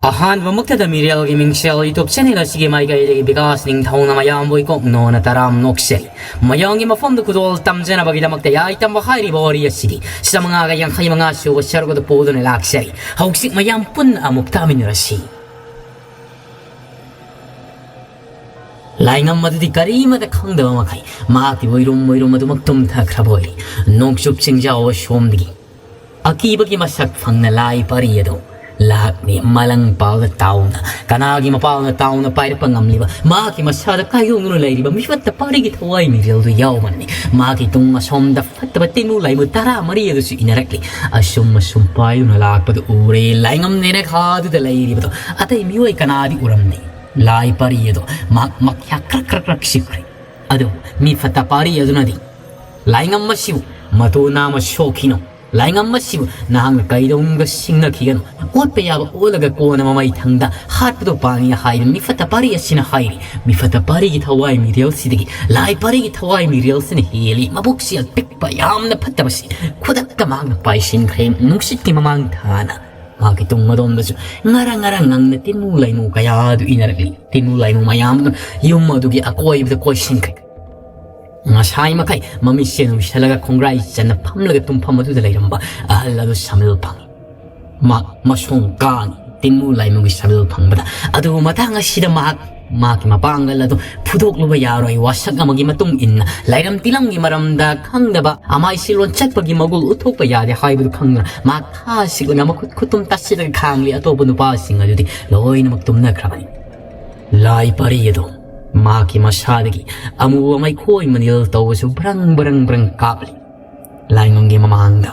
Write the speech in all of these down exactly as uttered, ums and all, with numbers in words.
ꯑꯍꯥꯟꯕꯃꯛꯇꯗ ꯃꯤꯔꯦꯜꯒꯤ ꯃꯤꯡꯁꯦꯜ YouTube channel ꯑꯁꯤꯒꯤ ꯃꯥꯏꯀꯩꯗꯒꯤ ꯕꯤꯀꯥꯁ ꯅꯤꯡꯊꯧꯅ ꯃꯌꯥꯝꯕꯨ ꯏꯀꯣꯛ ꯅꯣꯟꯅ ꯇꯔꯥꯝ ꯅꯣꯛꯆꯔꯤ꯫ ꯃꯌꯥꯝꯒꯤ ꯃꯐꯝꯗ ꯈꯨꯗꯣꯜ ꯇꯝꯖꯅꯕꯒꯤꯗꯃꯛꯇ ꯌꯥꯏ ꯇꯝꯕ ꯍꯥꯏꯔꯤꯕ ꯋꯥꯔꯤ ꯑꯁꯤꯒꯤ ꯆꯥꯃꯉꯥꯒ ꯌꯥꯡꯈꯩ ꯃꯉꯥ ꯁꯨꯕ ꯁꯔꯨꯛ ꯑꯗꯨ ꯄꯨꯗꯨꯅ ꯂꯥꯛꯆꯔꯤ꯫ ꯍꯧꯖꯤꯛ ꯃꯌꯥꯝ ꯄꯨꯟꯅ ꯑꯃꯨꯛ ꯇꯥꯃꯤꯟꯅꯔꯁꯤ꯫ ꯂꯥꯏꯉꯝ ꯑꯗꯨꯗꯤ ꯀꯔꯤꯃꯇ ꯈꯪꯗꯕ ꯃꯈꯩ ꯃꯍꯥꯛꯀꯤ ꯑꯣꯏꯔꯨꯝ ꯑꯣꯏꯔꯨꯝ ꯑꯗꯨꯃꯛ ꯇꯨꯝꯊꯈ꯭ꯔꯕ ꯑꯣꯏꯔꯤ꯫ ꯅꯣꯡꯆꯨꯞ ꯆꯤꯡꯖꯥꯎ ꯑꯁꯣꯝꯗꯒꯤ ꯑꯀꯤꯕꯒꯤ ꯃꯁꯛ ꯐꯪꯅ ꯂꯥꯏ ꯄꯔꯤ ꯑꯗꯨ ꯂꯥꯛꯂꯤ꯫ ꯃꯂꯪ ꯄꯥꯜꯗ ꯇꯥꯎꯅ, ꯀꯅꯥꯒꯤ ꯃꯄꯥꯜꯅ ꯇꯥꯎꯅ ꯄꯥꯏꯔꯛꯄ ꯉꯝꯂꯤꯕ ꯃꯍꯥꯛꯀꯤ ꯃꯁꯥꯗ ꯀꯥꯏꯌꯣꯛꯅꯅ ꯂꯩꯔꯤꯕ ꯃꯤꯐꯠꯇ ꯄꯥꯔꯤꯒꯤ ꯊꯋꯥꯏ ꯃꯤꯔꯦꯜꯗꯨ ꯌꯥꯎꯕꯅꯤ꯫ ꯃꯍꯥꯛꯀꯤ ꯇꯨꯡ ꯑꯁꯣꯝꯗ ꯐꯠꯇꯕ ꯇꯤꯟꯃꯨ ꯂꯥꯏꯃꯨ ꯇꯔꯥ ꯃꯔꯤ ꯑꯗꯨꯁꯨ ꯏꯟꯅꯔꯛꯂꯤ꯫ ꯑꯁꯨꯝ ꯑꯁꯨꯝ ꯄꯥꯏꯗꯨꯅ ꯂꯥꯛꯄꯗꯨ ꯎꯔꯦ꯫ ꯂꯥꯏꯉꯝ ꯅꯦꯅꯈꯥꯗꯨꯗ ꯂꯩꯔꯤꯕꯗꯣ ꯑꯇꯩ ꯃꯤꯑꯣꯏ ꯀꯅꯥꯗꯤ ꯎꯔꯝꯗꯦ꯫ ꯂꯥꯏ ꯄꯔꯤ ꯑꯗꯣ ꯃꯍꯥꯛ ꯃꯈ꯭ꯌꯥ ꯀ꯭ꯔꯛ ꯀ꯭ꯔꯛ ꯀ꯭ꯔꯛ ꯁꯤꯈ꯭ꯔꯦ꯫ ꯑꯗꯨꯕꯨ ꯃꯤ ꯐꯠꯇ ꯄꯥꯔꯤ ꯑꯗꯨꯅꯗꯤ, "ꯂꯥꯏꯉꯝ ꯑꯁꯤꯕꯨ ꯃꯇꯨ ꯅꯥꯝꯃ ꯁꯣꯛꯈꯤꯅꯣ꯫ ꯂꯥꯏꯉꯝ ꯑꯁꯤꯕꯨ ꯅꯍꯥꯛꯅ ꯀꯩꯗꯧꯅꯨꯡꯗ ꯁꯤꯡꯅꯈꯤꯒꯅꯨ꯫ ꯑꯣꯠꯄ ꯌꯥꯕ ꯑꯣꯠꯂꯒ ꯀꯣꯟꯅ ꯃꯃꯩ ꯊꯪꯗ ꯍꯥꯠꯄꯗꯣ ꯄꯥꯡꯉꯤ" ꯍꯥꯏꯗꯨꯅ ꯃꯤ ꯐꯠꯇ ꯄꯥꯔꯤ ꯑꯁꯤꯅ ꯍꯥꯏꯔꯤ꯫ ꯃꯤ ꯐꯠꯇ ꯄꯥꯔꯤꯒꯤ ꯊꯋꯥꯏ ꯃꯤꯔꯦꯜꯁꯤꯗꯒꯤ ꯂꯥꯏ ꯄꯥꯔꯤꯒꯤ ꯊꯋꯥꯏ ꯃꯤꯔꯦꯜꯁꯤꯅ ꯍꯦꯜꯂꯤ꯫ ꯃꯕꯨꯛꯁꯤ ꯄꯤꯛꯄ ꯌꯥꯝꯅ ꯐꯠꯇꯕꯁꯤ ꯈꯨꯗꯛꯇ ꯃꯍꯥꯛꯅ ꯄꯥꯏꯁꯤꯟꯈ꯭ꯔꯦ꯫ ꯅꯨꯡꯁꯤꯠꯀꯤ ꯃꯃꯥꯡ ꯊꯥꯅ ꯃꯍꯥꯛꯀꯤ ꯇꯨꯡ ꯑꯗꯣꯝꯗꯁꯨ ꯉꯔꯪ ꯉꯔꯪ ꯉꯪꯅ ꯇꯤꯟꯃꯨ ꯂꯩꯃꯨ ꯀꯌꯥ ꯑꯗꯨ ꯏꯅꯔꯛꯂꯤ꯫ ꯇꯤꯟꯃꯨ ꯂꯩꯃꯨ ꯃꯌꯥꯝꯗꯨ ꯌꯨꯝ ꯑꯗꯨꯒꯤ ꯑꯀꯣꯏꯕꯗ ꯀꯣꯏꯁꯤꯟꯈ꯭ꯔꯦ꯫ ꯉꯁꯥꯏ ꯃꯈꯩ ꯃꯃꯤꯠꯁꯦ ꯎꯏꯁꯜꯂꯒ ꯈꯣꯡꯒ꯭ꯔꯥꯏ ꯆꯟꯅ ꯐꯝꯂꯒ ꯇꯨꯝꯐꯝ ꯑꯗꯨꯗ ꯂꯩꯔꯝꯕ ꯑꯍꯜ ꯑꯗꯨ ꯁꯥꯃꯤꯜ ꯐꯪꯉꯤ꯫ ꯃꯍꯥꯛ ꯃꯁꯣꯡ ꯀꯥꯡꯉꯤ꯫ ꯇꯤꯟꯃꯨ ꯂꯩꯃꯨꯒꯤ ꯁꯥꯃꯤꯜ ꯐꯪꯕꯗ꯫ ꯑꯗꯨꯕꯨ ꯃꯇꯥꯡ ꯑꯁꯤꯗ ꯃꯍꯥꯛ ꯃꯍꯥꯛꯀꯤ ꯃꯄꯥꯡꯒꯜ ꯑꯗꯨ ꯐꯨꯗꯣꯛꯂꯨꯕ ꯌꯥꯔꯣꯏ꯫ ꯋꯥꯁꯛ ꯑꯃꯒꯤ ꯃꯇꯨꯡ ꯏꯟꯅ ꯂꯥꯏꯔꯝ ꯇꯤꯂꯝꯒꯤ ꯃꯔꯝꯗ ꯈꯪꯗꯕ, ꯑꯃꯥꯏ ꯁꯤꯂꯣꯟ ꯆꯠꯄꯒꯤ ꯃꯒꯨꯜ ꯎꯠꯊꯣꯛꯄ ꯌꯥꯗꯦ ꯍꯥꯏꯕꯗꯨ ꯈꯪꯗꯨꯅ ꯃꯍꯥꯛ ꯈꯥ ꯁꯤꯛꯂꯒ ꯃꯈꯨꯠ ꯈꯨꯠꯇꯨꯝ ꯇꯥꯁꯤꯜꯂꯒ ꯈꯥꯡꯂꯤ꯫ ꯑꯇꯣꯞꯄ ꯅꯨꯄꯥꯁꯤꯡ ꯑꯗꯨꯗꯤ ꯂꯣꯏꯅꯃꯛ ꯇꯨꯝꯅꯈ꯭ꯔꯕꯅꯤ꯫ ꯂꯥꯏ ꯄꯔꯤ ꯑꯗꯨ ꯃꯍꯥꯛꯀꯤ ꯃꯁꯥꯗꯒꯤ ꯑꯃꯨꯕ ꯃꯩꯈꯣꯏ ꯃꯅꯤꯜ ꯇꯧꯕꯁꯨ ꯕ꯭ꯔꯪ ꯕ꯭ꯔꯪ ꯕ꯭ꯔꯪ ꯀꯥꯞꯂꯤ꯫ ꯂꯥꯏꯉꯝꯒꯤ ꯃꯃꯥꯡꯗ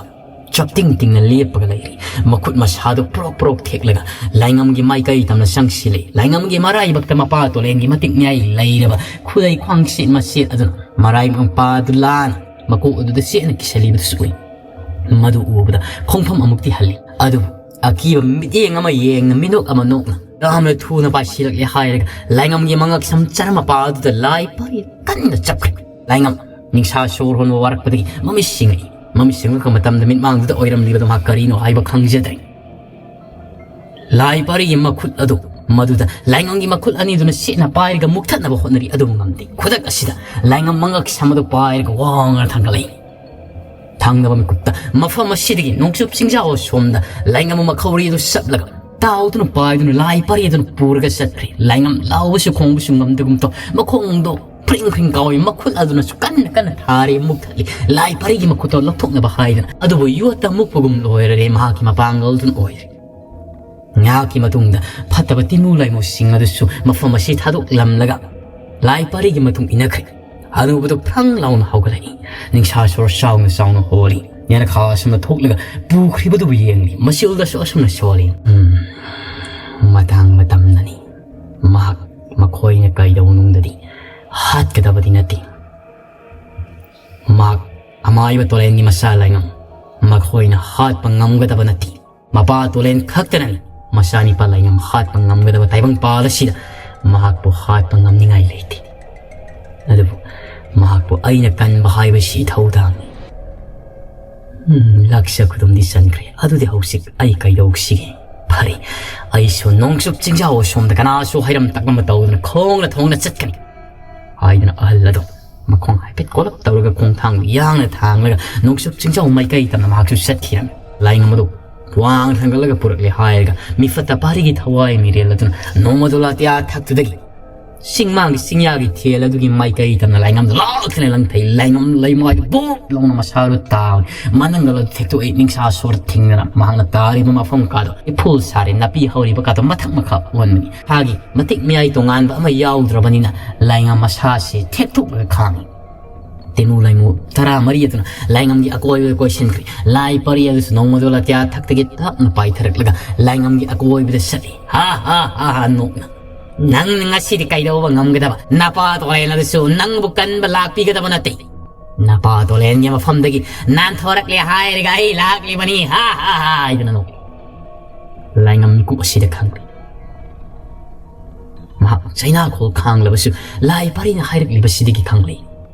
ꯆꯞꯇꯤꯡ ꯇꯤꯡꯅ ꯂꯦꯞꯄꯒ ꯂꯩꯔꯤ꯫ ꯃꯈꯨꯠ ꯃꯁꯥꯗꯨ ꯄ꯭ꯔꯣꯛ ꯄ꯭ꯔꯣꯛ ꯊꯦꯛꯂꯒ ꯂꯥꯏꯉꯝꯒꯤ ꯃꯥꯏꯀꯩ ꯇꯝꯅ ꯆꯪꯁꯤꯜꯂꯤ꯫ ꯂꯥꯏꯉꯝꯒꯤ ꯃꯔꯥꯏꯕꯛꯇ ꯃꯄꯥ ꯇꯣꯂꯦꯟꯒꯤ ꯃꯇꯤꯛ ꯃꯌꯥꯏ ꯂꯩꯔꯕ ꯈꯨꯗꯩ ꯈ꯭ꯋꯥꯡ ꯁꯦꯠ ꯃꯆꯦꯠ ꯑꯗꯨꯅ ꯃꯔꯥꯏꯕꯛ ꯃꯄꯥ ꯑꯗꯨ ꯂꯥꯟꯅ ꯃꯀꯣꯛ ꯑꯗꯨꯗ ꯆꯦꯠꯅ ꯀꯤꯁꯜꯂꯤꯕꯗꯨꯁꯨ ꯎꯏ꯫ ꯃꯗꯨ ꯎꯕꯗ ꯈꯣꯡꯐꯝ ꯑꯃꯨꯛꯇꯤ ꯍꯜꯂꯤ꯫ ꯑꯗꯨꯕꯨ ꯑꯀꯤꯕ ꯃꯤꯠꯌꯦꯡ ꯑꯃ ꯌꯦꯡꯅ ꯃꯤꯅꯣꯛ ꯑꯃ ꯅꯣꯛꯅ ꯌꯥꯝꯅ ꯊꯨꯅ ꯄꯥꯏꯁꯤꯜꯂꯛꯂꯦ ꯍꯥꯏꯔꯒ ꯂꯥꯏꯉꯝꯒꯤ ꯃꯉꯛꯁꯝ ꯆꯔꯝ ꯃꯄꯥ ꯑꯗꯨꯗ ꯂꯥꯏ ꯄꯔꯤ ꯀꯟꯅ ꯆꯞꯈ꯭ꯔꯦ꯫ ꯂꯥꯏꯉꯝ ꯅꯤꯡꯁꯥ ꯁꯣꯔ ꯍꯣꯟꯕ ꯋꯥꯔꯛꯄꯗꯒꯤ ꯃꯃꯤꯠ ꯁꯤꯡꯉꯛꯏ꯫ ꯃꯃꯤꯠ ꯁꯤꯡꯉꯛꯄ ꯃꯇꯝꯗ ꯃꯤꯠꯃꯥꯡꯗꯨꯗ ꯑꯣꯏꯔꯝꯂꯤꯕꯗꯨ ꯃꯍꯥꯛ ꯀꯔꯤꯅꯣ ꯍꯥꯏꯕ ꯈꯪꯖꯗ꯭ꯔꯦ꯫ ꯂꯥꯏ ꯄꯥꯔꯤꯒꯤ ꯃꯈꯨꯠ ꯑꯗꯨ ꯃꯗꯨꯗ ꯂꯥꯏꯉꯝꯒꯤ ꯃꯈꯨꯠ ꯑꯅꯤꯗꯨꯅ ꯁꯦꯠꯅ ꯄꯥꯏꯔꯒ ꯃꯨꯛꯊꯠꯅꯕ ꯍꯣꯠꯅꯔꯤ꯫ ꯑꯗꯨꯕꯨ ꯉꯝꯗꯦ꯫ ꯈꯨꯗꯛ ꯑꯁꯤꯗ ꯂꯥꯏꯉꯝ ꯃꯉꯛ ꯁꯝ ꯑꯗꯨ ꯄꯥꯏꯔꯒ ꯋꯥꯡꯅ ꯊꯥꯡꯒꯠꯂꯛꯏ꯫ ꯊꯪꯅꯕ ꯃꯤꯀꯨꯞꯇ ꯃꯐꯝ ꯑꯁꯤꯗꯒꯤ ꯅꯣꯡꯆꯨꯞ ꯆꯤꯡꯖꯥꯎ ꯑꯁꯣꯝꯗ ꯂꯥꯏꯉꯝ ꯃꯈꯧꯔꯤ ꯑꯗꯨ ꯆꯠꯂꯒ ꯇꯥꯎꯗꯨꯅ ꯄꯥꯏꯗꯨꯅ ꯂꯥꯏ ꯄꯥꯔꯤ ꯑꯗꯨꯅ ꯄꯨꯔꯒ ꯆꯠꯈ꯭ꯔꯦ꯫ ꯂꯥꯏꯉꯝ ꯂꯥꯎꯕꯁꯨ ꯈꯣꯡꯕꯁꯨ ꯉꯝꯗꯒꯨꯝ ꯇꯧ꯫ ꯃꯈꯣꯡꯗꯣ ꯐ꯭ꯔꯤꯡ ꯐ꯭ꯔꯤꯡ ꯀꯥꯎꯏ꯫ ꯃꯈꯨꯠ ꯑꯗꯨꯅꯁꯨ ꯀꯟꯅ ꯀꯟꯅ ꯊꯥꯔꯤ, ꯃꯨꯛꯊꯠꯂꯤ꯫ ꯂꯥꯏ ꯄꯥꯔꯤꯒꯤ ꯃꯈꯨꯠꯇꯣ ꯂꯧꯊꯣꯛꯅꯕ ꯍꯥꯏꯗꯅ꯫ ꯑꯗꯨꯕꯨ ꯌꯣꯠꯇ ꯃꯨꯛꯄꯒꯨꯝ ꯂꯣꯏꯔꯔꯦ ꯃꯍꯥꯛꯀꯤ ꯃꯄꯥꯡꯒꯜꯗꯨꯅ ꯑꯣꯏꯔꯦ꯫ ꯉꯥꯏꯍꯥꯛꯀꯤ ꯃꯇꯨꯡꯗ ꯐꯠꯇꯕ ꯇꯤꯃꯨ ꯂꯥꯏꯃꯨꯁꯤꯡ ꯑꯗꯨꯁꯨ ꯃꯐꯝ ꯑꯁꯤ ꯊꯥꯗꯣꯛꯂꯝꯂꯒ ꯂꯥꯏ ꯄꯥꯔꯤꯒꯤ ꯃꯇꯨꯡ ꯏꯟꯅꯈ꯭ꯔꯦ꯫ ꯍꯅꯨꯕꯗꯨ ꯐ꯭ꯔꯪ ꯂꯥꯎꯅ ꯍꯧꯒꯠꯂꯛꯏ꯫ ꯅꯤꯡꯁꯥ ꯁꯣꯔ ꯆꯥꯎꯅ ꯆꯥꯎꯅ ꯍꯣꯜꯂꯤ꯫ ꯌꯦꯅꯈꯥ ꯑꯁꯨꯝꯅ ꯊꯣꯛꯂꯒ ꯄꯨꯈ꯭ꯔꯤꯕꯗꯨꯕꯨ ꯌꯦꯡꯂꯤ꯫ ꯃꯆꯤꯜꯗꯁꯨ ꯑꯁꯨꯝꯅ ꯁꯣꯜꯂꯤ꯫ "ꯎꯝ, ꯃꯇꯥꯡ ꯃꯇꯝꯅꯅꯤ꯫ ꯃꯍꯥꯛ, ꯃꯈꯣꯏꯅ ꯀꯩꯗꯧꯅꯨꯡꯗꯗꯤ ꯍꯥꯠꯀꯗꯕꯗꯤ ꯅꯠꯇꯦ꯫ ꯃꯍꯥꯛ ꯑꯃꯥꯏꯕ ꯇꯣꯂꯦꯟꯒꯤ ꯃꯆꯥ ꯂꯥꯏꯉꯝ꯫ ꯃꯈꯣꯏꯅ ꯍꯥꯠꯄ ꯉꯝꯒꯗꯕ ꯅꯠꯇꯦ꯫ ꯃꯄꯥ ꯇꯣꯂꯦꯟ ꯈꯛꯇꯅꯅꯤ ꯃꯆꯥꯅꯤꯄꯥ ꯂꯥꯏꯉꯝ ꯍꯥꯠꯄ ꯉꯝꯒꯗꯕ ꯇꯥꯏꯕꯪꯄꯥꯜ ꯑꯁꯤꯗ꯫ ꯃꯍꯥꯛꯄꯨ ꯍꯥꯠꯄ ꯉꯝꯅꯤꯡꯉꯥꯏ ꯂꯩꯇꯦ꯫ ꯑꯗꯨꯕꯨ ꯃꯍꯥꯛꯄꯨ ꯑꯩꯅ ꯀꯟꯕ ꯍꯥꯏꯕꯁꯤ ꯏꯊꯧꯗꯥꯡꯅꯤ꯫ ꯎꯝ, ꯂꯥꯛꯆ ꯈꯨꯗꯨꯝꯗꯤ ꯆꯟꯈ꯭ꯔꯦ꯫ ꯑꯗꯨꯗꯤ ꯍꯧꯖꯤꯛ ꯑꯩ ꯀꯩꯗꯧꯁꯤꯒꯦ? ꯐꯔꯦ, ꯑꯩꯁꯨ ꯅꯣꯡꯆꯨꯞ ꯆꯤꯡꯖꯥꯎ ꯑꯁꯣꯝꯗ ꯀꯅꯥꯁꯨ ꯍꯩꯔꯝ ꯇꯛꯂꯝꯕ ꯇꯧꯗꯅ ꯈꯣꯡꯅ ꯊꯣꯡꯅ ꯆꯠꯀꯅꯤ" ꯍꯥꯏꯗꯨꯅ ꯑꯍꯜ ꯑꯗꯨ ꯃꯈꯣꯡ ꯍꯥꯏꯐꯦꯠ ꯀꯣꯜꯂꯞ ꯇꯧꯔꯒ ꯈꯣꯡꯊꯥꯡꯗꯨ ꯌꯥꯡꯅ ꯊꯥꯡꯂꯒ ꯅꯣꯡꯆꯨꯞ ꯆꯤꯡꯖꯥꯎ ꯃꯥꯏꯀꯩ ꯇꯝꯅ ꯃꯍꯥꯛꯁꯨ ꯆꯠꯈꯤꯔꯝꯃꯤ꯫ ꯂꯥꯏꯉꯝ ꯑꯗꯨ ꯋꯥꯡ ꯊꯥꯡꯒꯠꯂꯒ ꯄꯨꯔꯛꯂꯦ ꯍꯥꯏꯔꯒ ꯃꯤꯐꯠꯇ ꯄꯥꯔꯤꯒꯤ ꯊꯋꯥꯏ ꯃꯤꯔꯦꯜ ꯑꯗꯨꯅ ꯅꯣꯡꯃꯗꯣ ꯂꯥꯇꯤꯌꯥ ꯊꯛꯇꯨꯗꯒꯤ ꯆꯤꯡꯃꯥꯡꯒꯤ ꯆꯤꯡꯌꯥꯒꯤ ꯊꯦꯜ ꯑꯗꯨꯒꯤ ꯃꯥꯏꯀꯩ ꯇꯝꯅ ꯂꯥꯏꯉꯝꯗ ꯂꯥꯛꯇꯨꯅ ꯂꯪꯊꯩ꯫ ꯂꯥꯏꯉꯝ ꯂꯩꯃꯥꯏ ꯕꯣꯛ ꯂꯥꯎꯅ ꯃꯁꯥꯗꯨ ꯇꯥꯕꯅꯤ꯫ ꯃꯅꯪꯒꯜ ꯑꯗꯨ ꯊꯦꯛꯇꯣꯛꯏ꯫ ꯅꯤꯡꯁꯥ ꯁꯣꯔ ꯊꯤꯡꯗꯅ ꯃꯍꯥꯛꯅ ꯇꯥꯔꯤꯕ ꯃꯐꯝ ꯀꯥꯗꯣ ꯏꯐꯨꯜ ꯁꯥꯔꯦ꯫ ꯅꯥꯄꯤ ꯍꯧꯔꯤꯕ ꯀꯥꯗꯣ ꯃꯊꯛ ꯃꯈꯥ ꯑꯣꯟꯕꯅꯤ꯫ ꯃꯁꯥꯒꯤ ꯃꯇꯤꯛ ꯃꯌꯥꯏ ꯇꯣꯉꯥꯟꯕ ꯑꯃ ꯌꯥꯎꯗ꯭ꯔꯕꯅꯤꯅ ꯂꯥꯏꯉꯝ ꯃꯁꯥꯁꯤ ꯊꯦꯛꯇꯣꯛꯂꯒ ꯈꯥꯡꯏ꯫ ꯇꯤꯃꯨ ꯂꯥꯏꯃꯨ ꯇꯔꯥꯃꯔꯤ ꯑꯗꯨꯅ ꯂꯥꯏꯉꯝꯒꯤ ꯑꯀꯣꯏꯕꯗ ꯀꯣꯏꯁꯤꯟꯈ꯭ꯔꯦ꯫ ꯂꯥꯏ ꯄꯔꯤ ꯑꯗꯨꯁꯨ ꯅꯣꯡꯃꯗꯣ ꯂꯥꯇꯤꯌꯥ ꯊꯛꯇꯒꯤ ꯇꯞꯅ ꯄꯥꯏꯊꯔꯛꯂꯒ ꯂꯥꯏꯉꯝꯒꯤ ꯑꯀꯣꯏꯕꯗ ꯆꯠꯂꯤ꯫ "ꯍꯥ ꯍꯥ ꯍꯥ ꯍꯥ" ꯅꯣꯛꯅ꯫ "ꯅꯪꯅ ꯉꯁꯤꯗꯤ ꯀꯩꯗꯧꯕ ꯉꯝꯒꯗꯕ? ꯅꯄꯥ ꯇꯣꯂꯦꯟ ꯑꯗꯨꯁꯨ ꯅꯪꯕꯨ ꯀꯟꯕ ꯂꯥꯛꯄꯤꯒꯗꯕ ꯅꯠꯇꯦ꯫ ꯅꯄꯥ ꯇꯣꯂꯦꯟꯒꯤ ꯃꯐꯝꯗꯒꯤ ꯅꯥꯟꯊꯣꯔꯛꯂꯦ ꯍꯥꯏꯔꯒ ꯑꯩ ꯂꯥꯛꯂꯤꯕꯅꯤ꯫ ꯍꯥ ꯍꯥ ꯍꯥ" ꯍꯥꯏꯗꯨꯅ ꯅꯣꯛꯏ꯫ ꯂꯥꯏꯉꯝ ꯃꯤꯀꯨꯞ ꯑꯁꯤꯗ ꯈꯪꯂꯦ꯫ ꯃꯍꯥꯛ ꯆꯩꯅꯥꯈꯣꯜ ꯈꯥꯡꯂꯕꯁꯨ ꯂꯥꯏ ꯄꯔꯤꯅ ꯍꯥꯏꯔꯛꯂꯤꯕꯁꯤꯗꯒꯤ ꯈꯪꯂꯦ꯫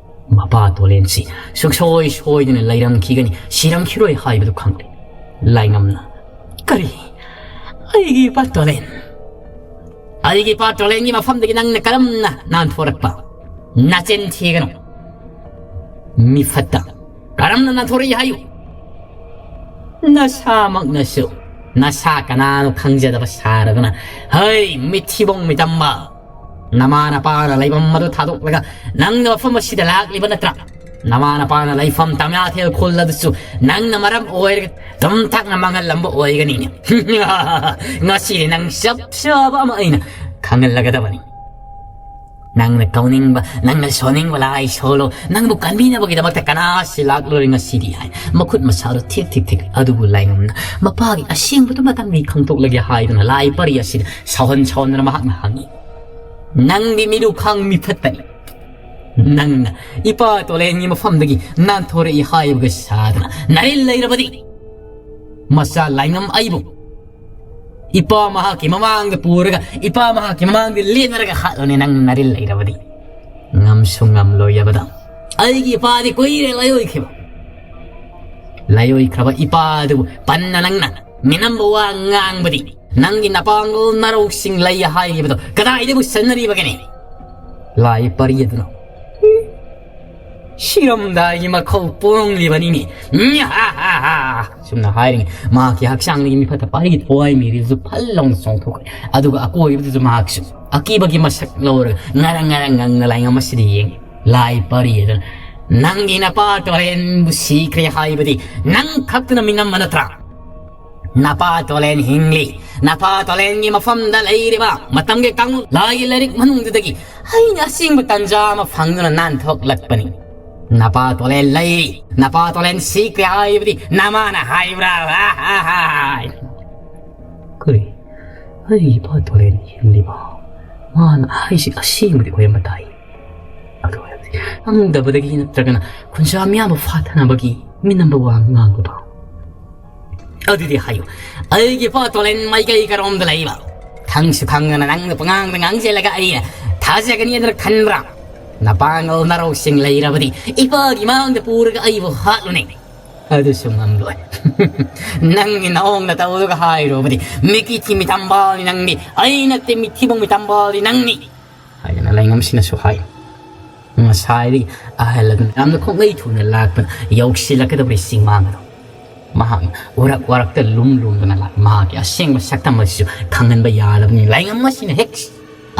ꯃꯄꯥ ꯇꯣꯂꯦꯟꯁꯤ ꯁꯨꯡꯁꯣꯏ ꯁꯣꯏꯗꯅ ꯂꯩꯔꯝꯈꯤꯒꯅꯤ, ꯁꯤꯔꯝꯈꯤꯔꯣꯏ ꯍꯥꯏꯕꯗꯨ ꯈꯪꯂꯦ꯫ ꯂꯥꯏꯉꯝꯅ, "ꯀꯔꯤ? ꯑꯩꯒꯤ ꯏꯄꯥ ꯇꯣꯂꯦꯟ, ꯑꯩꯒꯤ ꯏꯄꯥ ꯇꯣꯂꯦꯟꯒꯤ ꯃꯐꯝꯗꯒꯤ ꯅꯪꯅ ꯀꯔꯝꯅ ꯅꯥꯟꯊꯣꯔꯛꯄ? ꯅꯆꯤꯟ ꯊꯤꯒꯅꯨ꯫ ꯃꯤꯐꯠꯇ, ꯀꯔꯝꯅ ꯅꯥꯟꯊꯣꯔꯛꯏ ꯍꯥꯏꯌꯨ꯫ ꯅꯁꯥꯃꯛꯅꯁꯨ ꯅꯁꯥ ꯀꯅꯥꯅꯣ ꯈꯪꯖꯗꯕ ꯁꯥꯔꯗꯅ, ꯍꯩ, ꯃꯤꯊꯤꯕꯣꯡ ꯃꯤꯇꯝꯕ, ꯅꯃꯥ ꯅꯄꯥꯅ ꯂꯩꯐꯝ ꯑꯗꯨ ꯊꯥꯗꯣꯛꯂꯒ ꯅꯪꯅ ꯃꯐꯝ ꯑꯁꯤꯗ ꯂꯥꯛꯂꯤꯕ ꯅꯠꯇ꯭ꯔꯥ? ꯅꯃꯥ ꯅꯄꯥꯅ ꯂꯩꯐꯝ ꯇꯝꯌꯥꯊꯦꯜ ꯈꯨꯜ ꯑꯗꯨꯁꯨ ꯅꯪꯅ ꯃꯔꯝ ꯑꯣꯏꯔꯒ ꯇꯨꯝ ꯊꯛꯅ ꯃꯥꯡꯍꯜꯂꯝꯕ ꯑꯣꯏꯒꯅꯤꯅꯦ꯫ ꯉꯁꯤꯗꯤ ꯅꯪ ꯆꯞ ꯆꯥꯕ ꯑꯃ ꯑꯩꯅ ꯈꯪꯍꯜꯂꯒꯗꯕꯅꯤ꯫ ꯅꯪꯅ ꯀꯧꯅꯤꯡꯕ, ꯅꯪꯅ ꯁꯣꯟꯅꯤꯡꯕ ꯂꯥꯏ ꯁꯣꯜꯂꯣ꯫ ꯅꯪꯕꯨ ꯀꯟꯕꯤꯅꯕꯒꯤꯗꯃꯛꯇ ꯀꯅꯥꯁꯤ ꯂꯥꯛꯂꯣꯏ ꯉꯁꯤꯗꯤ ꯍꯥꯏ꯫ ꯃꯈꯨꯠ ꯃꯁꯥꯗꯣ ꯊꯤꯛ ꯊꯤꯛ ꯊꯤꯛ꯫ ꯑꯗꯨꯕꯨ ꯂꯥꯏꯉꯝꯅ ꯃꯄꯥꯒꯤ ꯑꯁꯦꯡꯕꯗꯨ ꯃꯇꯝꯗꯤ ꯈꯪꯗꯣꯛꯂꯒꯦ ꯍꯥꯏꯗꯨꯅ ꯂꯥꯏ ꯄꯔꯤ ꯑꯁꯤꯗ ꯁꯥꯎꯍꯟ ꯁꯥꯎꯍꯟꯗꯅ ꯃꯍꯥꯛꯅ ꯍꯪꯉꯤ꯫ ꯅꯪꯗꯤ ꯃꯤꯔꯨꯈꯥꯡ ꯃꯤꯐꯠꯇꯅꯤ꯫ ꯅꯪꯅ ꯏꯄꯥ ꯇꯣꯂꯦꯟꯒꯤ ꯃꯐꯝꯗꯒꯤ ꯅꯥꯟꯊꯣꯔꯛꯏ ꯍꯥꯏꯕꯒ ꯁꯥꯗꯅ ꯅꯔꯤꯜ ꯂꯩꯔꯕꯗꯤ ꯃꯆꯥ ꯂꯥꯏꯉꯝ ꯑꯩꯕꯨ ꯏꯄꯥ ꯃꯍꯥꯛꯀꯤ ꯃꯃꯥꯡꯗ ꯄꯨꯔꯒ ꯏꯄꯥ ꯃꯍꯥꯛꯀꯤ ꯃꯃꯥꯡꯗ ꯂꯦꯟꯅꯔꯒ ꯍꯥꯠꯂꯨꯅꯦ ꯅꯪ ꯅꯔꯤꯜ ꯂꯩꯔꯕꯗꯤ꯫ ꯉꯝꯁꯨ ꯉꯝꯂꯣꯏꯌꯦꯕꯗ꯫ ꯑꯩꯒꯤ ꯏꯄꯥꯗꯤ ꯀꯨꯏꯔꯦ ꯂꯥꯏꯑꯣꯏꯈꯤꯕ꯫ ꯂꯥꯏꯑꯣꯏꯈ꯭ꯔꯕ ꯏꯄꯥꯗꯨꯕꯨ ꯄꯟꯅ ꯅꯪꯅ ꯃꯤꯅꯝꯕ ꯋꯥ ꯉꯥꯡꯕꯗꯤ ꯅꯪꯒꯤ ꯅꯄꯥꯡꯒꯜ ꯅꯔꯧꯁꯤꯡ ꯂꯩ ꯍꯥꯏꯈꯤꯕꯗꯣ ꯀꯗꯥꯏꯗꯕꯨ ꯆꯟꯅꯔꯤꯕꯒꯦꯅꯦ? ꯂꯥꯏ ꯄꯔꯤ ꯑꯗꯨꯅ ꯁꯤꯔꯝꯗꯥꯏꯒꯤ ꯃꯈꯧ ꯄꯣꯡꯂꯤꯕꯅꯤꯅꯦ꯫ ꯁꯨꯝꯅ ꯍꯥꯏꯔꯤꯉꯩ ꯃꯍꯥꯛꯀꯤ ꯍꯛꯆꯥꯡꯗꯒꯤ ꯃꯤꯐꯠꯇ ꯄꯥꯔꯤꯒꯤ ꯊꯋꯥꯏ ꯃꯤꯔꯤꯜꯁꯨ ꯐꯜ ꯂꯥꯎꯅ ꯆꯣꯡꯊꯣꯛꯈ꯭ꯔꯦ꯫ ꯑꯗꯨꯒ ꯑꯀꯣꯏꯕꯗꯨꯁꯨ ꯃꯍꯥꯛꯁꯨ ꯑꯀꯤꯕꯒꯤ ꯃꯁꯛ ꯂꯧꯔꯒ ꯉꯔꯪ ꯉꯔꯪ ꯉꯪꯅ ꯂꯥꯏꯉꯝ ꯑꯁꯤꯗ ꯌꯦꯡꯉꯤ꯫ ꯂꯥꯏ ꯄꯔꯤ ꯑꯗꯨꯅ ꯅꯪꯒꯤ ꯅꯄꯥ ꯇꯣꯔꯦꯟꯕꯨ ꯁꯤꯈ꯭ꯔꯦ ꯍꯥꯏꯕꯗꯤ ꯅꯪ ꯈꯛꯇꯅ ꯃꯤꯅꯝꯕ ꯅꯠꯇ꯭ꯔꯥ? ꯅꯄꯥ ꯇꯣꯂꯦꯟ ꯍꯤꯡꯂꯤ꯫ ꯅꯄꯥ ꯇꯣꯂꯦꯟꯒꯤ ꯃꯐꯝꯗ ꯂꯩꯔꯤꯕ ꯃꯇꯝꯒꯤ ꯀꯥꯡꯂꯨꯞ ꯂꯥꯏꯒꯤ ꯂꯥꯏꯔꯤꯛ ꯃꯅꯨꯡꯗꯨꯗꯒꯤ ꯑꯩꯅ ꯑꯁꯦꯡꯕ ꯇꯟꯖꯥ ꯑꯃ ꯐꯪꯗꯨꯅ ꯅꯥꯟꯊꯣꯛꯂꯛꯄꯅꯤ꯫ ꯅꯄꯥ ꯇꯣꯂꯦꯟ ꯂꯩꯔꯤ꯫ ꯅꯄꯥ ꯇꯣꯂꯦꯟ ꯁꯤꯈ꯭ꯔꯦ ꯍꯥꯏꯕꯗꯤ ꯅꯃꯥꯅ ꯍꯥꯏꯕ꯭ꯔꯥ? ꯀꯔꯤ? ꯑꯩ ꯏꯄꯥ ꯇꯣꯂꯦꯟ ꯍꯤꯡꯂꯤꯕ? ꯃꯥꯅ ꯍꯥꯏꯁꯤ ꯑꯁꯦꯡꯕꯗꯤ ꯑꯣꯏꯔꯝꯕ ꯇꯥꯏ꯫ ꯑꯗꯨ ꯑꯣꯏꯔꯕꯗꯤ ꯈꯪꯗꯕꯗꯒꯤ ꯅꯠꯇ꯭ꯔꯒꯅ ꯈꯨꯟꯖꯥ ꯃꯤꯌꯥꯝꯕꯨ ꯐꯥꯊꯅꯕꯒꯤ ꯃꯤꯅꯝꯕ ꯋꯥ ꯉꯥꯡꯕꯗꯣ? ꯑꯗꯨꯗꯤ ꯍꯥꯏꯌꯨ, ꯑꯩꯒꯤ ꯏꯄꯥ ꯇꯣꯂꯦꯟ ꯃꯥꯏꯀꯩ ꯀꯔꯣꯝꯗ ꯂꯩꯕ? ꯈꯪꯁꯨ ꯈꯪꯗꯅ ꯅꯪꯅ ꯄꯉꯥꯡꯗ ꯉꯥꯡꯁꯤꯜꯂꯒ ꯑꯩꯅ ꯊꯥꯖꯒꯅꯤ ꯑꯗꯨꯅ ꯈꯟꯕ꯭ꯔꯥ? ꯅꯄꯥꯡꯒꯜ ꯅꯔꯧꯁꯤꯡ ꯂꯩꯔꯕꯗꯤ ꯏꯄꯥꯒꯤ ꯃꯥꯡꯗ ꯄꯨꯔꯒ ꯑꯩꯕꯨ ꯍꯥꯠꯂꯨꯅꯦ꯫ ꯑꯗꯨꯁꯨ ꯉꯝꯂꯣꯏ꯫ ꯅꯪꯒꯤ ꯅꯑꯣꯡ ꯅꯇꯧꯗꯨꯒ ꯍꯥꯏꯔꯨꯕꯗꯤ, ꯃꯤꯀꯤ ꯊꯤ ꯃꯤꯇꯝꯕꯥꯜꯅꯤ ꯅꯪꯗꯤ, ꯑꯩ ꯅꯠꯇꯦ ꯃꯤꯊꯤꯕꯣꯡ ꯃꯤꯇꯝꯕꯥꯜꯗꯤ ꯅꯪꯅꯤ ꯍꯥꯏꯗꯅ ꯂꯩꯉꯝꯁꯤꯅꯁꯨ ꯍꯥꯏ꯫ ꯉꯁꯥꯏꯗꯒꯤ ꯑꯍꯜ ꯑꯗꯨꯅ ꯌꯥꯝꯅ ꯈꯣꯡꯂꯩ ꯊꯨꯅ ꯂꯥꯛꯄꯅ ꯌꯧꯁꯤꯜꯂꯛꯀꯗꯧꯔꯤ ꯆꯤꯡꯃꯥꯡ ꯑꯗꯣ꯫ ꯃꯍꯥꯛꯅ ꯎꯔꯛ ꯋꯥꯔꯛꯇ ꯂꯨꯝ ꯂꯨꯝꯗꯨꯅ ꯂꯥꯛ ꯃꯍꯥꯛꯀꯤ ꯑꯁꯦꯡꯕ ꯁꯛꯇꯝ ꯑꯁꯤꯁꯨ ꯈꯪꯍꯟꯕ ꯌꯥꯗꯕꯅꯤ꯫ ꯂꯩꯉꯝ ꯑꯁꯤꯅ ꯍꯦꯛ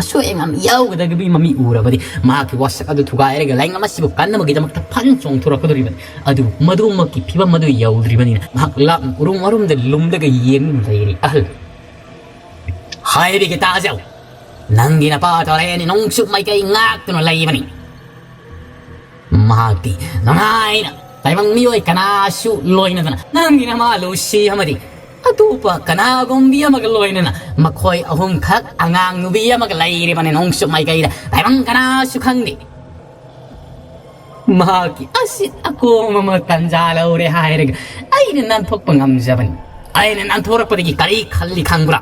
ꯑꯁꯣꯏ ꯑꯉꯥꯝ ꯌꯥꯎꯒꯗꯕꯒꯤ ꯃꯃꯤ ꯎꯔꯕꯗꯤ ꯃꯍꯥꯛꯀꯤ ꯋꯥꯁꯛ ꯑꯗꯨ ꯊꯨꯒꯥꯏꯔꯒ ꯂꯩꯉꯝ ꯑꯁꯤꯕꯨ ꯀꯟꯅꯕꯒꯤꯗꯃꯛꯇ ꯐꯟ ꯆꯣꯡꯊꯣꯔꯛꯀꯗꯧꯔꯤꯕꯅꯤ꯫ ꯑꯗꯨꯕꯨ ꯃꯗꯨꯃꯛꯀꯤ ꯐꯤꯕꯝ ꯑꯗꯨ ꯌꯧꯗ꯭ꯔꯤꯕꯅꯤꯅ ꯃꯍꯥꯛ ꯂꯥꯞꯅ ꯎꯔꯨꯝ ꯎꯔꯨꯝꯗ ꯂꯨꯝꯂꯒ ꯌꯦꯡꯗꯨꯅ ꯂꯩꯔꯤ꯫ ꯑꯍꯜ, ꯍꯥꯏꯕꯤꯒꯦ ꯇꯥꯖꯧ, ꯅꯪꯒꯤ ꯅꯄꯥ ꯇꯣꯔꯦꯟꯅꯤ ꯅꯣꯡꯆꯨꯞ ꯃꯥꯏꯀꯩ ꯉꯥꯛꯇꯨꯅ ꯂꯩꯕꯅꯤ꯫ ꯃꯍꯥꯛꯇꯤ ꯅꯨꯡꯉꯥꯏꯅ ꯇꯥꯏꯕꯪ ꯃꯤꯑꯣꯏ ꯀꯅꯥꯁꯨ ꯂꯣꯏꯅꯗꯅ ꯅꯪꯒꯤ ꯅꯃꯥ ꯂꯨꯁꯤ ꯑꯃꯗꯤ ꯑꯇꯣꯞꯄ ꯀꯅꯥꯒꯨꯝꯕꯤ ꯑꯃꯒ ꯂꯣꯏꯅꯅ ꯃꯈꯣꯏ ꯑꯍꯨꯝꯈꯛ ꯑꯉꯥꯡ ꯅꯨꯕꯤ ꯑꯃꯒ ꯂꯩꯔꯤꯕꯅꯤ ꯅꯣꯡꯆꯨꯞ ꯃꯥꯏꯀꯩꯗ꯫ ꯇꯥꯏꯕꯪ ꯀꯅꯥꯁꯨ ꯈꯪꯗꯦ꯫ ꯃꯍꯥꯛꯀꯤ ꯑꯁꯤꯠ ꯑꯀꯣꯝ ꯑꯃ ꯇꯟꯖꯥ ꯂꯧꯔꯦ ꯍꯥꯏꯔꯒ ꯑꯩꯅ ꯅꯥꯟꯊꯣꯛꯄ ꯉꯝꯖꯕꯅꯤ꯫ ꯑꯩꯅ ꯅꯥꯟꯊꯣꯔꯛꯄꯗꯒꯤ ꯀꯔꯤ ꯈꯜꯂꯤ ꯈꯪꯕ꯭ꯔꯥ?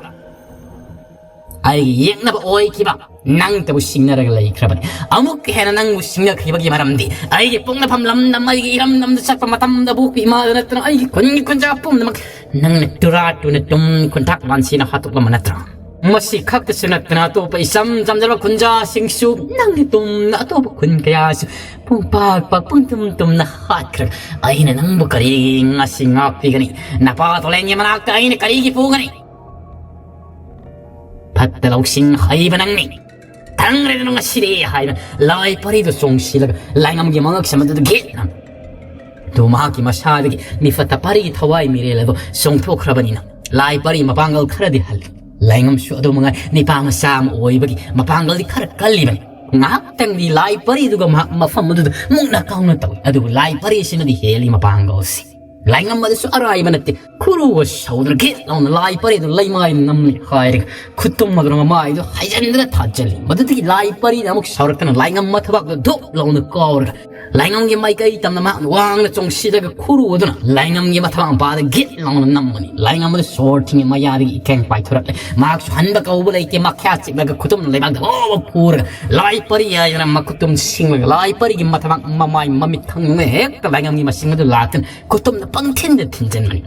ꯑꯩꯒꯤ ꯌꯦꯛꯅꯕ ꯑꯣꯏꯈꯤꯕ ꯅꯪꯇꯕꯨ ꯁꯤꯡꯅꯔꯒ ꯂꯩꯈ꯭ꯔꯕꯅꯤ꯫ ꯑꯃꯨꯛ ꯍꯦꯟꯅ ꯅꯪꯕꯨ ꯁꯤꯡꯅꯈꯤꯕꯒꯤ ꯃꯔꯝꯗꯤ ꯑꯩꯒꯤ ꯄꯣꯛꯅꯐꯝ ꯂꯝꯗꯝ, ꯑꯩꯒꯤ ꯏꯔꯝꯗꯝꯗ ꯆꯠꯄ ꯃꯇꯝꯗ ꯕꯣꯛꯄꯤ ꯏꯃꯥꯗ ꯅꯠꯇꯅ ꯑꯩꯒꯤ ꯈꯨꯟꯒꯤ ꯈꯨꯟꯖꯥ ꯄꯨꯝꯅꯃꯛ ꯅꯪꯅ ꯇꯨꯔꯥ ꯇꯨꯅ ꯇꯨꯝ ꯈꯨꯟꯊꯥꯛ ꯂꯥꯟꯁꯤꯅ ꯍꯥꯠꯇꯣꯛꯂꯝꯕ ꯅꯠꯇ꯭ꯔꯥ? ꯃꯁꯤ ꯈꯛꯇꯁꯨ ꯅꯠꯇꯅ ꯑꯇꯣꯞꯄ ꯏꯆꯝ ꯆꯝꯖꯕ ꯈꯨꯟꯖꯥꯁꯤꯡꯁꯨ ꯅꯪꯅ ꯇꯨꯝꯅ ꯑꯇꯣꯞꯄ ꯈꯨꯟ ꯀꯌꯥꯁꯨ ꯄꯨꯡꯄꯥꯛ ꯄꯥꯛ ꯄꯨꯡꯇꯨꯝ ꯇꯨꯝꯅ ꯍꯥꯠꯈ꯭ꯔꯒ ꯑꯩꯅ ꯅꯪꯕꯨ ꯀꯔꯤ ꯉꯁꯤ ꯉꯥꯛꯄꯤꯒꯅꯤ? ꯅꯄꯥ ꯇꯣꯂꯦꯟꯒꯤ ꯃꯅꯥꯛꯇ ꯑꯩꯅ ꯀꯔꯤꯒꯤ ꯄꯨꯒꯅꯤ? ꯐꯠꯇ ꯂꯧꯁꯤꯡ ꯍꯩꯕ ꯅꯪꯅꯤ꯫ ꯈꯪꯗ꯭ꯔꯦꯗꯅ ꯉꯁꯤꯗꯤ ꯍꯥꯏꯅ ꯂꯥꯏ ꯄꯔꯤꯗꯨ ꯆꯣꯡꯁꯤꯜꯂꯒ ꯂꯥꯏꯉꯝꯒꯤ ꯃꯉꯛꯁꯝ ꯑꯗꯨꯗ ꯒꯦꯠꯅ ꯑꯗꯨ ꯃꯍꯥꯛꯀꯤ ꯃꯁꯥꯗꯒꯤ ꯃꯤꯐꯠꯇ ꯄꯔꯤꯒꯤ ꯊꯋꯥꯏ ꯃꯤꯔꯦꯜ ꯑꯗꯨ ꯆꯣꯡꯊꯣꯛꯈ꯭ꯔꯕꯅꯤꯅ ꯂꯥꯏ ꯄꯔꯤ ꯃꯄꯥꯡꯒꯜ ꯈꯔꯗꯤ ꯍꯜꯂꯤ꯫ ꯂꯥꯏꯉꯝꯁꯨ ꯑꯗꯨ ꯃꯉꯥꯏ ꯅꯤꯄꯥ ꯃꯆꯥ ꯑꯃ ꯑꯣꯏꯕꯒꯤ ꯃꯄꯥꯡꯒꯜꯗꯤ ꯈꯔ ꯀꯜꯂꯤꯕꯅꯤ꯫ ꯉꯥꯏꯍꯥꯛꯇꯪꯗꯤ ꯂꯥꯏ ꯄꯔꯤꯗꯨꯒ ꯃꯍꯥꯛ ꯃꯐꯝ ꯑꯗꯨꯗ ꯃꯨꯛꯅ ꯀꯥꯎꯅ ꯇꯧꯏ, ꯑꯗꯨꯕꯨ ꯂꯥꯏ ꯄꯔꯤꯁꯤꯅꯗꯤ ꯍꯦꯜꯂꯤ ꯃꯄꯥꯡꯒꯜꯁꯤ꯫ ꯂꯥꯏꯉꯝ ꯑꯗꯨꯁꯨ ꯑꯔꯥꯏꯕ ꯅꯠꯇꯦ꯫ ꯈꯨꯔꯨꯒ ꯁꯧꯗꯨꯅ ꯒꯤꯠ ꯂꯥꯎꯅ ꯂꯥꯏ ꯄꯔꯤꯗꯨ ꯂꯩꯃꯥꯏ ꯅꯝꯃꯤ ꯍꯥꯏꯔꯒ ꯈꯨꯇꯨꯝ ꯑꯗꯨꯅ ꯃꯃꯥꯏꯗꯨ ꯍꯥꯏꯖꯤꯟꯗꯨꯅ ꯊꯥꯖꯤꯜꯂꯤ꯫ ꯃꯗꯨꯗꯒꯤ ꯂꯥꯏ ꯄꯔꯤꯅ ꯑꯃꯨꯛ ꯁꯥꯎꯔꯛꯇꯅ ꯂꯥꯏꯉꯝ ꯃꯊꯕꯥꯛꯇꯨ ꯙꯨꯞ ꯂꯥꯎꯅ ꯀꯥꯎꯔꯒ ꯂꯥꯏꯉꯝꯒꯤ ꯃꯥꯏꯀꯩ ꯇꯝꯅ ꯃꯍꯥꯛꯅ ꯋꯥꯡꯅ ꯆꯣꯡꯁꯤꯜꯂꯒ ꯈꯨꯔꯨ ꯑꯗꯨꯅ ꯂꯥꯏꯉꯝꯒꯤ ꯃꯊꯕꯥꯛ ꯃꯄꯥꯗ ꯒꯤꯠ ꯂꯥꯎꯅ ꯅꯝꯕꯅꯤ꯫ ꯂꯥꯏꯉꯝ ꯑꯗꯨ ꯁꯣꯔ ꯊꯤꯡꯉꯤ ꯃꯌꯥꯗꯒꯤ ꯏꯀꯦꯡ ꯄꯥꯏꯊꯣꯔꯛꯂꯦ꯫ ꯃꯍꯥꯛꯁꯨ ꯍꯟꯕ ꯀꯧꯕ ꯂꯩꯇꯦ꯫ ꯃꯈ꯭ꯌꯥ ꯆꯤꯛꯂꯒ ꯈꯨꯇꯨꯝ ꯂꯩꯕꯥꯛꯇ ꯐꯨꯔꯒ ꯂꯥꯏ ꯄꯔꯤ ꯍꯥꯏꯗꯅ ꯃꯈꯨꯠꯇꯨꯝ ꯁꯤꯡꯂꯒ ꯂꯥꯏ ꯄꯔꯤꯒꯤ ꯃꯊꯕꯥꯛ ꯃꯃꯥꯏ ꯃꯃꯤꯠ ꯊꯪꯅ ꯍꯦꯛꯇ ꯂꯥꯏꯉꯝꯒꯤ ꯃꯁꯤꯡ ꯑꯗꯨ ꯂꯥꯛꯇꯨꯅ ꯈꯨꯇꯨꯝꯅ ꯄꯪꯊꯤꯟꯗ ꯊꯤꯟꯖꯤꯟꯕꯅꯤ꯫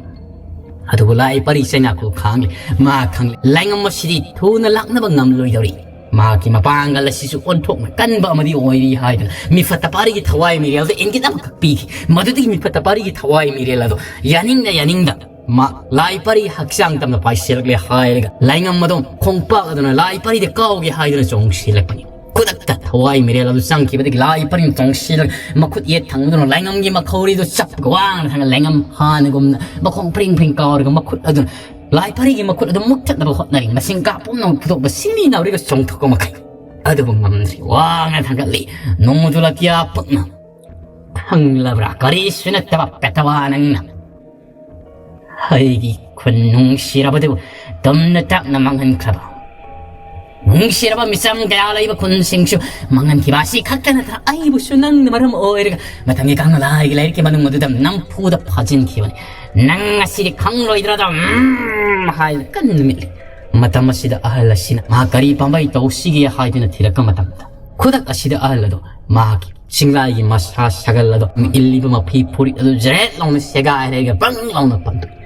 ꯑꯗꯨꯕꯨ ꯂꯥꯏ ꯄꯔꯤ ꯆꯩꯅꯥꯈꯣ ꯈꯥꯡꯂꯦ꯫ ꯃꯥ ꯈꯪꯂꯦ ꯂꯥꯏꯉꯝ ꯑꯁꯤꯗꯤ ꯊꯨꯅ ꯂꯥꯛꯅꯕ ꯉꯝꯂꯣꯏꯗꯧꯔꯤ꯫ ꯃꯍꯥꯛꯀꯤ ꯃꯄꯥꯡꯒꯜ ꯑꯁꯤꯁꯨ ꯑꯣꯟꯊꯣꯛꯅ ꯀꯟꯕ ꯑꯃꯗꯤ ꯑꯣꯏꯔꯤ ꯍꯥꯏꯗꯨꯅ ꯃꯤꯐꯠꯇ ꯄꯥꯔꯤꯒꯤ ꯊꯋꯥꯏ ꯃꯤꯔꯦꯜꯗ ꯏꯪꯒꯤꯠ ꯑꯃꯈꯛ ꯄꯤꯈꯤ꯫ ꯃꯗꯨꯗꯒꯤ ꯃꯤꯐꯠꯇ ꯄꯥꯔꯤꯒꯤ ꯊꯋꯥꯏ ꯃꯤꯔꯦꯜ ꯑꯗꯨ ꯌꯥꯅꯤꯡꯅ ꯌꯥꯅꯤꯡꯗ ꯃꯥ ꯂꯥꯏ ꯄꯔꯤ ꯍꯛꯆꯥꯡ ꯇꯝꯅ ꯄꯥꯏꯁꯤꯜꯂꯛꯂꯦ ꯍꯥꯏꯔꯒ ꯂꯥꯏꯉꯝ ꯑꯗꯨ ꯈꯣꯡꯄꯥꯛ ꯑꯗꯨꯅ ꯂꯥꯏ ꯄꯔꯤꯗ ꯀꯥꯎꯒꯦ ꯍꯥꯏꯗꯨꯅ ꯆꯣꯡꯁꯤꯜꯂꯛꯄꯅꯤ꯫ ꯈꯨꯗꯛꯇ ꯊꯋꯥꯏ ꯃꯤꯔꯦꯜ ꯑꯗꯨ ꯆꯪꯈꯤꯕꯗꯒꯤ ꯂꯥꯏ ꯄꯔꯤꯅ ꯆꯣꯡꯁꯤꯜꯂꯒ ꯃꯈꯨꯠ ꯌꯦꯠ ꯊꯪꯕꯗꯨꯅ ꯂꯥꯏꯉꯝꯒꯤ ꯃꯈꯧꯔꯤꯗꯨ ꯆꯞꯄꯒ ꯋꯥꯡꯅ ꯊꯪꯅ ꯂꯥꯏꯉꯝ ꯍꯥꯟꯅꯒꯨꯝꯅ ꯃꯈꯣꯡ ꯄ꯭ꯔꯤꯡ ꯄ꯭ꯔꯤꯡ ꯀꯥꯎꯔꯒ ꯃꯈꯨꯠ ꯑꯗꯨꯅ ꯂꯥꯏ ꯄꯔꯤꯒꯤ ꯃꯈꯨꯠ ꯑꯗꯨ ꯃꯨꯛꯊꯠꯅꯕ ꯍꯣꯠꯅꯔꯤ꯫ ꯃꯁꯤꯡ ꯀꯥ ꯄꯨꯝꯅꯃꯛ ꯄꯨꯊꯣꯛꯄ ꯁꯤꯡꯂꯤ ꯅꯥꯎꯔꯤꯒ ꯆꯣꯡꯊꯣꯛꯄ ꯃꯈꯩ꯫ ꯑꯗꯨꯕꯨ ꯉꯝꯗ꯭ꯔꯤ꯫ ꯋꯥꯡꯅ ꯊꯥꯡꯒꯠꯂꯤ꯫ ꯅꯣꯡꯖꯨ ꯂꯥꯛꯀꯤꯌꯥ ꯄꯛꯅ ꯈꯪꯂꯕ꯭ꯔꯥ? ꯀꯔꯤꯁꯨ ꯅꯠꯇꯕ ꯄꯦꯇꯋꯥ ꯅꯪꯅ ꯑꯩꯒꯤ ꯈꯨꯟ ꯅꯨꯡꯁꯤꯔꯕꯗꯨ ꯇꯝꯅ ꯇꯥꯛꯅ ꯃꯥꯡꯍꯟꯈ꯭ꯔꯕ ꯅꯨꯡꯁꯤꯔꯕ ꯃꯤꯆꯝ ꯀꯌꯥ ꯂꯩꯕ ꯈꯨꯟꯁꯤꯡꯁꯨ ꯃꯥꯡꯍꯟꯈꯤꯕ ꯑꯁꯤ ꯈꯛꯇ ꯅꯠꯇꯅ ꯑꯩꯕꯨꯁꯨ ꯅꯪꯅ ꯃꯔꯝ ꯑꯣꯏꯔꯒ ꯃꯊꯪꯒꯤ ꯀꯪꯂꯥꯒꯤ ꯂꯥꯏꯔꯤꯛꯀꯤ ꯃꯅꯨꯡ ꯑꯗꯨꯗ ꯅꯝꯐꯨꯗ ꯐꯥꯖꯤꯟꯈꯤꯕꯅꯤ꯫ ꯅꯪ ꯑꯁꯤꯗꯤ ꯈꯪꯂꯣꯏꯗ꯭ꯔꯥꯗ ꯎꯝ ꯍꯥꯏꯅ ꯀꯟꯅ ꯅꯨꯃꯤꯠꯂꯤ꯫ ꯃꯇꯝ ꯑꯁꯤꯗ ꯑꯍꯜ ꯑꯁꯤꯅ ꯃꯍꯥꯛ ꯀꯔꯤ ꯄꯥꯝꯕꯩ ꯇꯧꯁꯤꯒꯦ ꯍꯥꯏꯗꯨꯅ ꯊꯤꯔꯛꯄ ꯃꯇꯝꯗ ꯈꯨꯗꯛ ꯑꯁꯤꯗ ꯑꯍꯜ ꯑꯗꯨ ꯃꯍꯥꯛꯀꯤ ꯆꯤꯡꯂꯥꯏꯒꯤ ꯃꯁꯥ ꯁꯥꯒꯜ ꯑꯗꯣ ꯏꯜꯂꯤꯕ ꯃꯐꯤ ꯐꯨꯔꯤꯠ ꯑꯗꯨ ꯖꯔꯦꯠ ꯂꯥꯎꯅ ꯁꯦꯒꯥꯏꯔꯒ ꯕ꯭ꯔꯪ ꯂꯥꯎꯅ ꯄꯟꯊꯣꯛꯏ꯫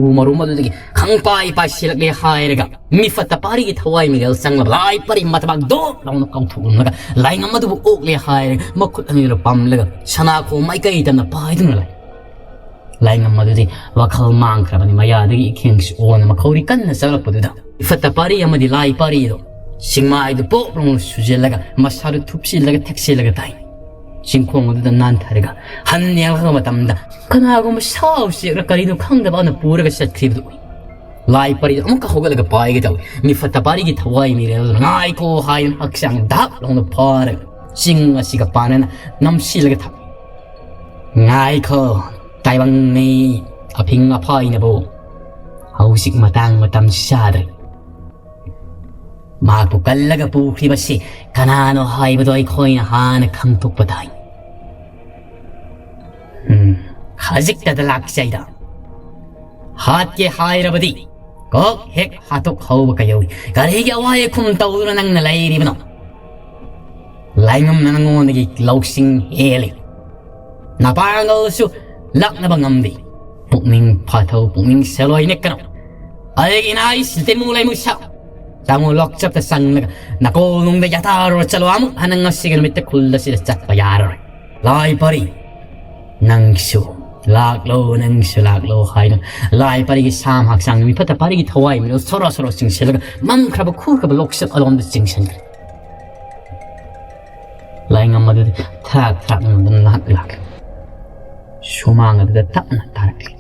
ꯎ ꯃꯔꯨꯝ ꯑꯗꯨꯗꯒꯤ ꯈꯪꯄꯥꯏ ꯄꯥꯏꯁꯤꯜꯂꯛꯂꯦ ꯍꯥꯏꯔꯒ ꯃꯤꯐꯠꯇ ꯄꯥꯔꯤꯒꯤ ꯊꯋꯥꯏ ꯃꯤꯔꯦꯜ ꯆꯪꯂꯕ ꯂꯥꯏ ꯄꯔꯤ ꯃꯊꯕꯥꯛ ꯗꯣꯛ ꯂꯥꯎꯅ ꯀꯥꯎꯊꯣꯛꯂꯝꯂꯒ ꯂꯥꯏꯉꯝ ꯑꯗꯨꯕꯨ ꯑꯣꯛꯂꯦ ꯍꯥꯏꯔꯒ ꯃꯈꯨꯠ ꯑꯅꯤꯗꯨꯅ ꯄꯝꯂꯒ ꯁꯅꯥꯈꯣꯡ ꯃꯥꯏꯀꯩ ꯇꯝꯅ ꯄꯥꯏꯗꯨꯅ ꯂꯩ꯫ ꯂꯥꯏꯉꯝ ꯑꯗꯨꯗꯤ ꯋꯥꯈꯜ ꯃꯥꯡꯈ꯭ꯔꯕꯅꯤ꯫ ꯃꯌꯥꯗꯒꯤ ꯏꯈꯦꯡꯁꯨ ꯑꯣꯅ ꯃꯈꯧꯔꯤ ꯀꯟꯅ ꯆꯠꯂꯛꯄꯗꯨꯗ ꯏꯐꯠꯇ ꯄꯥꯔꯤ ꯑꯃꯗꯤ ꯂꯥꯏ ꯄꯥꯔꯤꯗꯣ ꯆꯤꯡꯃꯥꯏꯗꯨ ꯄꯣꯞ ꯂꯥꯎꯅ ꯁꯨꯖꯤꯜꯂꯒ ꯃꯁꯥꯗꯨ ꯊꯨꯞꯆꯤꯜꯂꯒ ꯊꯦꯛꯆꯤꯜꯂꯒ ꯇꯥꯏ꯫ ꯆꯤꯡꯈꯣꯡ ꯑꯗꯨꯗ ꯅꯥꯟꯊꯔꯒ ꯍꯟ ꯌꯦꯡꯂꯛꯄ ꯃꯇꯝꯗ ꯀꯅꯥꯒꯨꯝꯕ ꯁꯥ ꯎꯆꯦꯛꯔ ꯀꯔꯤꯅꯣ ꯈꯪꯗꯕ ꯑꯃꯅ ꯄꯨꯔꯒ ꯆꯠꯈ꯭ꯔꯤꯕꯗꯨ ꯎꯏ꯫ ꯂꯥꯏ ꯄꯔꯤꯗꯨ ꯑꯃꯨꯛꯀ ꯍꯧꯒꯠꯂꯒ ꯄꯥꯏꯒꯦ ꯇꯧꯏ꯫ ꯃꯤꯐꯠꯇ ꯄꯥꯔꯤꯒꯤ ꯊꯋꯥꯏ ꯃꯤꯔꯦꯜ ꯑꯗꯨꯅ "ꯉꯥꯏꯈꯣ" ꯍꯥꯏꯗꯨꯅ ꯍꯛꯆꯥꯡ ꯙꯥꯞ ꯂꯥꯎꯅ ꯐꯥꯔꯒ ꯆꯤꯡ ꯑꯁꯤꯒ ꯄꯥꯟꯅꯅ ꯅꯝꯁꯤꯜꯂꯒ ꯊꯝꯃꯤ꯫ "ꯉꯥꯏꯈꯣ, ꯇꯥꯏꯕꯪ ꯃꯤ ꯑꯐꯤꯡ ꯑꯐꯥꯏꯅꯕꯨ ꯍꯧꯖꯤꯛ ꯃꯇꯥꯡ ꯃꯇꯝ ꯆꯥꯗ꯭ꯔꯦ꯫ ꯃꯍꯥꯛꯄꯨ ꯀꯜꯂꯒ ꯄꯨꯈ꯭ꯔꯤꯕꯁꯤ ꯀꯅꯥꯅꯣ ꯍꯥꯏꯕꯗꯣ ꯑꯩꯈꯣꯏꯅ ꯍꯥꯟꯅ ꯈꯪꯗꯣꯛꯄ ꯇꯥꯏ꯫ ꯎꯝ, ꯈꯖꯤꯛꯇꯗ ꯂꯥꯛꯆꯩꯗ꯫ ꯍꯥꯠꯀꯦ ꯍꯥꯏꯔꯕꯗꯤ ꯀꯣꯛ ꯍꯦꯛ ꯍꯥꯠꯇꯣꯛꯍꯧꯕ ꯀꯩꯗꯧꯏ? ꯀꯔꯤꯒꯤ ꯑꯋꯥꯏ ꯑꯈꯨꯝ ꯇꯧꯗꯨꯅ ꯅꯪꯅ ꯂꯩꯔꯤꯕꯅꯣ? ꯂꯥꯏꯉꯝꯅ ꯅꯪꯉꯣꯟꯗꯒꯤ ꯂꯧꯁꯤꯡ ꯍꯦꯜꯂꯤ꯫ ꯅꯄꯥꯡꯒꯜꯁꯨ ꯂꯥꯛꯅꯕ ꯉꯝꯗꯦ꯫ ꯄꯨꯛꯅꯤꯡ ꯐꯥꯊꯧ, ꯄꯨꯛꯅꯤꯡ ꯁꯦꯂꯣꯏ ꯅꯤꯛꯀꯅꯨ꯫ ꯑꯩꯒꯤ ꯏꯅꯥꯏ ꯁꯤꯜꯇꯤꯟꯃꯨ ꯂꯩꯃꯨ ꯁꯥ꯫ ꯇꯥꯃꯣ ꯂꯣꯛꯆꯞꯇ ꯆꯪꯂꯒ ꯅꯀꯣꯜꯅꯨꯡꯗ ꯌꯥꯇꯥꯔꯣ ꯆꯠꯂꯣ꯫ ꯑꯃꯨꯛ ꯍꯟꯅ ꯉꯁꯤꯒꯤ ꯅꯨꯃꯤꯠꯇ ꯈꯨꯜ ꯑꯁꯤꯗ ꯆꯠꯄ ꯌꯥꯔꯔꯣꯏ꯫ ꯂꯥꯏ ꯄꯔꯤ, ꯅꯪꯁꯨ ꯂꯥꯛꯂꯣ, ꯅꯪꯁꯨ ꯂꯥꯛꯂꯣ ꯍꯥꯏꯅ ꯂꯥꯏ ꯄꯔꯤꯒꯤ ꯁꯥꯝ ꯍꯛꯆꯥꯡ ꯃꯤꯐꯠꯇ ꯄꯔꯤꯒꯤ ꯊꯋꯥꯏ ꯃꯤꯔꯣ ꯁꯣꯔꯣ ꯁꯣꯔꯣ ꯆꯤꯡꯁꯤꯜꯂꯒ ꯃꯝꯈ꯭ꯔꯕ ꯈꯨꯈ꯭ꯔꯕ ꯂꯣꯛꯆꯞ ꯑꯂꯣꯝꯗ ꯆꯤꯡꯁꯤꯟꯈ꯭ꯔꯦ꯫ ꯂꯥꯏꯉꯝ ꯑꯗꯨꯗꯤ ꯊꯔꯥꯛ ꯊꯔꯥꯛ ꯅꯣꯡꯗꯨꯅ ꯂꯥꯛ ꯂꯥꯛ ꯁꯨꯃꯥꯡ ꯑꯗꯨꯗ ꯇꯞꯅ ꯇꯥꯔꯛꯂꯤ꯫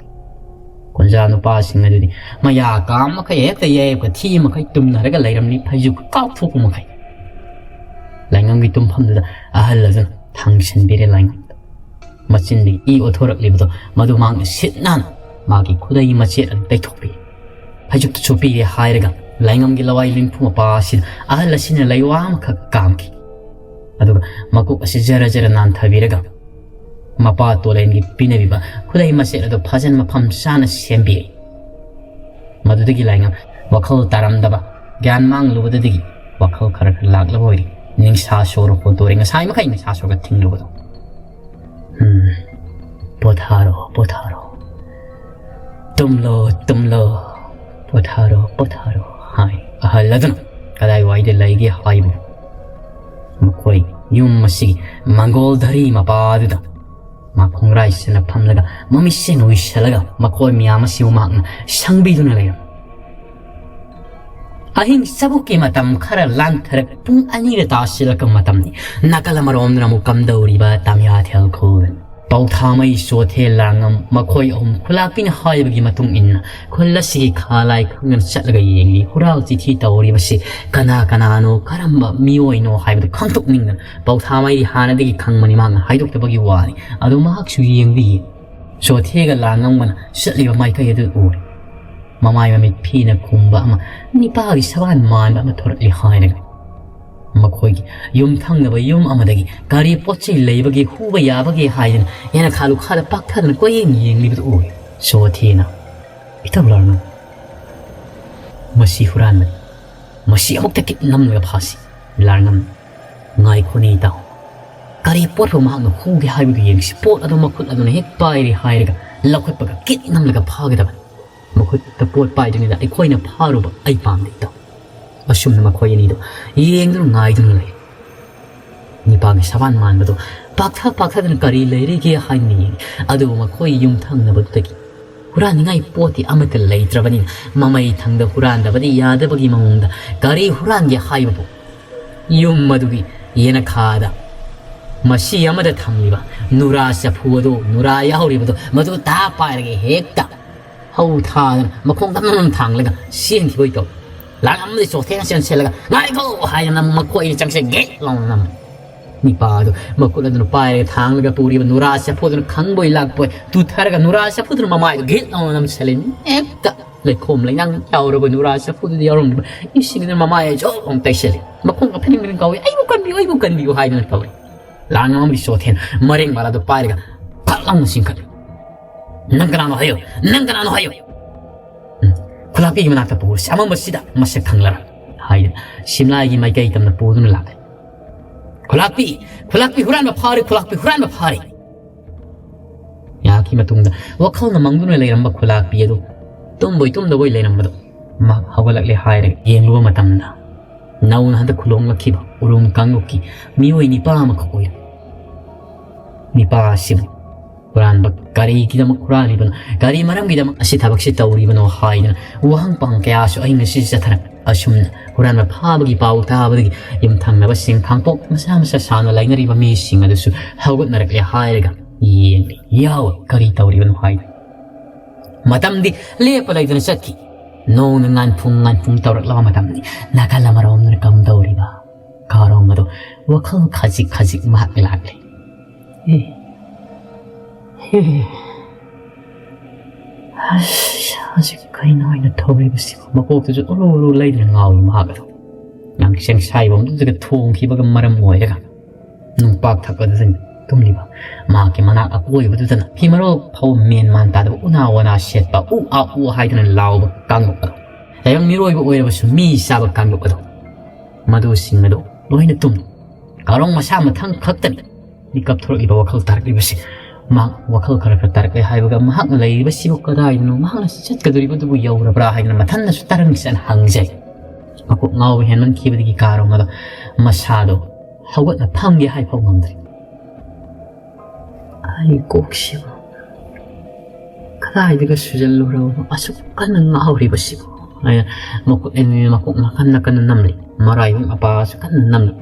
ꯀꯨꯟꯖꯥ ꯅꯨꯄꯥꯁꯤꯡ ꯑꯗꯨꯗꯤ ꯃꯌꯥ ꯀꯥ ꯃꯈꯩ ꯍꯦꯛꯇ ꯌꯥꯏꯌꯦꯞꯀ ꯊꯤ ꯃꯈꯩ ꯇꯨꯝꯅꯔꯒ ꯂꯩꯔꯝꯂꯤ, ꯐꯩꯖꯨꯞ ꯀꯥꯎꯊꯣꯛꯄ ꯃꯈꯩ꯫ ꯂꯥꯏꯉꯝꯒꯤ ꯇꯨꯝꯐꯝꯗꯨꯗ ꯑꯍꯜ ꯑꯗꯨꯅ ꯊꯥꯡꯁꯤꯟꯕꯤꯔꯦ ꯂꯥꯏꯉꯝꯗ꯫ ꯃꯆꯤꯟꯗꯒꯤ ꯏ ꯑꯣꯊꯣꯔꯛꯂꯤꯕꯗꯣ ꯃꯗꯨ ꯃꯍꯥꯛꯅ ꯁꯤꯠ ꯅꯥꯟꯅ ꯃꯥꯒꯤ ꯈꯨꯗꯩ ꯃꯆꯦꯠ ꯑꯗꯨ ꯇꯩꯊꯣꯛꯄꯤ꯫ ꯐꯩꯖꯨꯞꯇꯨꯁꯨ ꯄꯤꯔꯦ ꯍꯥꯏꯔꯒ ꯂꯥꯏꯉꯝꯒꯤ ꯂꯋꯥꯏ ꯂꯤꯟꯐꯨ ꯃꯄꯥ ꯑꯁꯤꯗ ꯑꯍꯜ ꯑꯁꯤꯅ ꯂꯩꯋꯥ ꯑꯃꯈꯛ ꯀꯥꯝꯈꯤ꯫ ꯑꯗꯨꯒ ꯃꯀꯣꯛ ꯑꯁꯤ ꯖꯔ ꯖꯔ ꯅꯥꯟꯊꯕꯤꯔꯒ ꯃꯄꯥ ꯇꯣꯂꯦꯟꯒꯤ ꯄꯤꯅꯔꯤꯕ ꯈꯨꯗꯩ ꯃꯆꯦꯠ ꯑꯗꯨ ꯐꯖꯅ ꯃꯐꯝ ꯆꯥꯅ ꯁꯦꯝꯕꯤꯔꯦ꯫ ꯃꯗꯨꯗꯒꯤ ꯂꯥꯏꯉꯝ ꯋꯥꯈꯜ ꯇꯥꯔꯝꯗꯕ, ꯒ꯭ꯌꯥꯟ ꯃꯥꯡꯂꯨꯕꯗꯗꯒꯤ ꯋꯥꯈꯜ ꯈꯔ ꯈꯔ ꯂꯥꯛꯂꯕ ꯑꯣꯏꯔꯤ꯫ ꯅꯤꯡꯁꯥ ꯁꯣꯔ ꯍꯣꯟꯗꯣꯔꯦ, ꯉꯁꯥꯏ ꯃꯈꯩ ꯅꯤꯡꯁꯥ ꯁꯣꯔꯒ ꯊꯤꯡꯂꯨꯕꯗꯣ꯫ ꯎꯝ, ꯄꯣꯊꯥꯔꯣ, ꯄꯣꯊꯥꯔꯣ꯫ ꯇꯨꯝꯂꯣ, ꯇꯨꯝꯂꯣ꯫ ꯄꯣꯊꯥꯔꯣ, ꯄꯣꯊꯥꯔꯣ ꯍꯥꯏ꯫ ꯑꯍꯜ ꯑꯗꯨꯅ ꯀꯗꯥꯏꯋꯥꯏꯗ ꯂꯩꯒꯦ ꯍꯥꯏꯕꯨ ꯃꯈꯣꯏ ꯌꯨꯝ ꯑꯁꯤꯒꯤ ꯃꯪꯒꯣꯜ ꯙꯔꯤ ꯃꯄꯥꯗꯨꯗ ꯃꯥ ꯈꯣꯡꯒ꯭ꯔꯥꯏ ꯁꯤꯅ ꯐꯝꯂꯒ ꯃꯃꯤꯠꯁꯦ ꯎꯏꯁꯜꯂꯒ ꯃꯈꯣꯏ ꯃꯌꯥꯝ ꯑꯁꯤꯕꯨ ꯃꯍꯥꯛꯅ ꯁꯪꯕꯤꯗꯨꯅ ꯂꯩꯔꯝꯃꯤ꯫ ꯑꯍꯤꯡ ꯆꯕꯨꯛꯀꯤ ꯃꯇꯝ ꯈꯔ ꯂꯥꯟꯊꯔꯛ ꯄꯨꯡ ꯑꯅꯤꯗ ꯇꯥꯁꯤꯜꯂꯛꯄ ꯃꯇꯝꯅꯤ꯫ ꯅꯥꯀꯜ ꯑꯃꯔꯣꯝꯗꯅ ꯑꯃꯨꯛ ꯀꯝꯗꯧꯔꯤꯕ ꯇꯥꯃꯤꯌꯥꯊꯦꯜ ꯈꯨꯜ꯫ ꯄꯧꯊꯥꯃꯩ, ꯆꯣꯊꯦ, ꯂꯥꯡꯉꯝ ꯃꯈꯣꯏ ꯑꯍꯨꯝ ꯈꯨꯂꯥꯛꯄꯤꯅ ꯍꯥꯏꯕꯒꯤ ꯃꯇꯨꯡ ꯏꯟꯅ ꯈꯨꯜ ꯑꯁꯤꯒꯤ ꯈꯥ ꯂꯥꯏ ꯈꯪꯗꯅ ꯆꯠꯂꯒ ꯌꯦꯡꯂꯤ꯫ ꯍꯨꯔꯥꯜ ꯆꯤꯊꯤ ꯇꯧꯔꯤꯕꯁꯤ ꯀꯅꯥ ꯀꯅꯥꯅꯣ, ꯀꯔꯝꯕ ꯃꯤꯑꯣꯏꯅꯣ ꯍꯥꯏꯕꯗꯨ ꯈꯪꯗꯣꯛꯅꯤꯡꯗꯅ ꯄꯧꯊꯥꯃꯩꯗꯤ ꯍꯥꯟꯅꯗꯒꯤ ꯈꯪꯕꯅꯤ, ꯃꯍꯥꯛꯅ ꯍꯥꯏꯗꯣꯛꯇꯕꯒꯤ ꯋꯥꯅꯤ꯫ ꯑꯗꯨ ꯃꯍꯥꯛꯁꯨ ꯌꯦꯡꯕꯤꯌꯦ꯫ ꯆꯣꯊꯦꯒ ꯂꯥꯡꯉꯝꯒꯅ ꯆꯠꯂꯤꯕ ꯃꯥꯏꯀꯩ ꯑꯗꯨ ꯎꯔꯦ꯫ ꯃꯃꯥꯏ ꯃꯃꯤꯠ ꯐꯤꯅ ꯈꯨꯝꯕ ꯑꯃ, ꯅꯤꯄꯥꯒꯤ ꯁꯕꯥꯟ ꯃꯥꯟꯕ ꯑꯃ ꯊꯣꯔꯛꯂꯤ ꯍꯥꯏꯔꯒ, ꯃꯈꯣꯏꯒꯤ ꯌꯨꯝ ꯊꯪꯅꯕ ꯌꯨꯝ ꯑꯃꯗꯒꯤ ꯀꯔꯤ ꯄꯣꯠ ꯆꯩ ꯂꯩꯕꯒꯦ, ꯍꯨꯕ ꯌꯥꯕꯒꯦ ꯍꯥꯏꯗꯅ ꯌꯦꯅꯈꯥ ꯂꯨꯈꯥꯗ ꯄꯥꯛꯊꯗꯅ ꯀꯣꯏꯌꯦꯡ ꯌꯦꯡꯂꯤꯕꯗꯨ ꯎꯔꯦ꯫ ꯆꯣꯊꯦꯅ, "ꯏꯇꯥꯎ ꯂꯥꯡꯉꯝ, ꯃꯁꯤ ꯍꯨꯔꯥꯟꯕꯅꯤ꯫ ꯃꯁꯤ ꯑꯃꯨꯛꯇ ꯀꯤꯠ ꯅꯝꯂꯒ ꯐꯥꯁꯤ꯫ ꯂꯥꯡꯉꯝ, ꯉꯥꯏꯈꯣꯅꯦ ꯏꯇꯥꯎ꯫ ꯀꯔꯤ ꯄꯣꯠꯄꯨ ꯃꯍꯥꯛꯅ ꯍꯨꯒꯦ ꯍꯥꯏꯕꯗꯨ ꯌꯦꯡꯁꯤ꯫ ꯄꯣꯠ ꯑꯗꯨ ꯃꯈꯨꯠ ꯑꯗꯨꯅ ꯍꯦꯛ ꯄꯥꯏꯔꯦ ꯍꯥꯏꯔꯒ ꯂꯧꯈꯠꯄꯒ ꯀꯤꯠ ꯅꯝꯂꯒ ꯐꯥꯒꯗꯕꯅꯤ꯫ ꯃꯈꯨꯠꯇ ꯄꯣꯠ ꯄꯥꯏꯗ꯭ꯔꯤꯉꯩꯗ ꯑꯩꯈꯣꯏꯅ ꯐꯥꯔꯨꯕ ꯑꯩ ꯄꯥꯝꯗꯦ ꯏꯇꯥꯎ꯫" ꯑꯁꯨꯝꯅ ꯃꯈꯣꯏ ꯑꯅꯤꯗꯨ ꯌꯦꯡꯗꯨꯅ ꯉꯥꯏꯗꯨꯅ ꯂꯩ꯫ ꯅꯤꯄꯥꯒꯤ ꯁꯕꯥꯟ ꯃꯥꯟꯕꯗꯨ ꯄꯥꯛꯊ ꯄꯥꯛꯊꯗꯅ ꯀꯔꯤ ꯂꯩꯔꯤꯒꯦ ꯍꯥꯏꯅ ꯌꯦꯡꯉꯤ꯫ ꯑꯗꯨꯕꯨ ꯃꯈꯣꯏ ꯌꯨꯝ ꯊꯪꯅꯕꯗꯨꯗꯒꯤ ꯍꯨꯔꯥꯟꯅꯤꯡꯉꯥꯏ ꯄꯣꯠꯇꯤ ꯑꯃꯠꯇ ꯂꯩꯇ꯭ꯔꯕꯅꯤꯅ, ꯃꯃꯩ ꯊꯪꯗ ꯍꯨꯔꯥꯟꯗꯕꯗꯤ ꯌꯥꯗꯕꯒꯤ ꯃꯑꯣꯡꯗ ꯀꯔꯤ ꯍꯨꯔꯥꯟꯒꯦ ꯍꯥꯏꯕꯕꯨ, ꯌꯨꯝ ꯑꯗꯨꯒꯤ ꯌꯦꯅꯈꯥꯗ ꯃꯁꯤ ꯑꯃꯗ ꯊꯝꯂꯤꯕ ꯅꯨꯔꯥ ꯆꯐꯨ ꯑꯗꯨ, ꯅꯨꯔꯥ ꯌꯥꯎꯔꯤꯕꯗꯨ, ꯃꯗꯨ ꯇꯥ ꯄꯥꯏꯔꯒ ꯍꯦꯛꯇ ꯍꯧ ꯊꯥꯗꯅ ꯃꯈꯣꯡ ꯅꯝ ꯅꯝ ꯊꯥꯡꯂꯒ ꯆꯦꯟꯈꯤꯕ ꯑꯣꯏ ꯇꯧꯏ꯫ ꯂꯥꯡꯉꯝꯗꯤ ꯆꯣꯊꯦꯅ ꯆꯦꯟꯁꯤꯜꯂꯒ, "ꯉꯥꯏꯈꯣ!" ꯍꯥꯏꯗꯅ ꯃꯈꯣꯏ ꯑꯅꯤ ꯆꯪꯁꯦ ꯒꯦꯠ ꯂꯥꯎꯅ ꯅꯝꯃꯤ꯫ ꯅꯤꯄꯥ ꯑꯗꯨ ꯃꯈꯨꯠ ꯑꯗꯨꯅ ꯄꯥꯏꯔꯒ ꯊꯥꯡꯂꯒ ꯄꯨꯔꯤꯕ ꯅꯨꯔꯥ ꯆꯐꯨꯗꯨꯅ ꯈꯪꯕꯣꯏ ꯂꯥꯛꯄꯣꯏ ꯇꯨꯊꯔꯒ ꯅꯨꯔꯥ ꯆꯐꯨꯗꯨꯅ ꯃꯃꯥꯏꯗ ꯒꯦꯠ ꯂꯥꯎꯅ ꯅꯝꯁꯤꯜꯂꯤ꯫ ꯍꯦꯛꯇ ꯂꯩꯈꯣꯝ ꯂꯩꯅꯥꯡ ꯌꯥꯎꯔꯕ ꯅꯨꯔꯥ ꯆꯐꯨꯗꯨꯗ ꯌꯥꯎꯔꯝꯂꯤꯕ ꯏꯁꯤꯡ ꯑꯗꯨꯅ ꯃꯃꯥꯏꯗ ꯖꯣꯞ ꯑꯃ ꯇꯩꯁꯜꯂꯤ꯫ ꯃꯈꯣꯡꯒ ꯐꯤꯅꯤꯡ ꯐꯤꯅꯤꯡ ꯀꯥꯎꯏ, "ꯑꯩꯕꯨ ꯀꯟꯕꯤꯌꯨ, ꯑꯩꯕꯨ ꯀꯟꯕꯤꯌꯨ" ꯍꯥꯏꯗꯨꯅ ꯇꯧꯔꯤ꯫ ꯂꯥꯡꯉꯝꯒꯤ ꯆꯣꯊꯦꯅ ꯃꯔꯦꯡ ꯃꯔꯥꯗꯨ ꯄꯥꯏꯔꯒ ꯐꯠ ꯂꯥꯎꯅ ꯆꯤꯡꯈꯠꯂꯤ꯫ "ꯅꯪ ꯀꯅꯥꯅꯣ ꯍꯥꯏꯌꯨ, ꯅꯪ ꯀꯅꯥꯅꯣ ꯍꯥꯏꯌꯨ꯫ ꯎꯝ, ꯈꯨꯂꯥꯛꯄꯤꯒꯤ ꯃꯅꯥꯛꯇ ꯄꯨꯔꯁꯤ, ꯑꯃꯝꯕꯁꯤꯗ ꯃꯁꯛ ꯈꯪꯂꯔꯣꯏ" ꯍꯥꯏꯗꯨꯅ ꯁꯤꯝꯂꯥꯏꯒꯤ ꯃꯥꯏꯀꯩ ꯇꯝꯅ ꯄꯨꯗꯨꯅ ꯂꯥꯛꯂꯦ꯫ "ꯈꯨꯂꯥꯛꯄꯤ, ꯈꯨꯂꯥꯛꯄꯤ ꯍꯨꯔꯥꯟꯕ ꯐꯥꯔꯦ, ꯈꯨꯂꯥꯛꯄꯤ ꯍꯨꯔꯥꯟꯕ ꯐꯥꯔꯦ!" ꯌꯥꯈꯤ ꯃꯇꯨꯡꯗ ꯋꯥꯈꯜꯅ ꯃꯪꯗꯨꯅ ꯂꯩꯔꯝꯕ ꯈꯨꯂꯥꯛꯄꯤ ꯑꯗꯨ ꯇꯨꯝꯕꯣꯏ ꯇꯨꯝꯗꯕꯣꯏ ꯂꯩꯔꯝꯕꯗꯨ ꯃꯍꯥꯛ ꯍꯧꯒꯠꯂꯛꯂꯦ ꯍꯥꯏꯔꯒ ꯌꯦꯡꯂꯨꯕ ꯃꯇꯝꯗ, ꯅꯧꯅ ꯍꯟꯗꯛ ꯈꯨꯂꯣꯡꯂꯛꯈꯤꯕ ꯎꯔꯨꯝ ꯀꯥꯡꯂꯨꯞꯀꯤ ꯃꯤꯑꯣꯏ ꯅꯤꯄꯥ ꯑꯃꯈꯛ ꯑꯣꯏꯔꯝꯃꯤ꯫ ꯅꯤꯄꯥ ꯑꯁꯤꯕꯨ ꯍꯨꯔꯥꯟꯕ ꯀꯔꯤꯒꯤꯗꯃꯛ ꯍꯨꯔꯥꯜꯂꯤꯕꯅꯣ, ꯀꯔꯤ ꯃꯔꯝꯒꯤꯗꯃꯛ ꯑꯁꯤ ꯊꯕꯛꯁꯤ ꯇꯧꯔꯤꯕꯅꯣ ꯍꯥꯏꯗꯨꯅ ꯋꯥꯍꯪ ꯄꯥꯎꯍꯪ ꯀꯌꯥꯁꯨ ꯑꯍꯤꯡ ꯑꯁꯤ ꯆꯠꯊꯔꯛ꯫ ꯑꯁꯨꯝꯅ ꯍꯨꯔꯥꯟꯕ ꯐꯥꯕꯒꯤ ꯄꯥꯎ ꯇꯥꯕꯗꯒꯤ ꯌꯨꯝꯊꯪꯅꯕꯁꯤꯡ ꯈꯥꯡꯄꯣꯛ ꯃꯁꯥ ꯃꯁꯥ ꯁꯥꯅ ꯂꯩꯅꯔꯤꯕ ꯃꯤꯁꯤꯡ ꯑꯗꯨꯁꯨ ꯍꯧꯒꯠꯅꯔꯛꯂꯦ ꯍꯥꯏꯔꯒ ꯌꯦꯡꯂꯤ꯫ ꯌꯥꯎ, ꯀꯔꯤ ꯇꯧꯔꯤꯕꯅꯣ ꯍꯥꯏꯅ꯫ ꯃꯇꯝꯗꯤ ꯂꯦꯞꯄ ꯂꯩꯇꯅ ꯆꯠꯈꯤ꯫ ꯅꯣꯡꯅ ꯉꯥꯟꯐꯨꯡ ꯉꯥꯟꯐꯨꯡ ꯇꯧꯔꯛꯂꯕ ꯃꯇꯝꯅꯤ꯫ ꯅꯥꯀꯜ ꯑꯃꯔꯣꯝꯗꯅ ꯀꯝꯗꯧꯔꯤꯕ? ꯀꯥꯔꯣꯡ ꯑꯗꯨ ꯋꯥꯈꯜ ꯈꯖꯤꯛ ꯈꯖꯤꯛ ꯃꯍꯥꯛ ꯂꯥꯛꯂꯤ꯫ ꯑꯦ, ꯑꯦ, "ꯑꯁ, ꯍꯧꯖꯤꯛ ꯀꯩꯅꯣ ꯑꯩꯅ ꯊꯧꯔꯤꯕꯁꯤꯕꯨ?" ꯃꯀꯣꯛꯇꯨꯁꯨ ꯎꯔꯨ ꯎꯔꯨ ꯂꯩꯗꯨꯅ ꯉꯥꯎꯏ ꯃꯍꯥꯛ ꯑꯗꯣ꯫ ꯌꯥꯝ ꯆꯦꯡꯁꯥꯏꯕꯝꯗꯨꯗꯒ ꯊꯣꯡꯈꯤꯕꯒ ꯃꯔꯝ ꯑꯣꯏꯔꯒ ꯅꯨꯡꯄꯥꯛ ꯊꯛꯄꯗꯨꯗ ꯇꯨꯝꯂꯤꯕ ꯃꯍꯥꯛꯀꯤ ꯃꯅꯥꯛ ꯑꯀꯣꯏꯕꯗꯨꯗꯅ ꯐꯤ ꯃꯔꯣꯜ ꯐꯥꯎ ꯃꯦꯟ ꯃꯥꯟ ꯇꯥꯗꯕ ꯎꯅꯥ ꯋꯥꯅꯥ ꯁꯦꯠꯄ ꯎ ꯑꯥ ꯎ ꯍꯥꯏꯗꯨꯅ ꯂꯥꯎꯕ ꯀꯥꯡꯂꯨꯞ ꯑꯗꯣ, ꯂꯥꯏꯌꯣꯡ ꯃꯤꯔꯣꯏꯕ ꯑꯣꯏꯔꯕꯁꯨ ꯃꯤ ꯆꯥꯕ ꯀꯥꯡꯂꯨꯞ ꯑꯗꯣ, ꯃꯗꯨꯁꯤꯡ ꯑꯗꯣ ꯂꯣꯏꯅ ꯇꯨꯝꯃꯤ꯫ ꯀꯥꯔꯣꯡ ꯃꯁꯥ ꯃꯊꯪ ꯈꯛꯇꯅꯤ ꯃꯤꯀꯞ ꯊꯣꯔꯛꯂꯤꯕ ꯋꯥꯈꯜ ꯇꯥꯔꯛꯂꯤꯕꯁꯤ꯫ ꯃꯍꯥꯛ ꯋꯥꯈꯜ ꯈꯔ ꯈꯔ ꯇꯥꯔꯛꯂꯦ ꯍꯥꯏꯕꯒ ꯃꯍꯥꯛꯅ ꯂꯩꯔꯤꯕꯁꯤꯕꯨ ꯀꯗꯥꯏꯗꯅꯣ, ꯃꯍꯥꯛꯅ ꯆꯠꯀꯗꯧꯔꯤꯕꯗꯨꯕꯨ ꯌꯧꯔꯕ꯭ꯔꯥ ꯍꯥꯏꯗꯅ ꯃꯊꯟꯗꯁꯨ ꯇꯔꯪ ꯆꯠꯅ ꯍꯪꯖꯩ꯫ ꯃꯀꯣꯛ ꯉꯥꯎꯕ ꯍꯦꯟꯃꯟꯈꯤꯕꯗꯒꯤ ꯀꯥꯔꯣꯡ ꯑꯗꯣ ꯃꯁꯥꯗꯣ ꯍꯧꯒꯠꯅ ꯐꯝꯒꯦ ꯍꯥꯏꯐꯥꯎ ꯉꯝꯗ꯭ꯔꯦ꯫ "ꯑꯩ ꯀꯣꯛꯁꯤꯕꯨ ꯀꯗꯥꯏꯗꯒ ꯁꯨꯖꯜꯂꯨꯔꯕꯅꯣ ꯑꯁꯨꯛ ꯀꯟꯅ ꯉꯥꯎꯔꯤꯕꯁꯤꯕꯨ?" ꯍꯥꯏꯅ ꯃꯀꯣꯛ, ꯃꯀꯣꯛ ꯅꯥꯀꯟ ꯅꯥꯀꯟꯗ ꯅꯝꯂꯤ, ꯃꯔꯥꯏꯕꯛ ꯃꯄꯥꯁꯨ ꯀꯟꯅ ꯅꯝꯂꯤ꯫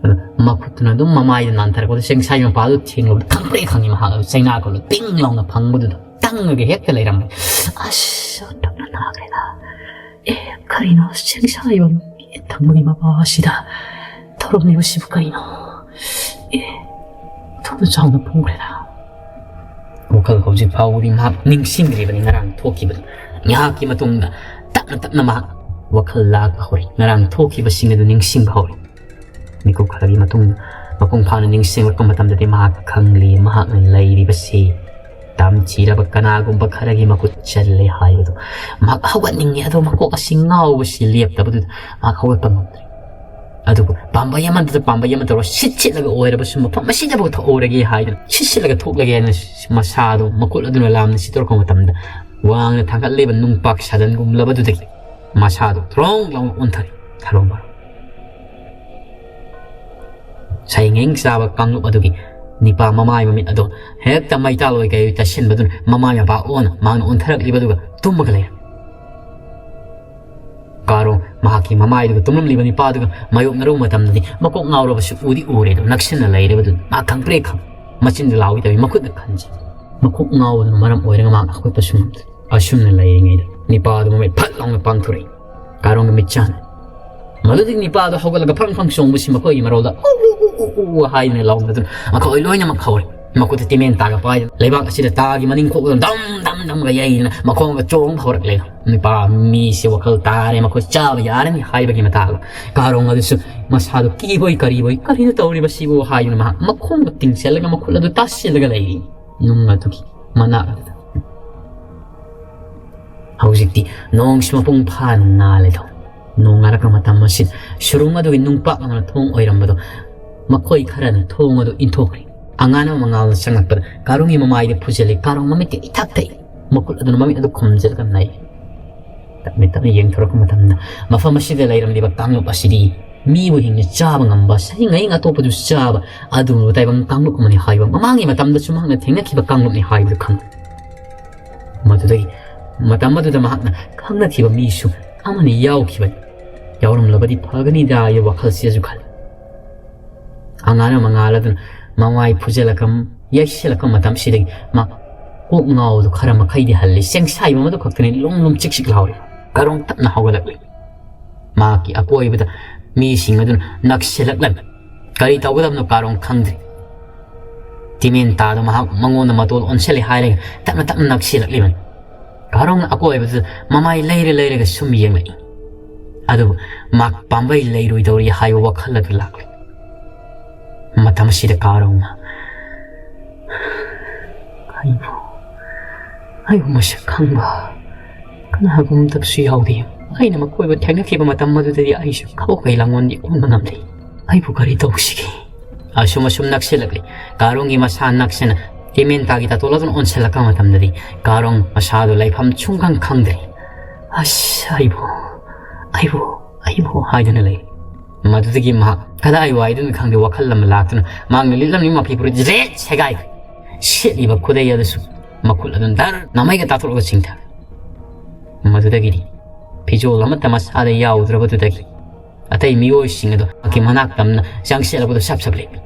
ꯑꯗꯨ ꯃꯈꯨꯠꯇꯨꯅ ꯑꯗꯨꯝ ꯃꯃꯥꯏꯗ ꯅꯥꯟꯊꯔꯛꯄꯗ ꯆꯦꯡꯁꯥꯏ ꯃꯄꯥꯗꯨ ꯊꯦꯡꯂꯨꯕꯗ ꯈꯪꯄ꯭ꯔꯦꯛ ꯈꯪꯉꯤ꯫ ꯃꯍꯥꯛ ꯑꯗꯨ ꯆꯩꯅꯥ ꯀꯣꯜꯂ ꯇꯤꯡ ꯂꯥꯎꯅ ꯐꯪꯕꯗꯨꯗ ꯇꯪꯉꯒ ꯍꯦꯛꯇ ꯂꯩꯔꯝꯃꯤ꯫ "ꯑꯁ, ꯑꯣꯟꯊꯣꯛꯅ ꯅꯥꯈ꯭ꯔꯦꯗ꯫ ꯑꯦ, ꯀꯔꯤꯅꯣ ꯆꯦꯡꯁꯥꯏꯕ ꯃꯤ ꯊꯝꯕꯒꯤ ꯃꯄꯥ ꯑꯁꯤꯗ ꯇꯧꯔꯝꯂꯤꯕꯁꯤꯕꯨ ꯀꯔꯤꯅꯣ? ꯑꯦ, ꯊꯨꯅ ꯆꯥꯎꯅ ꯐꯨꯝꯈ꯭ꯔꯦꯗ꯫" ꯋꯥꯈꯜ ꯍꯧꯖꯤꯛ ꯐꯥꯎꯕꯗꯤ ꯃꯍꯥꯛ ꯅꯤꯡꯁꯤꯡꯗ꯭ꯔꯤꯕꯅꯤ ꯉꯔꯥꯡ ꯊꯣꯛꯈꯤꯕꯗꯨ꯫ ꯉꯥꯏꯍꯥꯛꯀꯤ ꯃꯇꯨꯡꯗ ꯇꯞꯅ ꯇꯞꯅ ꯃꯍꯥꯛ ꯋꯥꯈꯜ ꯂꯥꯛꯄ ꯍꯧꯔꯦ꯫ ꯉꯔꯥꯡ ꯊꯣꯛꯈꯤꯕꯁꯤꯡ ꯑꯗꯨ ꯅꯤꯡꯁꯤꯡꯕ ꯍꯧꯔꯦ꯫ ꯃꯤꯀꯨꯞ ꯈꯔꯒꯤ ꯃꯇꯨꯡꯗ ꯃꯄꯨꯡ ꯐꯥꯅ ꯅꯤꯡꯁꯤꯡꯂꯛꯄ ꯃꯇꯝꯗꯗꯤ ꯃꯍꯥꯛ ꯈꯪꯂꯤ ꯃꯍꯥꯛꯅ ꯂꯩꯔꯤꯕꯁꯤ ꯇꯝꯊꯤꯔꯕ ꯀꯅꯥꯒꯨꯝꯕ ꯈꯔꯒꯤ ꯃꯈꯨꯠ ꯆꯜꯂꯦ ꯍꯥꯏꯕꯗꯨ꯫ ꯃꯍꯥꯛ ꯍꯧꯒꯠꯅꯤꯡꯉꯤ, ꯑꯗꯨ ꯃꯀꯣꯛ ꯑꯁꯤ ꯉꯥꯎꯕꯁꯤ ꯂꯦꯞꯇꯕꯗꯨꯗ ꯃꯍꯥꯛ ꯍꯧꯒꯠꯄ ꯉꯝꯗ꯭ꯔꯦ꯫ ꯑꯗꯨꯕꯨ ꯄꯥꯝꯕꯩ ꯑꯃꯗ ꯄꯥꯝꯕꯩ ꯑꯃ ꯇꯧꯔ ꯁꯤꯠ ꯁꯤꯠꯂꯒ ꯑꯣꯏꯔꯕꯁꯨ ꯃꯐꯝ ꯑꯁꯤꯗꯕꯨ ꯊꯣꯛꯍꯧꯔꯒꯦ ꯍꯥꯏꯗꯨꯅ ꯁꯤꯠ ꯁꯤꯠꯂꯒ ꯊꯣꯛꯂꯒꯦ ꯍꯥꯏꯅ ꯃꯁꯥꯗꯨ ꯃꯈꯨꯠ ꯑꯗꯨꯅ ꯂꯥꯝꯅ ꯁꯤꯠꯇꯣꯔꯛꯄ ꯃꯇꯝꯗ ꯋꯥꯡꯅ ꯊꯥꯡꯒꯠꯂꯤꯕ ꯅꯨꯡꯄꯥꯛ ꯁꯥꯗꯟꯒꯨꯝꯂꯕꯗꯨꯗꯒꯤ ꯃꯁꯥꯗꯨ ꯊ꯭ꯔꯣꯡ ꯂꯥꯎꯅ ꯑꯣꯟꯊꯔꯦ ꯊꯔꯣ ꯃꯔꯣ꯫ ꯁꯩꯉꯦꯡ ꯆꯥꯕ ꯀꯥꯡꯂꯨꯞ ꯑꯗꯨꯒꯤ ꯅꯤꯄꯥ ꯃꯃꯥꯏ ꯃꯃꯤꯠ ꯑꯗꯣ ꯍꯦꯛꯇ ꯃꯩꯇꯥꯜ ꯑꯣꯏ ꯀꯩ ꯑꯣꯏ ꯇꯩꯁꯤꯟꯕꯗꯨꯅ ꯃꯃꯥꯏ ꯃꯄꯥ ꯑꯣꯟꯅ ꯃꯥꯡꯅ ꯑꯣꯟꯊꯔꯛꯂꯤꯕꯗꯨꯒ ꯇꯨꯝꯃꯒ ꯂꯩꯔꯝꯃꯤ꯫ ꯀꯥꯔꯣ ꯃꯍꯥꯛꯀꯤ ꯃꯃꯥꯏꯗꯨꯒ ꯇꯨꯝꯂꯝꯂꯤꯕ ꯅꯤꯄꯥꯗꯨꯒ ꯃꯥꯌꯣꯛꯅꯔꯨꯕ ꯃꯇꯝꯗꯗꯤ ꯃꯀꯣꯛ ꯉꯥꯎꯔꯕꯁꯨ ꯎꯗꯤ ꯎꯔꯦ ꯑꯗꯨ ꯅꯛꯁꯤꯟꯅ ꯂꯩꯔꯤꯕꯗꯨ ꯃꯥ ꯈꯪꯄ꯭ꯔꯦꯛ ꯈꯪ ꯃꯆꯤꯟꯗ ꯂꯥꯎꯒꯦ ꯇꯧꯏ ꯃꯈꯨꯠꯅ ꯈꯟꯖꯩ꯫ ꯃꯀꯣꯛ ꯉꯥꯎꯕꯗꯨꯅ ꯃꯔꯝ ꯑꯣꯏꯔꯒ ꯃꯥ ꯍꯧꯒꯠꯄꯁꯨ ꯉꯝꯗ꯭ꯔꯦ꯫ ꯑꯁꯨꯝꯅ ꯂꯩꯔꯤꯉꯩꯗ ꯅꯤꯄꯥꯗꯨ ꯃꯃꯤꯠ ꯐꯠ ꯂꯥꯎꯅ ꯄꯥꯡꯊꯣꯔꯛꯏ꯫ ꯀꯥꯔꯣꯡꯒ ꯃꯤꯠꯆꯥꯟꯅꯩ꯫ ꯃꯗꯨꯗꯒꯤ ꯅꯤꯄꯥꯗꯨ ꯍꯧꯒꯠꯂꯒ ꯐ꯭ꯔꯪ ꯐ꯭ꯔꯪ ꯆꯣꯡꯕꯁꯤ ꯃꯈꯣꯏꯒꯤ ꯃꯔꯣꯜꯗ "ꯎ, ꯎ, ꯎ, ꯎ, ꯎ" ꯍꯥꯏꯗꯨꯅ ꯂꯥꯎꯅꯗꯨꯅ ꯃꯈꯣꯏ ꯂꯣꯏꯅꯃꯛ ꯍꯧꯔꯦ꯫ ꯃꯈꯨꯠꯇ ꯇꯤꯃꯦꯟ ꯇꯥꯒ ꯄꯥꯏꯗꯨꯅ ꯂꯩꯕꯥꯛ ꯑꯁꯤꯗ ꯇꯥꯒꯤ ꯃꯅꯤꯡ ꯈꯣꯛꯇꯨꯅ ꯗꯝ ꯗꯝ ꯗꯝꯒ ꯌꯩꯗꯨꯅ ꯃꯈꯣꯡꯒ ꯆꯣꯡꯕ ꯍꯧꯔꯛꯂꯦ꯫ ꯅꯨꯄꯥ ꯃꯤꯁꯦ ꯋꯥꯈꯜ ꯇꯥꯔꯦ, ꯃꯈꯣꯏ ꯆꯥꯕ ꯌꯥꯔꯅꯤ ꯍꯥꯏꯕꯒꯤ ꯃꯇꯥꯒꯨꯝ꯫ ꯀꯥꯔꯣꯡ ꯑꯗꯨꯁꯨ ꯃꯁꯥꯗꯨ ꯀꯤꯕꯣꯏ ꯀꯔꯤꯕꯣꯏ, "ꯀꯔꯤꯅꯣ ꯇꯧꯔꯤꯕꯁꯤꯕꯨ?" ꯍꯥꯏꯗꯨꯅ ꯃꯍꯥꯛ ꯃꯈꯣꯡꯗ ꯇꯤꯡꯁꯤꯜꯂꯒ ꯃꯈꯨꯠ ꯑꯗꯨ ꯇꯥꯁꯤꯜꯂꯒ ꯂꯩꯔꯤ ꯅꯨꯡ ꯑꯗꯨꯒꯤ ꯃꯅꯥꯛ ꯑꯗꯨꯗ꯫ ꯍꯧꯖꯤꯛꯇꯤ ꯅꯣꯡꯁꯨ ꯃꯄꯨꯡ ꯐꯥꯅ ꯉꯥꯜꯂꯦꯗꯣ꯫ ꯅꯣꯡ ꯉꯥꯜꯂꯛꯄ ꯃꯇꯝ ꯑꯁꯤꯗ ꯁꯨꯔꯨꯡ ꯑꯗꯨꯒꯤ ꯅꯨꯡꯄꯥꯛ ꯑꯃꯅ ꯊꯣꯡ ꯑꯣꯏꯔꯝꯕꯗꯣ, ꯃꯈꯣꯏ ꯈꯔꯅ ꯊꯣꯡ ꯑꯗꯨ ꯏꯟꯊꯣꯛꯈ꯭ꯔꯦ꯫ ꯑꯉꯥꯡ ꯑꯃ ꯃꯉꯥꯜꯅ ꯆꯪꯂꯛꯄꯗ ꯀꯥꯔꯣꯡꯒꯤ ꯃꯃꯥꯏꯗ ꯐꯨꯖꯜꯂꯤ꯫ ꯀꯥꯔꯣꯡ ꯃꯃꯤꯠꯇ ꯏꯊꯛ ꯊꯛꯏ꯫ ꯃꯈꯨꯠ ꯑꯗꯨꯅ ꯃꯃꯤꯠ ꯑꯗꯨ ꯈꯨꯝꯖꯤꯜꯂꯒ ꯅꯩ꯫ ꯇꯞꯅ ꯇꯞꯅ ꯌꯦꯡꯊꯣꯔꯛꯄ ꯃꯇꯝꯗ ꯃꯐꯝ ꯑꯁꯤꯗ ꯂꯩꯔꯝꯂꯤꯕ ꯀꯥꯡꯂꯨꯞ ꯑꯁꯤꯗꯤ ꯃꯤꯕꯨ ꯍꯤꯡꯅ ꯆꯥꯕ ꯉꯝꯕ, ꯁꯥꯍꯤꯡ ꯉꯥꯍꯤꯡ ꯑꯇꯣꯞꯄꯗꯨ ꯆꯥꯕ ꯑꯗꯨꯒꯨꯝꯂꯕ ꯇꯥꯏꯕꯪ ꯀꯥꯡꯂꯨꯞ ꯑꯃꯅꯤ ꯍꯥꯏꯕ ꯃꯃꯥꯡꯒꯤ ꯃꯇꯝꯗꯁꯨ ꯃꯍꯥꯛꯅ ꯊꯦꯡꯅꯈꯤꯕ ꯀꯥꯡꯂꯨꯞꯅꯤ ꯍꯥꯏꯕꯗꯨ ꯈꯪꯂꯦ꯫ ꯃꯗꯨꯗꯒꯤ ꯃꯇꯝ ꯑꯗꯨꯗ ꯃꯍꯥꯛꯅ ꯈꯪꯅꯈꯤꯕ ꯃꯤꯁꯨ ꯑꯃꯅꯤ ꯌꯥꯎꯈꯤꯕꯅꯤ꯫ ꯌꯥꯎꯔꯝꯂꯕꯗꯤ ꯐꯒꯅꯤꯗ ꯍꯥꯏꯕ ꯋꯥꯈꯜꯁꯤꯗꯁꯨ ꯈꯜꯂꯤ꯫ ꯑꯉꯥꯡ ꯑꯃ ꯉꯥꯜꯂꯗꯨꯅ ꯃꯃꯥꯏ ꯐꯨꯖꯜꯂꯛꯄ, ꯌꯩꯁꯤꯜꯂꯛꯄ ꯃꯇꯝꯁꯤꯗꯒꯤ ꯃꯥ ꯀꯣꯛ ꯉꯥꯎꯗꯨ ꯈꯔ ꯃꯈꯩꯗꯤ ꯍꯜꯂꯤ꯫ ꯆꯦꯡꯁꯥꯏꯕ ꯑꯃꯗꯨ ꯈꯛꯇꯅꯤ ꯂꯨꯝ ꯂꯨꯝ ꯆꯤꯛ ꯆꯤꯛ ꯂꯥꯎꯔꯤ꯫ ꯀꯥꯔꯣꯡ ꯇꯞꯅ ꯍꯧꯒꯠꯂꯛꯂꯤ꯫ ꯃꯍꯥꯛꯀꯤ ꯑꯀꯣꯏꯕꯗ ꯃꯤꯁꯤꯡ ꯑꯗꯨꯅ ꯅꯛꯁꯤꯜꯂꯛꯂꯝꯃꯤ꯫ ꯀꯔꯤ ꯇꯧꯒꯗꯕꯅꯣ ꯀꯥꯔꯣꯡ ꯈꯪꯗ꯭ꯔꯤ꯫ ꯇꯤꯃꯦꯟ ꯇꯥꯗꯨ ꯃꯍꯥꯛ ꯃꯉꯣꯟꯗ ꯃꯇꯣꯜ ꯑꯣꯟꯁꯤꯜꯂꯤ ꯍꯥꯏꯔꯒ ꯇꯞꯅ ꯇꯞꯅ ꯅꯛꯁꯤꯜꯂꯛꯂꯤꯕꯅꯤ꯫ ꯀꯥꯔꯣꯡꯅ ꯑꯀꯣꯏꯕꯗꯨꯗ ꯃꯃꯥꯏ ꯂꯩꯔ ꯂꯩꯔꯒ ꯁꯨꯝ ꯌꯦꯡꯂꯛꯏ꯫ ꯑꯗꯨꯕꯨ ꯃꯍꯥꯛ ꯄꯥꯝꯕꯩ ꯂꯩꯔꯣꯏꯗꯧꯔꯤ ꯍꯥꯏꯕ ꯋꯥꯈꯜ ꯑꯗꯨ ꯂꯥꯛꯂꯤ꯫ ꯃꯇꯝ ꯑꯁꯤꯗ ꯀꯥꯔꯣꯡꯅ, "ꯑꯩꯕꯨ, ꯑꯩꯕꯨ ꯃꯁꯛ ꯈꯪꯕ ꯀꯅꯥꯒꯨꯝꯇꯕꯁꯨ ꯌꯥꯎꯗꯦ꯫ ꯑꯩꯅ ꯃꯈꯣꯏꯕꯨ ꯊꯦꯡꯅꯈꯤꯕ ꯃꯇꯝ ꯑꯗꯨꯗꯗꯤ ꯑꯩꯁꯨ ꯀꯕꯣꯛꯀꯩ ꯂꯥꯡꯑꯣꯟꯗꯤ ꯑꯣꯟꯕ ꯉꯝꯗꯦ꯫ ꯑꯩꯕꯨ ꯀꯔꯤ ꯇꯧꯁꯤꯒꯦ?" ꯑꯁꯨꯝ ꯑꯁꯨꯝ ꯅꯛꯁꯤꯜꯂꯛꯂꯤ꯫ ꯀꯥꯔꯣꯡꯒꯤ ꯃꯁꯥ ꯅꯛꯁꯤꯟꯅ ꯇꯤꯃꯦꯟꯇꯥꯒꯤ ꯇꯥꯇꯣꯜ ꯑꯗꯨꯅ ꯑꯣꯟꯁꯤꯜꯂꯛꯄ ꯃꯇꯝꯗꯗꯤ ꯀꯥꯔꯣꯡ ꯃꯁꯥꯗꯨ ꯂꯩꯐꯝ ꯁꯨꯡꯈꯪ ꯈꯪꯗ꯭ꯔꯦ꯫ "ꯑꯁ, ꯑꯩꯕꯨ, ꯑꯩꯕꯨ, ꯑꯩꯕꯨ" ꯍꯥꯏꯗꯨꯅ ꯂꯩ꯫ ꯃꯗꯨꯗꯒꯤ ꯃꯍꯥꯛ ꯀꯗꯥꯏ ꯋꯥꯏꯗꯅꯣ ꯈꯪꯗꯦ ꯋꯥꯈꯜ ꯑꯃ ꯂꯥꯛꯇꯨꯅ ꯃꯍꯥꯛꯅ ꯂꯤꯠꯂꯝꯂꯤꯕ ꯃꯐꯤ ꯐꯨꯔꯤꯠ ꯔꯦꯠ ꯁꯦꯒꯥꯏ, ꯁꯦꯠꯂꯤꯕ ꯈꯨꯗꯩ ꯑꯗꯨꯁꯨ ꯃꯈꯨꯠ ꯑꯗꯨꯅ ꯙꯔ ꯅꯃꯩꯒ ꯇꯥꯊꯣꯛꯂꯒ ꯆꯤꯡꯊꯈ꯭ꯔꯦ꯫ ꯃꯗꯨꯗꯒꯤꯗꯤ ꯐꯤꯖꯣꯜ ꯑꯃꯠꯇ ꯃꯁꯥꯗ ꯌꯥꯎꯗ꯭ꯔꯕꯗꯨꯗꯒꯤ ꯑꯇꯩ ꯃꯤꯑꯣꯏꯁꯤꯡ ꯑꯗꯨ ꯃꯍꯥꯛꯀꯤ ꯃꯅꯥꯛ ꯇꯝꯅ ꯆꯪꯁꯤꯜꯂꯛꯄꯗꯨ ꯁꯞ ꯁꯞ ꯂꯦꯞꯄꯤ꯫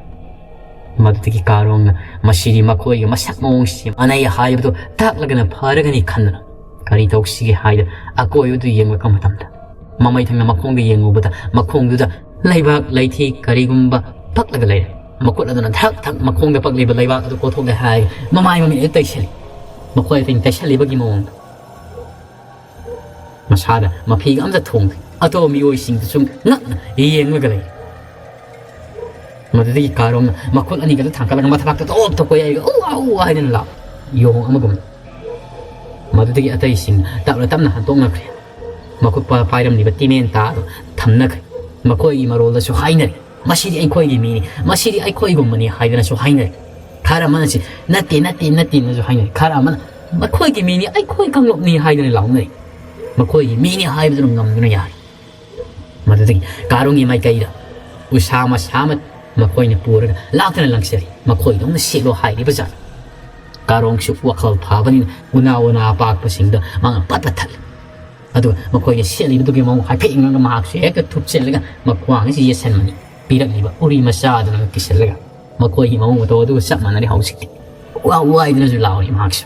ꯃꯗꯨꯗꯒꯤ ꯀꯥꯔꯣꯡꯅ ꯃꯁꯤꯗꯤ ꯃꯈꯣꯏꯒ ꯃꯁꯛ ꯃꯑꯣꯡꯁꯤ ꯃꯥꯟꯅꯩ ꯍꯥꯏꯕꯗꯨ ꯇꯥꯛꯂꯒꯅ ꯐꯔꯒꯅꯤ ꯈꯟꯗꯨꯅ ꯀꯔꯤ ꯇꯧꯁꯤꯒꯦ ꯍꯥꯏꯗꯨꯅ ꯑꯀꯣꯏꯕꯗꯨ ꯌꯦꯡꯂꯛꯄ ꯃꯇꯝꯗ ꯃꯃꯩ ꯊꯪꯅ ꯃꯈꯣꯡꯗ ꯌꯦꯡꯂꯨꯕꯗ ꯃꯈꯣꯡꯗꯨꯗ ꯂꯩꯕꯥꯛ ꯂꯩꯊꯤ ꯀꯔꯤꯒꯨꯝꯕ ꯄꯛꯂꯒ ꯂꯩꯔꯦ꯫ ꯃꯈꯨꯠ ꯑꯗꯨꯅ ꯊꯛ ꯊꯛ ꯃꯈꯣꯡꯗ ꯄꯛꯂꯤꯕ ꯂꯩꯕꯥꯛ ꯑꯗꯨ ꯀꯣꯊꯣꯛꯂꯦ ꯍꯥꯏ꯫ ꯃꯃꯥꯏ ꯃꯃꯤꯠ ꯑꯗꯨ ꯇꯩꯁꯜꯂꯤ꯫ ꯃꯈꯣꯏ ꯑꯗꯨ ꯇꯩꯁꯜꯂꯤꯕꯒꯤ ꯃꯑꯣꯡꯗ ꯃꯁꯥꯗ ꯃꯐꯤꯒ ꯑꯝꯇ ꯊꯣꯡꯗꯦ꯫ ꯑꯇꯣꯞꯄ ꯃꯤꯑꯣꯏꯁꯤꯡꯗꯨꯁꯨ ꯉꯛꯅ ꯌꯦꯡꯂꯒ ꯂꯩ꯫ ꯃꯗꯨꯗꯒꯤ ꯀꯥꯔꯣꯡꯅ ꯃꯈꯨꯠ ꯑꯅꯤꯒꯗꯨ ꯊꯥꯡꯒꯠꯂꯒ ꯃꯊꯕꯥꯛꯇ ꯇꯣꯞ ꯇꯣꯞ ꯀꯣꯏ ꯍꯥꯏꯔꯒ "ꯎ ꯋꯥ, ꯎ ꯋꯥ" ꯍꯥꯏꯗꯅ ꯂꯥꯎ꯫ ꯌꯣꯡ ꯑꯃꯒꯨꯝ꯫ ꯃꯗꯨꯗꯒꯤ ꯑꯇꯩꯁꯤꯡ ꯇꯞꯅ ꯇꯞꯅ ꯍꯟꯗꯣꯛꯅꯈ꯭ꯔꯦ꯫ ꯃꯈꯨꯠ ꯄꯥꯏꯔꯝꯂꯤꯕ ꯇꯤꯃꯦꯟ ꯇꯥ ꯑꯗꯨ ꯊꯝꯅꯈ꯭ꯔꯦ꯫ ꯃꯈꯣꯏꯒꯤ ꯃꯔꯣꯜꯗꯁꯨ ꯍꯥꯏꯅꯔꯤ, "ꯃꯁꯤꯗꯤ ꯑꯩꯈꯣꯏꯒꯤ ꯃꯤꯅꯤ, ꯃꯁꯤꯗꯤ ꯑꯩꯈꯣꯏꯒꯨꯝꯕꯅꯤ" ꯍꯥꯏꯗꯅꯁꯨ ꯍꯥꯏꯅꯔꯤ꯫ ꯈꯔ ꯑꯃꯅ ꯁꯤ "ꯅꯠꯇꯦ, ꯅꯠꯇꯦ, ꯅꯠꯇꯦꯅꯁꯨ ꯍꯥꯏꯅꯔꯤ꯫ ꯈꯔ ꯑꯃꯅ "ꯃꯈꯣꯏꯒꯤ ꯃꯤꯅꯤ, ꯑꯩꯈꯣꯏ ꯀꯥꯡꯂꯨꯞꯅꯤ" ꯍꯥꯏꯗꯅ ꯂꯥꯎꯅꯔꯤ꯫ ꯃꯈꯣꯏꯒꯤ ꯃꯤꯅꯤ ꯍꯥꯏꯕꯗꯨꯅ ꯉꯝꯗꯨꯅ ꯌꯥꯔꯤ꯫ ꯃꯗꯨꯗꯒꯤ ꯀꯥꯔꯣꯡꯒꯤ ꯃꯥꯏꯀꯩꯗ ꯎꯁꯥ ꯃꯁꯥ ꯑꯃ ꯃꯈꯣꯏꯅ ꯄꯨꯔꯒ ꯂꯥꯛꯇꯨꯅ ꯂꯪꯁꯤꯜꯂꯤ꯫ ꯃꯈꯣꯏꯗꯧꯅ ꯁꯦꯠꯂꯣ ꯍꯥꯏꯔꯤꯕ ꯖꯥꯠ꯫ ꯀꯥꯔꯣꯡꯁꯨ ꯋꯥꯈꯜ ꯐꯕꯅꯤꯅ ꯎꯅꯥ ꯎꯅꯥ ꯑꯄꯥꯛꯄꯁꯤꯡꯗ ꯃꯥꯅ ꯄꯠ ꯄꯠ ꯊꯠꯂꯤ꯫ ꯑꯗꯨꯒ ꯃꯈꯣꯏꯅ ꯁꯦꯠꯂꯤꯕꯗꯨꯒꯤ ꯃꯑꯣꯡ ꯍꯥꯏꯐꯦꯠ ꯌꯦꯡꯂꯒ ꯃꯍꯥꯛꯁꯨ ꯍꯦꯛꯇ ꯊꯨꯞꯆꯜꯂꯒ ꯃꯈ꯭ꯋꯥꯡ ꯑꯁꯤ ꯌꯦꯠꯁꯟꯕꯅꯤ꯫ ꯄꯤꯔꯛꯂꯤꯕ ꯎꯔꯤ ꯃꯆꯥ ꯑꯗꯨꯅ ꯀꯤꯁꯜꯂꯒ ꯃꯈꯣꯏꯒꯤ ꯃꯑꯣꯡ ꯃꯇꯧ ꯑꯗꯨꯒ ꯆꯞ ꯃꯥꯟꯅꯔꯦ ꯍꯧꯖꯤꯛꯇꯤ꯫ ꯋꯥ ꯋꯥꯏꯗꯨꯅꯁꯨ ꯂꯥꯎꯔꯤ ꯃꯍꯥꯛꯁꯨ꯫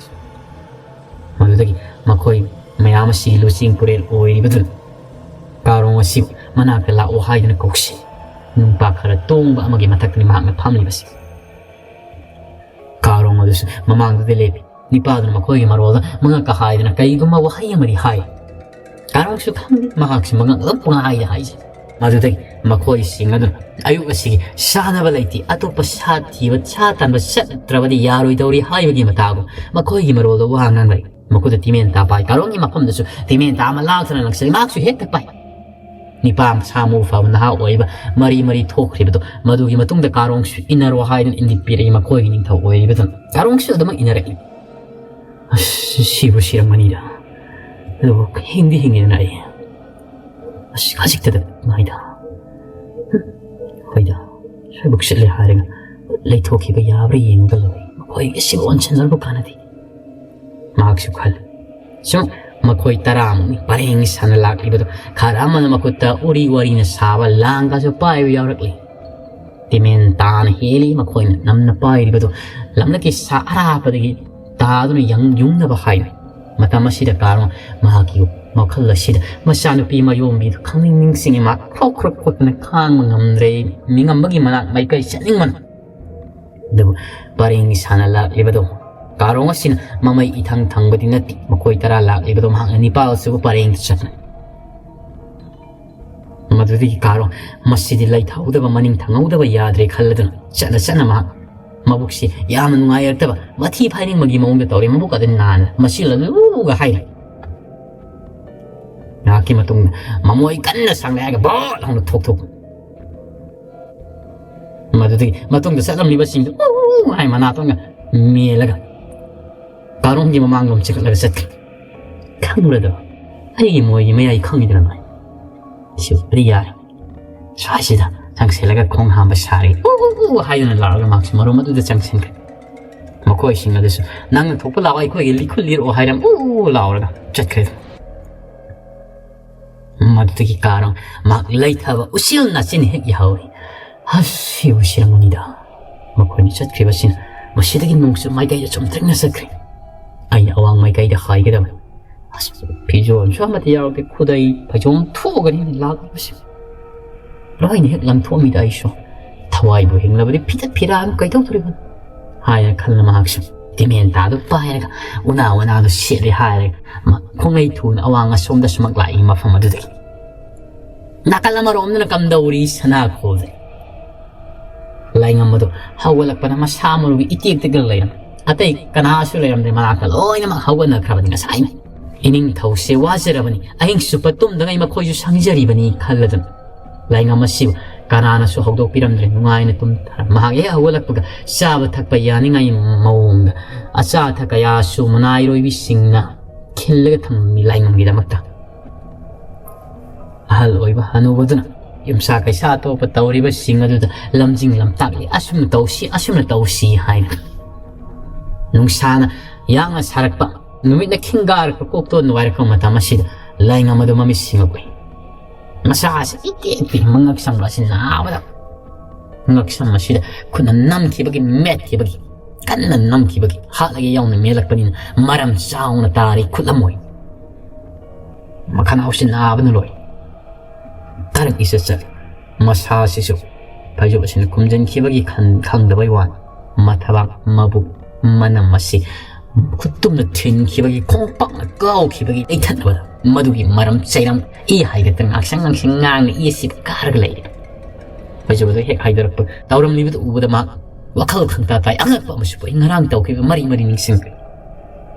ꯃꯗꯨꯗꯒꯤ ꯃꯈꯣꯏ ꯃꯌꯥꯝ ꯑꯁꯤ ꯂꯨꯆꯤꯡ ꯄꯨꯔꯦꯜ ꯑꯣꯏꯔꯤꯕꯗꯨꯅ ꯀꯥꯔꯣꯡ ꯑꯁꯤ ꯃꯅꯥꯛꯇ ꯂꯥꯛꯑꯣ ꯍꯥꯏꯗꯨꯅ ꯀꯧꯁꯤ꯫ ꯅꯨꯡꯄꯥ ꯈꯔ ꯇꯣꯡꯕ ꯑꯃꯒꯤ ꯃꯊꯛꯇꯅꯤ ꯃꯍꯥꯛꯅ ꯐꯝꯂꯤꯕꯁꯤ꯫ ꯀꯥꯔꯣꯡ ꯑꯗꯨꯁꯨ ꯃꯃꯥꯡꯗꯨꯗ ꯂꯦꯞꯄꯤ꯫ ꯅꯤꯄꯥꯗꯨꯅ ꯃꯈꯣꯏꯒꯤ ꯃꯔꯣꯜꯗ ꯃꯉꯛꯀ ꯍꯥꯏꯗꯅ ꯀꯩꯒꯨꯝꯕ ꯋꯥꯍꯩ ꯑꯃꯗꯤ ꯍꯥꯏ꯫ ꯀꯥꯔꯣꯡꯁꯨ ꯈꯪꯗꯦ, ꯃꯍꯥꯛꯁꯨ ꯃꯉꯛ ꯑꯗꯨꯝ ꯄꯨꯡꯍꯥꯏꯗ ꯍꯥꯏꯖꯩ꯫ ꯃꯗꯨꯗꯒꯤ ꯃꯈꯣꯏꯁꯤꯡ ꯑꯗꯨꯅ ꯑꯌꯨꯛ ꯑꯁꯤꯒꯤ ꯆꯥꯅꯕ ꯂꯩꯇꯦ, ꯑꯇꯣꯞꯄ ꯁꯥ ꯊꯤꯕ, ꯁꯥ ꯇꯥꯟꯕ ꯆꯠꯇ꯭ꯔꯕꯗꯤ ꯌꯥꯔꯣꯏꯗꯧꯔꯤ ꯍꯥꯏꯕꯒꯤ ꯃꯇꯥꯒꯨꯝ ꯃꯈꯣꯏꯒꯤ ꯃꯔꯣꯜꯗ ꯋꯥ ꯉꯥꯡꯅꯔꯤ꯫ ꯃꯈꯨꯠꯇ ꯇꯤꯃꯦꯟ ꯇꯥ ꯄꯥꯏ꯫ ꯀꯥꯔꯣꯡꯒꯤ ꯃꯐꯝꯗꯁꯨ ꯇꯤꯃꯦꯟ ꯇꯥ ꯑꯃ ꯂꯥꯛꯇꯨꯅ ꯂꯪꯁꯤꯜꯂꯤ꯫ ꯃꯍꯥꯛꯁꯨ ꯍꯦꯛꯇ ꯄꯥꯏ꯫ ꯅꯤꯄꯥ ꯃꯁꯥ ꯃꯎ ꯐꯕ ꯅꯍꯥ ꯑꯣꯏꯕ ꯃꯔꯤ ꯃꯔꯤ ꯊꯣꯛꯈ꯭ꯔꯤꯕꯗꯣ, ꯃꯗꯨꯒꯤ ꯃꯇꯨꯡꯗ ꯀꯥꯔꯣꯡꯁꯨ ꯏꯟꯅꯔꯣ ꯍꯥꯏꯗꯨꯅ ꯏꯟꯗꯤꯠ ꯄꯤꯔꯛꯏ꯫ ꯃꯈꯣꯏꯒꯤ ꯅꯤꯡꯊꯧ ꯑꯣꯏꯔꯤꯕꯗꯨꯅ ꯀꯥꯔꯣꯡꯁꯨ ꯑꯗꯨꯃꯛ ꯏꯟꯅꯔꯛꯏ꯫ "ꯑꯁ, ꯁꯤꯕꯨ ꯁꯤꯔꯝꯒꯅꯤꯗ, ꯑꯗꯨꯕꯨ ꯍꯤꯡꯗꯤ ꯍꯤꯡꯉꯤꯗꯅ ꯑꯩ꯫ ꯑꯁ, ꯈꯖꯤꯛꯇꯗ ꯃꯥꯏꯗ꯫ ꯍꯣꯏꯗ, ꯁ꯭ꯋꯥꯏꯕꯨꯛ ꯆꯠꯂꯦ ꯍꯥꯏꯔꯒ ꯂꯩꯊꯣꯛꯈꯤꯕ ꯌꯥꯕ꯭ꯔꯥ ꯌꯦꯡꯉꯒ ꯂꯣꯏꯔꯦ꯫ ꯃꯈꯣꯏ ꯑꯁꯤꯕꯨ ꯑꯣꯟꯁꯤꯟꯅꯔꯕ ꯀꯥꯟꯅꯗꯦ" ꯃꯍꯥꯛꯁꯨ ꯈꯜꯂꯤ꯫ ꯁꯨꯝ ꯃꯈꯣꯏ ꯇꯔꯥꯃꯨꯛꯅꯤ ꯄꯔꯦꯡ ꯁꯥꯅ ꯂꯥꯛꯂꯤꯕꯗꯨ꯫ ꯈꯔ ꯑꯃꯅ ꯃꯈꯨꯠꯇ ꯎꯔꯤ ꯋꯥꯔꯤꯅ ꯁꯥꯕ ꯂꯥꯡꯒꯁꯨ ꯄꯥꯏꯕ ꯌꯥꯎꯔꯛꯂꯤ꯫ ꯇꯤꯃꯦꯟ ꯇꯥꯅ ꯍꯦꯜꯂꯤ ꯃꯈꯣꯏꯅ ꯅꯝꯅ ꯄꯥꯏꯔꯤꯕꯗꯨ꯫ ꯂꯝꯂꯛꯀꯤ ꯁꯥ ꯑꯔꯥꯞꯄꯗꯒꯤ ꯇꯥꯗꯨꯅ ꯌꯪ-, ꯌꯨꯡꯅꯕ ꯍꯥꯏꯅꯩ꯫ ꯃꯇꯝ ꯑꯁꯤꯗ ꯀꯥꯔꯣꯡ ꯃꯍꯥꯛꯀꯤ ꯋꯥꯈꯜ ꯑꯁꯤꯗ ꯃꯆꯥꯅꯨꯄꯤ ꯃꯌꯣꯝꯕꯤꯗꯨ ꯈꯪꯅꯤꯡ ꯅꯤꯡꯁꯤꯡꯉꯤ꯫ ꯃꯥ ꯈ꯭ꯔꯣꯛ ꯈ꯭ꯔꯣꯛ ꯈꯣꯠꯇꯅ ꯈꯥꯡꯕ ꯉꯝꯗ꯭ꯔꯦ꯫ ꯃꯤꯉꯝꯕꯒꯤ ꯃꯅꯥꯛ ꯃꯥꯏꯀꯩ ꯆꯠꯅꯤꯡꯕꯅ꯫ ꯑꯗꯨꯕꯨ ꯄꯔꯦꯡꯒꯤ ꯁꯥꯟꯅ ꯂꯥꯛꯂꯤꯕꯗꯣ ꯀꯥꯔꯣꯡ ꯑꯁꯤꯅ ꯃꯃꯩ ꯏꯊꯪ ꯊꯪꯕꯗꯤ ꯅꯠꯇꯦ꯫ ꯃꯈꯣꯏ ꯇꯔꯥ ꯂꯥꯛꯂꯤꯕꯗꯣ ꯃꯍꯥꯛꯅ ꯅꯤꯄꯥꯜ ꯁꯨꯕ ꯄꯔꯦꯡꯗ ꯆꯠꯄꯅꯤ꯫ ꯃꯗꯨꯗꯒꯤ ꯀꯥꯔꯣꯡ ꯃꯁꯤꯗꯤ ꯂꯩꯊꯍꯧꯗꯕ, ꯃꯅꯤꯡ ꯊꯪꯍꯧꯗꯕ ꯌꯥꯗ꯭ꯔꯦ ꯈꯜꯂꯗꯨꯅ ꯆꯠꯅ ꯆꯠꯅ ꯃꯍꯥꯛ ꯃꯕꯨꯛꯁꯤ ꯌꯥꯝꯅ ꯅꯨꯡꯉꯥꯏꯔꯛꯇꯕ, ꯃꯊꯤ ꯐꯥꯏꯅꯤꯡꯕꯒꯤ ꯃꯑꯣꯡꯗ ꯇꯧꯔꯦ꯫ ꯃꯕꯨꯛ ꯑꯗꯨ ꯅꯥꯟꯅ ꯃꯁꯤꯜꯂꯒ ꯎꯒ ꯍꯥꯏꯔꯤ꯫ ꯉꯥꯏꯍꯥꯛꯀꯤ ꯃꯇꯨꯡꯗ ꯃꯃꯣꯏ ꯀꯟꯅ ꯁꯪꯂꯦ ꯍꯥꯏꯔꯒ ꯕꯣꯠ ꯂꯥꯎꯅ ꯊꯣꯛꯊꯣꯛꯄ꯫ ꯃꯗꯨꯗꯒꯤ ꯃꯇꯨꯡꯗ ꯆꯠꯂꯝꯂꯤꯕꯁꯤꯡꯗꯨ ꯎ ꯍꯥꯏ ꯃꯅꯥꯇꯣꯟꯒ ꯃꯦꯜꯂꯒ ꯀꯥꯔꯣꯡꯒꯤ ꯃꯃꯥꯡꯂꯣꯝ ꯆꯤꯡꯈꯠꯂꯒ ꯆꯠꯈꯤ꯫ ꯈꯪꯕ꯭ꯔꯗꯣ? ꯑꯩꯒꯤ ꯃꯣꯏꯒꯤ ꯃꯌꯥꯏ ꯈꯪꯉꯤꯗꯅ ꯅꯣꯏ꯫ ꯁꯤ ꯌꯥꯔꯦ꯫ ꯁ꯭ꯋꯥꯏꯁꯤꯗ ꯆꯪꯁꯤꯜꯂꯒ ꯈꯣꯡ ꯍꯥꯝꯕ ꯁꯥꯔꯤ꯫ ꯎ ꯎ ꯎ ꯍꯥꯏꯗꯨꯅ ꯂꯥꯎꯔꯒ ꯃꯍꯥꯛꯁꯨ ꯃꯔꯨꯝ ꯑꯗꯨꯗ ꯆꯪꯁꯤꯟꯈ꯭ꯔꯦ꯫ ꯃꯈꯣꯏꯁꯤꯡ ꯑꯗꯨꯁꯨ ꯅꯪꯅ ꯊꯣꯛꯄ ꯂꯥꯛꯑꯣ, ꯑꯩꯈꯣꯏꯒꯤ ꯂꯤꯈꯨꯜ ꯂꯤꯔꯛꯑꯣ ꯍꯥꯏꯔꯝ ꯎ ꯎ ꯂꯥꯎꯔꯒ ꯆꯠꯈ꯭ꯔꯦ꯫ ꯃꯗꯨꯗꯒꯤ ꯀꯥꯔꯣꯡ ꯃꯍꯥꯛ ꯂꯩꯊꯕ ꯎꯆꯦꯜ ꯅꯥꯆꯤꯟ ꯍꯦꯛ ꯌꯥꯍꯧꯔꯤ꯫ ꯑꯁꯤꯕꯨ ꯁꯤꯔꯝꯃꯅꯤꯗ꯫ ꯃꯈꯣꯏꯅ ꯆꯠꯈ꯭ꯔꯤꯕꯁꯤꯅ ꯃꯁꯤꯗꯒꯤ ꯅꯣꯡꯆꯨꯞ ꯃꯥꯏꯀꯩꯗ ꯆꯨꯝꯗ꯭ꯔꯤꯡꯅ ꯆꯠꯈ꯭ꯔꯤ꯫ ꯑꯩꯅ ꯑꯋꯥꯡ ꯃꯥꯏꯀꯩꯗ ꯍꯥꯏꯒꯗꯕꯅꯤ꯫ ꯑꯁ, ꯐꯤꯖꯣꯜꯁꯨ ꯑꯃꯠꯇ ꯌꯥꯎꯔꯛꯇꯦ꯫ ꯈꯨꯗꯩ ꯐꯩꯖꯣꯝ ꯊꯣꯛꯑꯒꯅꯤ ꯂꯥꯛꯂꯤꯕꯁꯤ꯫ ꯂꯣꯏꯅ ꯍꯦꯛ ꯂꯪꯊꯣꯛꯑꯝꯃꯤꯗ ꯑꯩꯁꯨ꯫ ꯊꯋꯥꯏꯕꯨ ꯍꯤꯡꯂꯕꯗꯤ ꯐꯤꯗꯠ ꯐꯤꯔꯥ ꯑꯃ ꯀꯩꯗꯧꯗꯣꯔꯤꯕꯅꯣ ꯍꯥꯏꯅ ꯈꯜꯂ ꯃꯍꯥꯛꯁꯨ ꯇꯤꯃꯦꯟ ꯇꯥꯗꯨ ꯄꯥꯏꯔꯒ ꯎꯅꯥ ꯋꯥꯅꯥꯗꯨ ꯁꯦꯠꯂꯦ ꯍꯥꯏꯔꯒ ꯃ-, ꯈꯣꯡꯂꯩ ꯊꯨꯅ ꯑꯋꯥꯡ ꯑꯁꯣꯝꯗ ꯁꯨꯃꯛ ꯂꯥꯛꯏ ꯃꯐꯝ ꯑꯗꯨꯗꯒꯤ꯫ ꯅꯥꯀꯜ ꯑꯃꯔꯣꯝꯗꯅ ꯀꯝꯗꯧꯔꯤ ꯁꯅꯥꯈꯣꯜꯗ꯫ ꯂꯥꯏꯉꯝ ꯑꯗꯨ ꯍꯧꯒꯠꯂꯛꯄꯅ ꯃꯁꯥ ꯃꯔꯨꯒꯤ ꯏꯇꯦꯛ ꯇꯦꯛꯇ ꯂꯩꯔꯝꯃꯤ꯫ ꯑꯇꯩ ꯀꯅꯥꯁꯨ ꯂꯩꯔꯝꯗꯦ꯫ ꯃꯅꯥꯛꯇ ꯂꯣꯏꯅꯃꯛ ꯍꯧꯒꯠꯅꯈ꯭ꯔꯕꯅꯤ ꯉꯁꯥꯏꯅ꯫ ꯏꯅꯤꯡꯊꯧꯁꯦ ꯋꯥꯖꯔꯕꯅꯤ꯫ ꯑꯍꯤꯡ ꯆꯨꯞꯄ ꯇꯨꯝꯗꯉꯩ ꯃꯈꯣꯏꯁꯨ ꯁꯪꯖꯔꯤꯕꯅꯤ ꯈꯜꯂꯗꯨꯅ ꯂꯥꯏꯉꯝ ꯑꯁꯤꯕꯨ ꯀꯅꯥꯅꯁꯨ ꯍꯧꯗꯣꯛꯄꯤꯔꯝꯗ꯭ꯔꯦ꯫ ꯅꯨꯡꯉꯥꯏꯅ ꯇꯨꯝꯊꯔ ꯃꯍꯥꯛ ꯍꯦꯛ ꯍꯧꯒꯠꯂꯛꯄꯒ ꯆꯥꯕ ꯊꯛꯄ ꯌꯥꯅꯤꯡꯉꯥꯏ ꯃꯑꯣꯡꯗ ꯑꯆꯥ ꯑꯊꯛ ꯀꯌꯥꯁꯨ ꯃꯅꯥꯏꯔꯣꯏꯕꯤꯁꯤꯡꯅ ꯈꯤꯜꯂꯒ ꯊꯝꯃꯝꯃꯤ ꯂꯥꯏꯉꯝꯒꯤꯗꯃꯛꯇ꯫ ꯑꯍꯜ ꯑꯣꯏꯕ ꯍꯅꯨꯕꯗꯨꯅ ꯌꯨꯝꯁꯥ ꯀꯩꯁꯥ ꯑꯇꯣꯞꯄ ꯇꯧꯔꯤꯕꯁꯤꯡ ꯑꯗꯨꯗ ꯂꯝꯖꯤꯡ ꯂꯝꯇꯥꯛꯂꯤ꯫ "ꯑꯁꯨꯝꯅ ꯇꯧꯁꯤ, ꯑꯁꯨꯝꯅ ꯇꯧꯁꯤ" ꯍꯥꯏꯅ꯫ ꯅꯨꯡꯁꯥꯅ ꯌꯥꯡꯅ ꯁꯥꯔꯛꯄ, ꯅꯨꯃꯤꯠꯅ ꯈꯤꯡꯒꯥꯔꯛꯄ, ꯀꯣꯛꯇꯣꯟ ꯅꯨꯡꯉꯥꯏꯔꯛꯄ ꯃꯇꯝ ꯑꯁꯤꯗ ꯂꯥꯏꯉꯝ ꯑꯗꯨ ꯃꯃꯤꯠ ꯁꯤꯡꯉꯛꯏ꯫ ꯃꯁꯥ ꯑꯁꯤ ꯏꯇꯦꯛ ꯇꯦꯛ, ꯃꯉꯛ ꯁꯝꯕ ꯑꯁꯤ ꯅꯥꯕꯗ, ꯉꯛꯁꯝ ꯑꯁꯤꯗ ꯈꯨꯠꯅ ꯅꯝꯈꯤꯕꯒꯤ, ꯃꯦꯠꯈꯤꯕꯒꯤ, ꯀꯟꯅ ꯅꯝꯈꯤꯕꯒꯤ, ꯍꯥꯠꯂꯒꯦ ꯌꯥꯎꯅ ꯃꯦꯜꯂꯛꯄꯅꯤꯅ ꯃꯔꯝ ꯆꯥꯎꯅ ꯇꯥꯔꯤ ꯈꯨꯠꯂꯝꯃꯣꯏ꯫ ꯃꯈꯅꯥꯎꯁꯤ ꯅꯥꯕꯅ ꯂꯣꯏ꯫ ꯇꯔꯪ ꯏꯆꯠ ꯆꯠꯂꯤ꯫ ꯃꯁꯥꯁꯤꯁꯨ ꯐꯩꯖꯨꯞ ꯑꯁꯤꯅ ꯈꯨꯝꯖꯤꯟꯈꯤꯕꯒꯤ ꯈꯟ-, ꯈꯪꯗꯕꯩ ꯋꯥꯅꯤ꯫ ꯃꯊꯕꯥꯛ, ꯃꯕꯨꯛ, ꯃꯅꯝ ꯑꯁꯤ ꯈꯨꯠꯇꯨꯝꯅ ꯊꯤꯟꯈꯤꯕꯒꯤ, ꯈꯣꯡꯄꯥꯛꯅ ꯀꯥꯎꯈꯤꯕꯒꯤ ꯂꯩꯊꯠꯅꯕꯗ ꯃꯗꯨꯒꯤ ꯃꯔꯝ ꯆꯩꯔꯝ ꯏ ꯍꯥꯏꯒꯠꯇꯅ ꯉꯥꯡꯁꯪ ꯉꯥꯡꯁꯪ ꯉꯥꯡꯅ ꯏꯁꯤ ꯀꯥꯔꯒ ꯂꯩꯔꯦ꯫ ꯐꯩꯖꯨꯞ ꯑꯗꯨ ꯍꯦꯛ ꯍꯥꯏꯗꯣꯔꯛꯄ ꯇꯧꯔꯝꯂꯤꯕꯗꯨ ꯎꯕꯗ ꯃꯍꯥꯛ ꯋꯥꯈꯜ ꯈꯪꯇꯥ ꯇꯥꯏ꯫ ꯑꯉꯛꯄ ꯑꯃꯁꯨ ꯄꯣꯛꯏ꯫ ꯉꯔꯥꯡ ꯇꯧꯈꯤꯕ ꯃꯔꯤ ꯃꯔꯤ ꯅꯤꯡꯁꯤꯡꯈ꯭ꯔꯦ꯫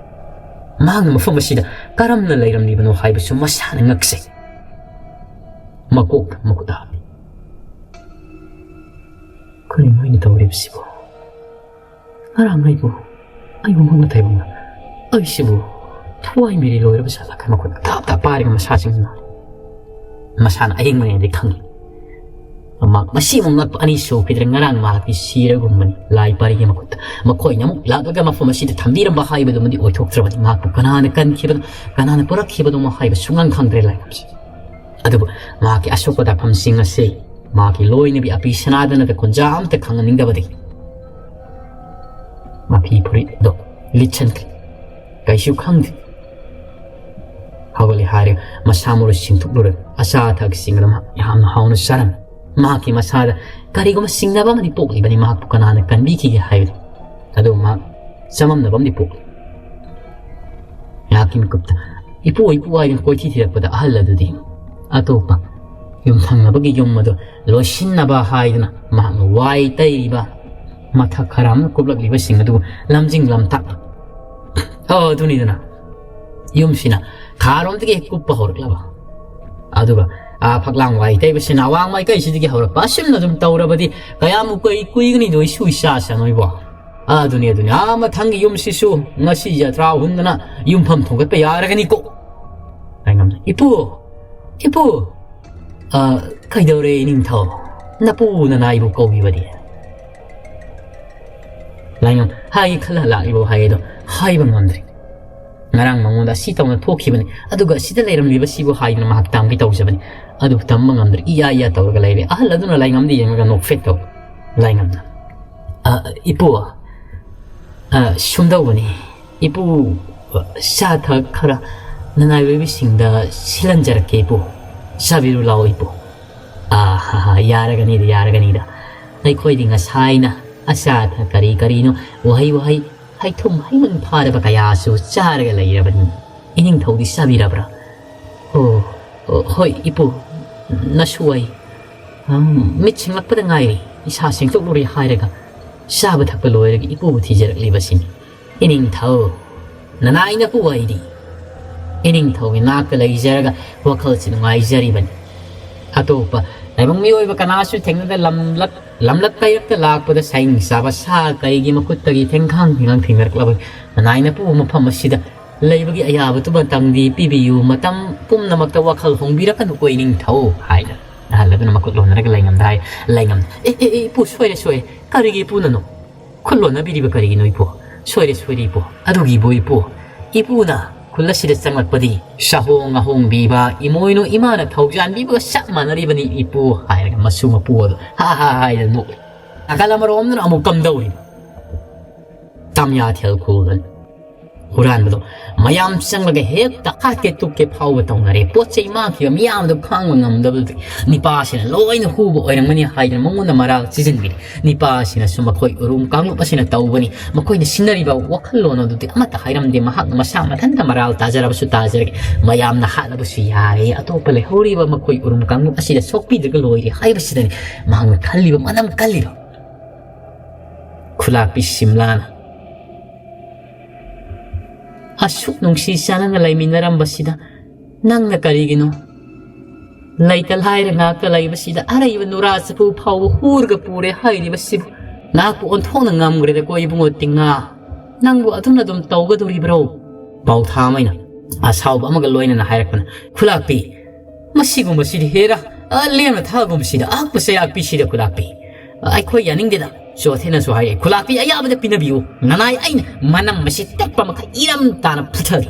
ꯃꯍꯥꯛꯅ ꯃꯐꯝ ꯑꯁꯤꯗ ꯀꯔꯝꯅ ꯂꯩꯔꯝꯂꯤꯕꯅꯣ ꯍꯥꯏꯕꯁꯨ ꯃꯁꯥꯅ ꯉꯛꯆꯩ꯫ ꯃꯀꯣꯛꯇ ꯃꯈꯨꯠ ꯍꯥꯞꯄꯤ꯫ ꯀꯔꯤꯅꯣ ꯑꯩꯅ ꯇꯧꯔꯤꯕꯁꯤꯕꯨ? ꯉꯔꯥꯡ ꯑꯩꯕꯨ, ꯑꯩꯕꯨ ꯃꯪꯅ ꯇꯥꯏꯕꯪꯅ, ꯑꯩꯁꯤꯕꯨ ꯊꯋꯥꯏ ꯃꯤꯔꯤ ꯂꯣꯏꯔꯕ ꯖꯥꯠꯂ? ꯃꯈꯨꯠ ꯊꯥꯞ ꯊꯥꯞ ꯄꯥꯏꯔꯒ ꯃꯁꯥꯁꯤꯡꯅ, ꯃꯁꯥꯅ ꯑꯌꯦꯡꯕꯅꯦꯗꯤ ꯈꯪꯏ꯫ ꯃꯍꯥꯛ ꯃꯁꯤꯃꯨꯛ ꯉꯛꯄ ꯑꯅꯤ ꯁꯨꯈꯤꯗ꯭ꯔꯦ꯫ ꯉꯔꯥꯡ ꯃꯍꯥꯛꯇꯤ ꯁꯤꯔꯒꯨꯝꯕꯅꯤ꯫ ꯂꯥꯏ ꯄꯥꯔꯤꯒꯤ ꯃꯈꯨꯠꯇ ꯃꯈꯣꯏꯅ ꯑꯃꯨꯛ ꯂꯥꯛꯂꯒ ꯃꯐꯝ ꯑꯁꯤꯗ ꯊꯝꯕꯤꯔꯝꯕ ꯍꯥꯏꯕꯗꯨꯃꯗꯤ ꯑꯣꯏꯊꯣꯛꯇ꯭ꯔꯕꯅꯤ꯫ ꯃꯍꯥꯛꯄꯨ ꯀꯅꯥꯅ ꯀꯟꯈꯤꯕꯅꯣ, ꯀꯅꯥꯅ ꯄꯨꯔꯛꯈꯤꯕꯅꯣ ꯍꯥꯏꯕ ꯁꯨꯡꯈꯪ ꯈꯪꯗ꯭ꯔꯦ ꯂꯥꯏꯉꯝꯁꯦ꯫ ꯑꯗꯨꯕꯨ ꯃꯍꯥꯛꯀꯤ ꯑꯁꯣꯛꯄ ꯗꯥꯛꯐꯝꯁꯤꯡ ꯑꯁꯤ ꯃꯍꯥꯛꯀꯤ ꯂꯣꯏꯅꯕꯤ ꯑꯄꯤ ꯁꯅꯥꯗꯅꯗ ꯈꯨꯟꯖꯥ ꯑꯝꯇ ꯈꯪꯍꯟꯅꯤꯡꯗꯕꯗꯒꯤ ꯃꯐꯤ ꯐꯨꯔꯤꯠ ꯑꯗꯨ ꯂꯤꯠꯁꯟꯈ꯭ꯔꯦ꯫ ꯀꯩꯁꯨ ꯈꯪꯗꯦ꯫ ꯍꯧꯒꯠꯂꯦ ꯍꯥꯏꯔꯦ, ꯃꯁꯥ ꯃꯎꯗꯨ ꯁꯦꯡꯗꯣꯛꯂꯨꯔꯦ꯫ ꯑꯆꯥ ꯑꯊꯛꯁꯤꯡ ꯑꯗꯨ ꯃꯍꯥꯛ ꯌꯥꯝꯅ ꯍꯥꯎꯅ ꯆꯥꯔꯝꯃꯤ꯫ ꯃꯍꯥꯛꯀꯤ ꯃꯁꯥꯗ ꯀꯔꯤꯒꯨꯝꯕ ꯆꯤꯡꯅꯕ ꯑꯃꯗꯤ ꯄꯣꯛꯂꯤꯕꯅꯤ, ꯃꯍꯥꯛꯄꯨ ꯀꯅꯥꯅ ꯀꯟꯕꯤꯈꯤꯒꯦ ꯍꯥꯏꯕꯗꯨ꯫ ꯑꯗꯨꯕꯨ ꯃꯍꯥꯛ ꯆꯃꯝꯅꯕ ꯑꯃꯗꯤ ꯄꯣꯛꯂꯤ꯫ ꯉꯥꯏꯍꯥꯛꯀꯤ ꯃꯤꯀꯨꯞꯇ "ꯏꯄꯨ, ꯏꯄꯨ" ꯍꯥꯏꯗꯨꯅ ꯀꯣꯏꯊꯤ ꯊꯤꯔꯛꯄꯗ ꯑꯍꯜ ꯑꯗꯨꯗꯤ ꯑꯇꯣꯞꯄ ꯌꯨꯝꯊꯪꯅꯕꯒꯤ ꯌꯨꯝ ꯑꯗꯨ ꯂꯣꯏꯁꯤꯟꯅꯕ ꯍꯥꯏꯗꯨꯅ ꯃꯍꯥꯛꯅ ꯋꯥꯏ ꯇꯩꯔꯤꯕ ꯃꯊꯛ ꯈꯔ ꯑꯃꯅ ꯀꯨꯞꯂꯛꯂꯤꯕꯁꯤꯡ ꯑꯗꯨꯕꯨ ꯂꯝꯖꯤꯡ ꯂꯝꯇꯥꯛ꯫ ꯑꯣ, ꯑꯗꯨꯅꯤꯗꯅ꯫ ꯌꯨꯝꯁꯤꯅ ꯈꯥꯔꯣꯝꯗꯒꯤ ꯍꯦꯛ ꯀꯨꯞꯄ ꯍꯧꯔꯛꯂꯕ꯫ ꯑꯗꯨꯒ, ꯑꯥ, ꯐꯛꯂꯥꯡ ꯋꯥꯏ ꯇꯩꯕꯁꯤꯅ ꯑꯋꯥꯡ ꯃꯥꯏꯀꯩꯁꯤꯗꯒꯤ ꯍꯧꯔꯛꯄ꯫ ꯑꯁꯨꯝꯅ ꯑꯗꯨꯝ ꯇꯧꯔꯕꯗꯤ ꯀꯌꯥꯃꯨꯛ ꯀꯨꯏ-, ꯀꯨꯏꯒꯅꯤꯗꯣ ꯏꯁꯨ ꯏꯆꯥꯁꯤꯡ ꯅꯣꯏꯕꯣ? ꯑꯥ, ꯑꯗꯨꯅꯤ, ꯑꯗꯨꯅꯤ꯫ ꯑꯥ, ꯃꯊꯪꯒꯤ ꯌꯨꯝꯁꯤꯁꯨ ꯉꯁꯤ ꯖꯇ꯭ꯔꯥ ꯍꯨꯟꯗꯅ ꯌꯨꯝꯐꯝ ꯊꯣꯡꯒꯠꯄ ꯌꯥꯔꯒꯅꯤꯀꯣ꯫ ꯂꯥꯏꯉꯝ, "ꯏꯄꯨ! ꯏꯄꯨ!" "ꯑ, ꯀꯩꯗꯧꯔꯦ ꯏꯅꯤꯡꯊꯧ? ꯅꯄꯨ ꯅꯅꯥꯏꯕꯨ ꯀꯧꯕꯤꯕꯗꯤ?" ꯂꯥꯏꯉꯝ, ꯍꯥꯏꯒꯦ ꯈꯜꯂ ꯂꯥꯛꯂꯤꯕ ꯋꯥꯍꯩ ꯑꯗꯣ ꯍꯥꯏꯕ ꯉꯝꯗ꯭ꯔꯦ꯫ ꯉꯔꯥꯡ ꯃꯉꯣꯟꯗ ꯑꯁꯤ ꯇꯧꯅ ꯊꯣꯛꯈꯤꯕꯅꯤ, ꯑꯗꯨꯒ ꯑꯁꯤꯗ ꯂꯩꯔꯝꯂꯤꯕꯁꯤꯕꯨ ꯍꯥꯏꯗꯨꯅ ꯃꯍꯥꯛ ꯇꯝꯒꯦ ꯇꯧꯖꯕꯅꯤ, ꯑꯗꯨꯕꯨ ꯇꯝꯕ ꯉꯝꯗ꯭ꯔꯦ, ꯏꯌꯥ ꯏꯌꯥ ꯇꯧꯔꯒ ꯂꯩꯔꯦ꯫ ꯑꯍꯜ ꯑꯗꯨꯅ ꯂꯥꯏꯉꯝꯗ ꯌꯦꯡꯂꯒ ꯅꯣꯛꯐꯦꯠ ꯇꯧ꯫ ꯂꯥꯏꯉꯝꯅ, "ꯑ, ꯏꯄꯨ, ꯑ, ꯁꯨꯝꯗꯧꯕꯅꯤ, ꯏꯄꯨ, ꯑ, ꯆꯥ ꯊꯛ ꯈꯔ ꯅꯅꯥꯏ ꯑꯣꯏꯕꯤꯁꯤꯡꯗ ꯁꯤꯜꯍꯟꯖꯔꯛꯀꯦ ꯏꯄꯨ꯫ ꯆꯥꯕꯤꯔꯨ ꯂꯥꯎ ꯏꯄꯨ꯫ ꯑꯥ, ꯍꯥ, ꯍꯥ, ꯌꯥꯔꯒꯅꯤꯗ, ꯌꯥꯔꯒꯅꯤꯗ꯫ ꯑꯩꯈꯣꯏꯗꯤ ꯉꯁꯥꯏꯅ ꯑꯆꯥ ꯑꯊꯛ ꯀꯔꯤ ꯀꯔꯤꯅꯣ, ꯎꯍꯩ ꯋꯥꯍꯩ, ꯍꯩꯊꯨꯝ ꯍꯩꯃꯟ ꯐꯥꯔꯕ ꯀꯌꯥꯁꯨ ꯆꯥꯔꯒ ꯂꯩꯔꯕꯅꯤ꯫ ꯏꯅꯤꯡꯊꯧꯗꯤ ꯆꯥꯕꯤꯔꯕ꯭ꯔꯥ? ꯑꯣ, ꯑꯣ, ꯍꯣꯏ ꯏꯄꯨ, ꯅꯁꯨ ꯑꯩ, ꯎꯝ, ꯃꯤꯠ ꯁꯤꯡꯂꯛꯄꯗ ꯉꯥꯏꯔꯤ꯫ ꯏꯁꯥ ꯁꯦꯡꯗꯣꯛꯂꯨꯔꯦ ꯍꯥꯏꯔꯒ ꯆꯥꯕ ꯊꯛꯄ ꯂꯣꯏꯔꯒ ꯏꯄꯨꯕꯨ ꯊꯤꯖꯔꯛꯂꯤꯕꯁꯤꯅꯤ꯫ ꯏꯅꯤꯡꯊꯧ, ꯅꯅꯥꯏꯅ ꯄꯨ ꯑꯩꯗꯤ꯫ ꯏꯅꯤꯡꯊꯧꯒꯤ ꯅꯥꯛꯇ ꯂꯩꯖꯔꯒ ꯋꯥꯈꯜꯁꯤ ꯅꯨꯡꯉꯥꯏꯖꯔꯤꯕꯅꯤ꯫ ꯑꯇꯣꯞꯄ ꯇꯥꯏꯕꯪ ꯃꯤꯑꯣꯏꯕ ꯀꯅꯥꯁꯨ ꯊꯦꯡꯅꯗ ꯂꯝꯂꯛ, ꯂꯝꯂꯛ ꯀꯩꯔꯛꯇ ꯂꯥꯛꯄꯗ ꯁꯥꯍꯤꯡ ꯆꯥꯕ ꯁꯥ ꯀꯩꯒꯤ ꯃꯈꯨꯠꯇꯒꯤ ꯊꯦꯡꯈꯥꯡ ꯊꯦꯡꯈꯥꯡ ꯊꯦꯡꯅꯔꯛꯂꯕ ꯅꯅꯥꯏꯅ ꯄꯨꯕ ꯃꯐꯝ ꯑꯁꯤꯗ ꯂꯩꯕꯒꯤ ꯑꯌꯥꯕꯗꯨꯃꯇꯪꯗꯤ ꯄꯤꯕꯤꯌꯨ꯫ ꯃꯇꯝ ꯄꯨꯝꯅꯃꯛꯇ ꯋꯥꯈꯜ ꯍꯣꯡꯕꯤꯔꯛꯀꯅꯨꯀꯣ ꯏꯅꯤꯡꯊꯧ ꯍꯥꯏꯅ ꯑꯍꯜ ꯑꯗꯨꯅ ꯃꯈꯨꯠ ꯂꯣꯟꯅꯔꯒ ꯂꯩꯉꯝꯗ ꯍꯥꯏ꯫ ꯂꯩꯉꯝ, "ꯑꯦ, ꯑꯦ, ꯑꯦ, ꯏꯄꯨ, ꯁꯣꯏꯔꯦ, ꯁꯣꯏꯔꯦ꯫ ꯀꯔꯤꯒꯤ ꯏꯄꯨꯅꯅꯣ? ꯈꯨꯠ ꯂꯣꯟꯅꯕꯤꯔꯤꯕ ꯀꯔꯤꯒꯤꯅꯣ ꯏꯄꯨ? ꯁꯣꯏꯔꯦ, ꯁꯣꯏꯔꯦ ꯏꯄꯨ꯫ ꯑꯗꯨꯒꯤꯕꯨ ꯏꯄꯨ, ꯏꯄꯨꯅ ꯈꯨꯜ ꯑꯁꯤꯗ ꯆꯪꯂꯛꯄꯗꯤ ꯁꯥꯍꯣꯡ ꯉꯥꯍꯣꯡꯕꯤꯕ, ꯏꯃꯣꯏꯅꯨ ꯏꯃꯥꯅ ꯊꯧꯖꯥꯟꯕꯤꯕꯒ ꯆꯞ ꯃꯥꯟꯅꯔꯤꯕꯅꯤ ꯏꯄꯨ" ꯍꯥꯏꯔꯒ ꯃꯁꯨ ꯃꯄꯨ ꯑꯗꯨ ꯍꯥ ꯍꯥ ꯍꯥꯏꯗꯅ ꯅꯣꯛꯏ꯫ ꯅꯥꯀꯜ ꯑꯃꯔꯣꯝꯗꯅ ꯑꯃꯨꯛ ꯀꯝꯗꯧꯔꯤꯕ? ꯇꯝꯌꯥꯊꯦꯜ ꯈꯨꯜꯗꯅꯤ꯫ ꯍꯨꯔꯥꯟꯕꯗꯣ ꯃꯌꯥꯝ ꯆꯪꯂꯒ ꯍꯦꯛꯇ ꯍꯥꯠꯀꯦ ꯇꯨꯞꯀꯦ ꯐꯥꯎꯕ ꯇꯧꯅꯔꯦ꯫ ꯄꯣꯠ ꯆꯩ ꯃꯥꯡꯈꯤꯕ ꯃꯤꯌꯥꯝꯗꯣ ꯈꯥꯡꯕ ꯉꯝꯗꯕꯗꯒꯤ ꯅꯤꯄꯥꯁꯤꯅ ꯂꯣꯏꯅ ꯍꯨꯕ ꯑꯣꯏꯔꯝꯒꯅꯤ ꯍꯥꯏꯗꯅ ꯃꯉꯣꯟꯗ ꯃꯔꯥꯜ ꯆꯤꯖꯤꯟꯕꯤꯔꯦ꯫ ꯅꯤꯄꯥꯁꯤꯅꯁꯨ ꯃꯈꯣꯏ ꯎꯔꯨꯝ ꯀꯥꯡꯂꯨꯞ ꯑꯁꯤꯅ ꯇꯧꯕꯅꯤ꯫ ꯃꯈꯣꯏꯅ ꯁꯤꯟꯅꯔꯤꯕ ꯋꯥꯈꯜꯂꯣꯟ ꯑꯗꯨꯗꯤ ꯑꯃꯠꯇ ꯍꯥꯏꯔꯝꯗꯦ꯫ ꯃꯍꯥꯛꯅ ꯃꯁꯥ ꯃꯊꯟꯇ ꯃꯔꯥꯜ ꯇꯥꯖꯔꯕꯁꯨ ꯇꯥꯖꯔꯒꯦ, ꯃꯌꯥꯝꯅ ꯍꯥꯠꯂꯕꯁꯨ ꯌꯥꯔꯦ, ꯑꯇꯣꯞꯄ ꯂꯩꯍꯧꯔꯤꯕ ꯃꯈꯣꯏ ꯎꯔꯨꯝ ꯀꯥꯡꯂꯨꯞ ꯑꯁꯤꯗ ꯁꯣꯛꯄꯤꯗ꯭ꯔꯒ ꯂꯣꯏꯔꯦ ꯍꯥꯏꯕꯁꯤꯗꯅꯤ ꯃꯍꯥꯛꯅ ꯈꯜꯂꯤꯕ, ꯃꯅꯝ ꯀꯜꯂꯤꯕ꯫ ꯈꯨꯂꯥꯛꯄꯤ ꯁꯤꯝꯂꯥꯅ ꯑꯁꯨꯛ ꯅꯨꯡꯁꯤ ꯆꯥꯟꯅꯅ ꯂꯩꯃꯤꯟꯅꯔꯝꯕꯁꯤꯗ ꯅꯪꯅ ꯀꯔꯤꯒꯤꯅꯣ? ꯂꯩꯇ ꯂꯥꯏꯔ ꯉꯥꯛꯇ ꯂꯩꯕꯁꯤꯗ ꯑꯔꯩꯕ ꯅꯨꯔꯥ ꯆꯐꯨ ꯐꯥꯎꯕ ꯍꯨꯔꯒ ꯄꯨꯔꯦ ꯍꯥꯏꯔꯤꯕꯁꯤꯕꯨ ꯅꯍꯥꯛꯄꯨ ꯑꯣꯟꯊꯣꯛꯅ ꯉꯝꯈ꯭ꯔꯦꯗꯀꯣ ꯏꯕꯨꯡꯉꯣ ꯇꯤꯡꯉꯥ꯫ ꯅꯪꯕꯨ ꯑꯗꯨꯝꯅ ꯑꯗꯨꯝ ꯇꯧꯒꯗꯣꯔꯤꯕ꯭ꯔꯣ? ꯄꯥꯎꯊꯥꯃꯩꯅ ꯑꯁꯥꯎꯕ ꯑꯃꯒ ꯂꯣꯏꯅꯅ ꯍꯥꯏꯔꯛꯄꯅ, "ꯈꯨꯂꯥꯛꯄꯤ, ꯃꯁꯤꯒꯨꯝꯕꯁꯤꯗꯤ ꯍꯦꯔꯥ, ꯑ, ꯂꯦꯝꯅ ꯊꯥꯒꯨꯝꯕꯁꯤꯗ ꯑꯍꯛꯄ ꯆꯩꯔꯥꯛꯄꯤꯁꯤꯗ ꯈꯨꯂꯥꯛꯄꯤ꯫ ꯑ, ꯑꯩꯈꯣꯏ ꯌꯥꯅꯤꯡꯗꯦꯗ"꯫ ꯆꯣꯊꯦꯅꯁꯨ ꯍꯥꯏꯔꯛꯏ, "ꯈꯨꯂꯥꯛꯄꯤ ꯑꯌꯥꯕꯗ ꯄꯤꯅꯕꯤꯌꯨ꯫ ꯅꯅꯥꯏ ꯑꯩꯅ ꯃꯅꯝ ꯑꯁꯤ ꯇꯦꯛꯄ ꯃꯈꯩ ꯏꯔꯝ ꯇꯥꯅ ꯐꯨꯊꯔꯤ꯫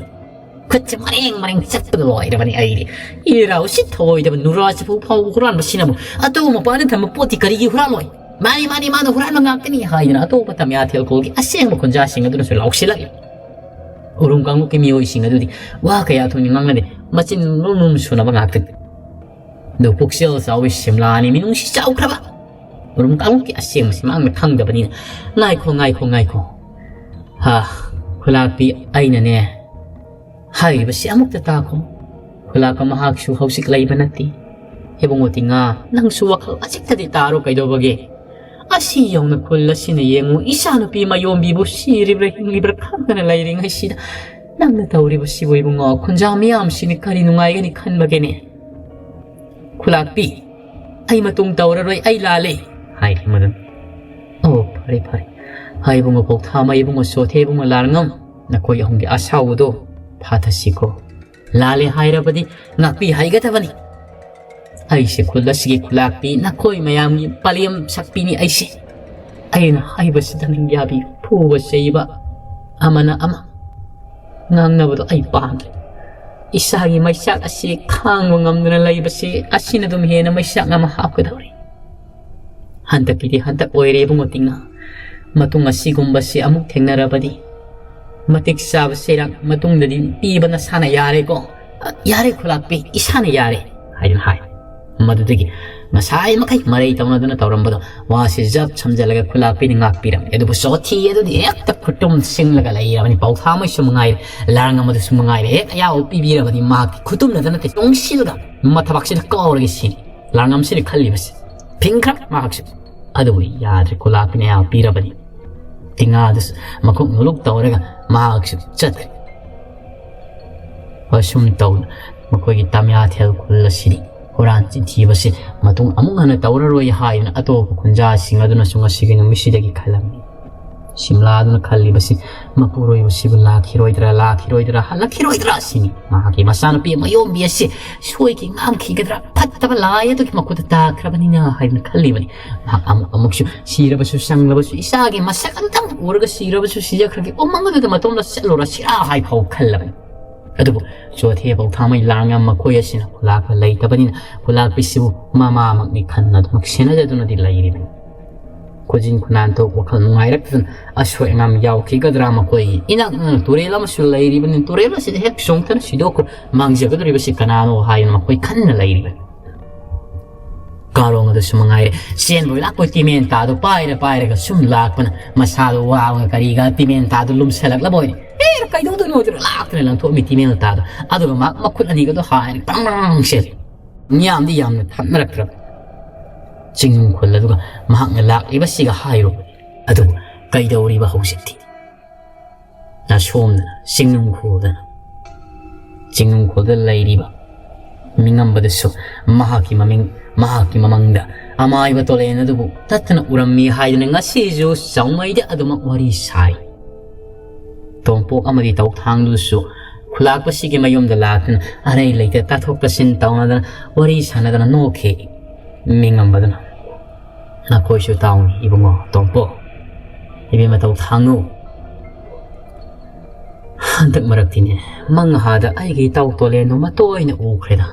ꯈꯨꯠꯁꯦ ꯃꯔꯦꯡ ꯃꯔꯦꯡ ꯆꯠꯄꯗ ꯂꯣꯏꯔꯕꯅꯤ ꯑꯩꯗꯤ꯫ ꯏꯔꯥ ꯎꯁꯤꯠ ꯊꯑꯣꯏꯗꯕ ꯅꯨꯔꯥ ꯆꯐꯨ ꯐꯥꯎꯕ ꯍꯨꯔꯥꯟꯕꯁꯤꯅꯕꯨ ꯑꯇꯧ ꯃꯄꯥꯟꯗ ꯊꯝꯕ ꯄꯣꯠꯇꯤ ꯀꯔꯤꯒꯤ ꯍꯨꯔꯥꯜꯂꯣꯏ? ꯃꯥꯅꯤ, ꯃꯥꯅꯤ, ꯃꯥꯅ ꯍꯨꯔꯥꯟꯕ ꯉꯥꯛꯇꯅꯤ" ꯍꯥꯏꯗꯨꯅ ꯑꯇꯣꯞꯄ ꯇꯝꯌꯥꯊꯦꯜ ꯈꯨꯜꯒꯤ ꯑꯁꯦꯡꯕ ꯈꯨꯟꯖꯥꯁꯤꯡ ꯑꯗꯨꯅꯁꯨ ꯂꯥꯎꯁꯤꯜꯂꯛꯏ꯫ ꯎꯔꯨꯝ ꯀꯥꯡꯂꯨꯞꯀꯤ ꯃꯤꯑꯣꯏꯁꯤꯡ ꯑꯗꯨꯗꯤ ꯋꯥ ꯀꯌꯥ ꯊꯣꯏꯅ ꯉꯥꯡꯅꯗꯦ, ꯃꯆꯤꯟ ꯃꯔꯨꯝ ꯃꯔꯨꯝ ꯁꯨꯅꯕ ꯉꯥꯛꯇꯅꯤ꯫ ꯑꯗꯨ ꯄꯨꯛꯆꯦꯜ ꯆꯥꯎꯕꯤ ꯁꯤꯝꯂꯥꯅꯤ ꯃꯤꯅꯨꯡꯁꯤ ꯆꯥꯎꯈ꯭ꯔꯕ꯫ ꯎꯔꯨꯝ ꯀꯥꯡꯂꯨꯞꯀꯤ ꯑꯁꯦꯡꯕꯁꯤ ꯃꯍꯥꯛꯅ ꯈꯪꯗꯕꯅꯤꯅ꯫ "ꯉꯥꯏꯈꯣ, ꯉꯥꯏꯈꯣ, ꯉꯥꯏꯈꯣ꯫ ꯍꯥ, ꯈꯨꯂꯥꯛꯄꯤ, ꯑꯩꯅꯅꯦ ꯍꯥꯏꯔꯤꯕꯁꯤ ꯑꯃꯨꯛꯇ ꯇꯥꯈꯣ꯫" ꯈꯨꯂꯥꯛꯄ ꯃꯍꯥꯛꯁꯨ ꯍꯧꯖꯤꯛ ꯂꯩꯕ ꯅꯠꯇꯦ꯫ "ꯏꯕꯨꯡꯉꯣ ꯇꯤꯉꯥ, ꯅꯪꯁꯨ ꯋꯥꯈꯜ ꯑꯆꯤꯛꯇꯗꯤ ꯇꯥꯔꯣ ꯀꯩꯗꯧꯕꯒꯦ? ꯑꯁꯤ ꯌꯧꯅ ꯈꯨꯜ ꯑꯁꯤꯅ ꯌꯦꯡꯉꯨ, ꯏꯆꯥꯅꯨꯄꯤ ꯃꯌꯣꯝꯕꯤꯕꯨ ꯁꯤꯔꯤꯕ꯭ꯔꯥ ꯍꯤꯡꯂꯤꯕ꯭ꯔꯥ ꯈꯪꯗꯅ ꯂꯩꯔꯤꯉꯩꯁꯤꯗ ꯅꯪꯅ ꯇꯧꯔꯤꯕꯁꯤꯕꯨ ꯏꯕꯨꯡꯉꯣ, ꯈꯨꯟꯖꯥ ꯃꯤꯌꯥꯝꯁꯤꯅ ꯀꯔꯤ ꯅꯨꯡꯉꯥꯏꯒꯅꯤ ꯈꯟꯕꯒꯦꯅꯦ?" "ꯈꯨꯂꯥꯛꯄꯤ, ꯑꯩ ꯃꯇꯨꯡ ꯇꯧꯔꯔꯣꯏ, ꯑꯩ ꯂꯥꯜꯂꯦ," ꯍꯥꯏꯔꯤ ꯃꯗꯨꯅ꯫ "ꯑꯣ, ꯐꯔꯦ, ꯐꯔꯦ꯫ ꯍꯥꯏ ꯏꯕꯨꯡꯉꯣ ꯄꯧꯊꯥꯃꯩ, ꯏꯕꯨꯡꯉꯣ ꯆꯣꯊꯦ, ꯏꯕꯨꯡꯉꯣ ꯂꯥꯔꯉꯝ, ꯅꯈꯣꯏ ꯑꯍꯨꯝꯒꯤ ꯑꯁꯥꯎꯕꯗꯣ ꯐꯥꯊꯁꯤꯀꯣ꯫ ꯂꯥꯜꯂꯦ ꯍꯥꯏꯔꯕꯗꯤ ꯉꯥꯛꯄꯤ ꯍꯩꯒꯗꯕꯅꯤ꯫ ꯑꯩꯁꯦ ꯈꯨꯜ ꯑꯁꯤꯒꯤ ꯈꯨꯂꯥꯛꯄꯤ, ꯅꯈꯣꯏ ꯃꯌꯥꯝꯒꯤ ꯄꯂꯦꯝ ꯁꯛꯄꯤꯅꯤ ꯑꯩꯁꯦ꯫ ꯑꯩꯅ ꯍꯥꯏꯕꯁꯤꯗ ꯅꯪ ꯌꯥꯕꯤ, ꯐꯨꯕ ꯆꯩꯕ ꯑꯃꯅ ꯑꯃ, ꯉꯥꯡꯅꯕꯗꯣ ꯑꯩ ꯄꯥꯝꯗꯦ꯫ ꯏꯁꯥꯒꯤ ꯃꯩꯆꯥꯛ ꯑꯁꯤ ꯈꯥꯡꯕ ꯉꯝꯗꯅ ꯂꯩꯕꯁꯤ ꯑꯁꯤꯅ ꯑꯗꯨꯝ ꯍꯦꯟꯅ ꯃꯩꯆꯥꯛ ꯑꯃ ꯍꯥꯞꯀꯗꯧꯔꯤ꯫ ꯍꯟꯗꯛꯀꯤꯗꯤ ꯍꯟꯗꯛ ꯑꯣꯏꯔꯦ ꯏꯕꯨꯡꯉꯣ ꯇꯤꯡꯉꯥ꯫ ꯃꯇꯨꯡ ꯑꯁꯤꯒꯨꯝꯕꯁꯤ ꯑꯃꯨꯛ ꯊꯦꯡꯅꯔꯕꯗꯤ ꯃꯇꯤꯛ ꯆꯥꯕ ꯆꯩꯔꯥꯛ ꯃꯇꯨꯡꯗꯗꯤ ꯄꯤꯕ ꯅꯁꯥꯅ ꯌꯥꯔꯦꯀꯣ?" "ꯌꯥꯔꯦ ꯈꯨꯂꯥꯛꯄꯤ, ꯏꯁꯥꯅ ꯌꯥꯔꯦ," ꯍꯥꯏꯗꯨꯅ ꯍꯥꯏ꯫ ꯃꯗꯨꯗꯒꯤ ꯉꯁꯥꯏ ꯃꯈꯩ ꯃꯔꯩ ꯇꯧꯅꯗꯨꯅ ꯇꯧꯔꯝꯕꯗꯣ ꯋꯥꯁꯤ ꯖꯞ ꯁꯝꯖꯜꯂꯒ ꯈꯨꯂꯥꯛꯄꯤꯅ ꯉꯥꯛꯄꯤꯔꯝꯃꯤ꯫ ꯑꯗꯨꯕꯨ ꯆꯣꯊꯤ ꯑꯗꯨꯗꯤ ꯍꯦꯛꯇ ꯈꯨꯠꯇꯨꯝ ꯁꯤꯡꯂꯒ ꯂꯩꯔꯕꯅꯤ꯫ ꯄꯧꯊꯥꯃꯩꯁꯨ ꯃꯉꯥꯏꯔꯦ, ꯂꯥꯔꯉꯝ ꯑꯗꯨꯁꯨ ꯃꯉꯥꯏꯔꯦ, ꯍꯦꯛ ꯑꯌꯥꯕ ꯄꯤꯕꯤꯔꯕꯗꯤ ꯃꯍꯥꯛꯀꯤ ꯈꯨꯠꯇꯨꯝꯅꯗ ꯅꯠꯇꯦ, ꯇꯨꯡꯁꯤꯜꯂꯒ ꯃꯊꯕꯥꯛꯁꯤꯗ ꯀꯥꯎꯔꯒꯦ ꯁꯤꯅꯤ ꯂꯥꯔꯉꯝꯁꯤꯅ ꯈꯜꯂꯤꯕꯁꯤ꯫ ꯐꯤꯡꯈ꯭ꯔꯕ ꯃꯍꯥꯛꯁꯨ꯫ ꯑꯗꯨꯕꯨ ꯌꯥꯗ꯭ꯔꯦ, ꯈꯨꯂꯥꯛꯄꯤꯅ ꯑꯌꯥꯕ ꯄꯤꯔꯕꯅꯤ꯫ ꯇꯤꯉꯥꯗꯨꯁꯨ ꯃꯈꯨꯠ ꯅꯣꯂꯨꯛ ꯇꯧꯔꯒ ꯃꯍꯥꯛꯁꯨ ꯆꯠꯈ꯭ꯔꯦ꯫ ꯑꯁꯨꯝ ꯇꯧꯅ ꯃꯈꯣꯏꯒꯤ ꯇꯥꯃꯤꯌꯥꯊꯦꯜ ꯈꯨꯜ ꯑꯁꯤꯗꯤ ꯍꯨꯔꯥꯟ ꯆꯤꯟꯊꯤꯕꯁꯤ ꯃꯇꯨꯡ ꯑꯃꯨꯛ ꯍꯟꯅ ꯇꯧꯔꯔꯣꯏ ꯍꯥꯏꯗꯨꯅ ꯑꯇꯣꯞꯄ ꯈꯨꯟꯖꯥꯁꯤꯡ ꯑꯗꯨꯅꯁꯨ ꯉꯁꯤꯒꯤ ꯅꯨꯃꯤꯠꯁꯤꯗꯒꯤ ꯈꯜꯂꯝꯃꯤ꯫ ꯁꯤꯝꯂꯥꯗꯨꯅ ꯈꯜꯂꯤꯕꯁꯤ, ꯃꯄꯨꯔꯣꯏꯕꯁꯤꯕꯨ ꯂꯥꯛꯈꯤꯔꯣꯏꯗ꯭ꯔꯥ, ꯂꯥꯛꯈꯤꯔꯣꯏꯗ꯭ꯔꯥ, ꯍꯜꯂꯛꯈꯤꯔꯣꯏꯗ꯭ꯔꯥ ꯁꯤꯅꯤ꯫ ꯃꯍꯥꯛꯀꯤ ꯃꯆꯥꯅꯨꯄꯤ ꯃꯌꯣꯝꯕꯤ ꯑꯁꯤ ꯁꯣꯏꯈꯤ ꯉꯥꯝꯈꯤꯒꯗ꯭ꯔꯥ, ꯐꯠꯇꯕ ꯂꯥꯏ ꯑꯗꯨꯒꯤ ꯃꯈꯨꯠꯇ ꯇꯥꯈ꯭ꯔꯕꯅꯤꯅ ꯍꯥꯏꯗꯨꯅ ꯈꯜꯂꯤꯕꯅꯤ꯫ ꯃꯍꯥꯛ ꯑꯃꯨꯛ ꯑꯃꯨꯛꯁꯨ ꯁꯤꯔꯕꯁꯨ ꯁꯪꯂꯕꯁꯨ ꯏꯆꯥꯒꯤ ꯃꯁꯛ ꯑꯝꯇꯪ ꯎꯔꯒ ꯁꯤꯔꯕꯁꯨ ꯁꯤꯖꯈ꯭ꯔꯒꯦ, ꯎꯃꯪ ꯑꯗꯨꯗ ꯃꯇꯣꯝꯗ ꯆꯠꯂꯨꯔꯁꯤꯔꯥ ꯍꯥꯏ ꯐꯥꯎ ꯈꯜꯂꯕꯅꯤ꯫ ꯑꯗꯨꯕꯨ ꯆꯣꯊꯦ ꯄꯧꯊꯥꯃꯩ ꯂꯥꯔꯉꯝ ꯃꯈꯣꯏ ꯑꯁꯤꯅ ꯈꯨꯂꯥꯛꯄ ꯂꯩꯇꯕꯅꯤꯅ ꯈꯨꯂꯥꯛꯄꯤꯁꯤꯕꯨ ꯃꯃꯥꯃꯛꯅꯤ ꯈꯟꯅꯗꯨꯅ ꯁꯦꯟꯅꯖꯗꯨꯅꯗꯤ ꯂꯩꯔꯤꯕꯅꯤ꯫ ꯈꯨꯖꯤꯟ ꯈꯨꯅꯥꯟ ꯊꯣꯛ ꯋꯥꯈꯜ ꯅꯨꯡꯉꯥꯏꯔꯛꯇꯗꯅ ꯑꯁꯣꯏ ꯑꯉꯥꯝ ꯌꯥꯎꯈꯤꯒꯗ꯭ꯔꯥ ꯃꯈꯣꯏꯒꯤ ꯏꯅꯛ ꯅꯛꯅ ꯇꯨꯔꯦꯜ ꯑꯃꯁꯨ ꯂꯩꯔꯤꯕꯅꯤ꯫ ꯇꯨꯔꯦꯜ ꯑꯁꯤꯗ ꯍꯦꯛ ꯆꯣꯡꯊꯅ ꯁꯤꯗꯣꯛꯈ꯭ꯔꯣ꯫ ꯃꯥꯡꯖꯒꯗꯧꯔꯤꯕꯁꯤ ꯀꯅꯥꯅꯣ ꯍꯥꯏꯅ ꯃꯈꯣꯏ ꯈꯟꯅ ꯂꯩꯔꯤꯕꯅꯤ꯫ ꯀꯥꯔꯣꯡ ꯑꯗꯨꯁꯨ ꯃꯉꯥꯏꯔꯦ, ꯆꯦꯟꯕꯣꯏ ꯂꯥꯛꯄꯣꯏ ꯇꯤꯃꯦꯟ ꯇꯥꯗꯣ ꯄꯥꯏꯔ ꯄꯥꯏꯔꯒ ꯁꯨꯝ ꯂꯥꯛꯄꯅ ꯃꯁꯥꯗꯣ ꯋꯥꯕꯒ ꯀꯔꯤꯒ ꯇꯤꯃꯦꯟ ꯇꯥꯗꯣ ꯂꯨꯝꯁꯜꯂꯛꯂꯕ ꯑꯣꯏꯔꯦ꯫ ꯑꯦ, ꯀꯩꯗꯧꯗꯣꯏꯅꯣ ꯑꯗꯨꯅ ꯂꯥꯛꯇꯅ ꯂꯪꯊꯣꯛꯑꯝꯃꯤ ꯇꯤꯃꯦꯟ ꯇꯥꯗꯣ꯫ ꯑꯗꯨꯒ ꯃꯍꯥꯛ ꯃꯈꯨꯠ ꯑꯅꯤꯒꯗꯣ ꯍꯥꯏꯔꯦ ꯄ꯭ꯔꯪ ꯄ꯭ꯔꯪ ꯁꯦꯠꯂꯦ꯫ ꯃꯤꯌꯥꯝꯗꯤ ꯌꯥꯝꯅ ꯊꯥꯞꯅꯔꯛꯇ꯭ꯔꯕ꯫ ꯆꯤꯡꯅꯨꯡꯈꯣꯜ ꯑꯗꯨꯒ ꯃꯍꯥꯛꯅ ꯂꯥꯛꯂꯤꯕꯁꯤꯒ ꯍꯥꯏꯔꯨꯕꯅꯤ꯫ ꯑꯗꯨꯕꯨ ꯀꯩꯗꯧꯔꯤꯕ ꯍꯧꯖꯤꯛꯇꯤ? ꯑꯁꯣꯝꯗꯅ ꯆꯤꯡꯅꯨꯡꯈꯣꯜꯗꯅ, ꯆꯤꯡꯅꯨꯡꯈꯣꯜꯗ ꯂꯩꯔꯤꯕ ꯃꯤꯉꯝꯕꯗꯁꯨ ꯃꯍꯥꯛꯀꯤ ꯃꯃꯤꯡ, ꯃꯍꯥꯛꯀꯤ ꯃꯃꯥꯡꯗ ꯑꯃꯥꯏꯕ ꯇꯣꯂꯦꯟ ꯑꯗꯨꯕꯨ ꯇꯠꯇꯅ ꯎꯔꯝꯃꯤ ꯍꯥꯏꯗꯨꯅ ꯉꯁꯤꯁꯨ ꯆꯥꯎꯃꯩꯗ ꯑꯗꯨꯃꯛ ꯋꯥꯔꯤ ꯁꯥꯏ꯫ ꯇꯣꯝꯄꯣꯛ ꯑꯃꯗꯤ ꯇꯧꯊꯥꯡꯗꯨꯁꯨ ꯈꯨꯂꯥꯛꯄꯁꯤꯒꯤ ꯃꯌꯨꯝꯗ ꯂꯥꯛꯇꯨꯅ ꯑꯔꯩ ꯂꯩꯇ ꯇꯥꯊꯣꯛ ꯇꯥꯁꯤꯟ ꯇꯧꯅꯗꯅ ꯋꯥꯔꯤ ꯁꯥꯟꯅꯗꯅ ꯅꯣꯛꯈꯤ꯫ ꯃꯤꯉꯝꯕꯗꯨꯅ, "ꯅꯈꯣꯏꯁꯨ ꯇꯥꯎꯅꯤ ꯏꯕꯨꯡꯉꯣ ꯇꯣꯝꯄꯣꯛ, ꯏꯕꯦꯝꯃ ꯇꯧꯊꯥꯡꯉꯨ꯫ ꯍꯟꯗꯛ ꯃꯔꯛꯇꯤꯅꯦ, ꯃꯪꯍꯥꯗ ꯑꯩꯒꯤ ꯏꯇꯥꯎ ꯇꯣꯂꯦꯟꯗꯣ ꯃꯇꯣꯏꯅ ꯎꯈ꯭ꯔꯦꯗ꯫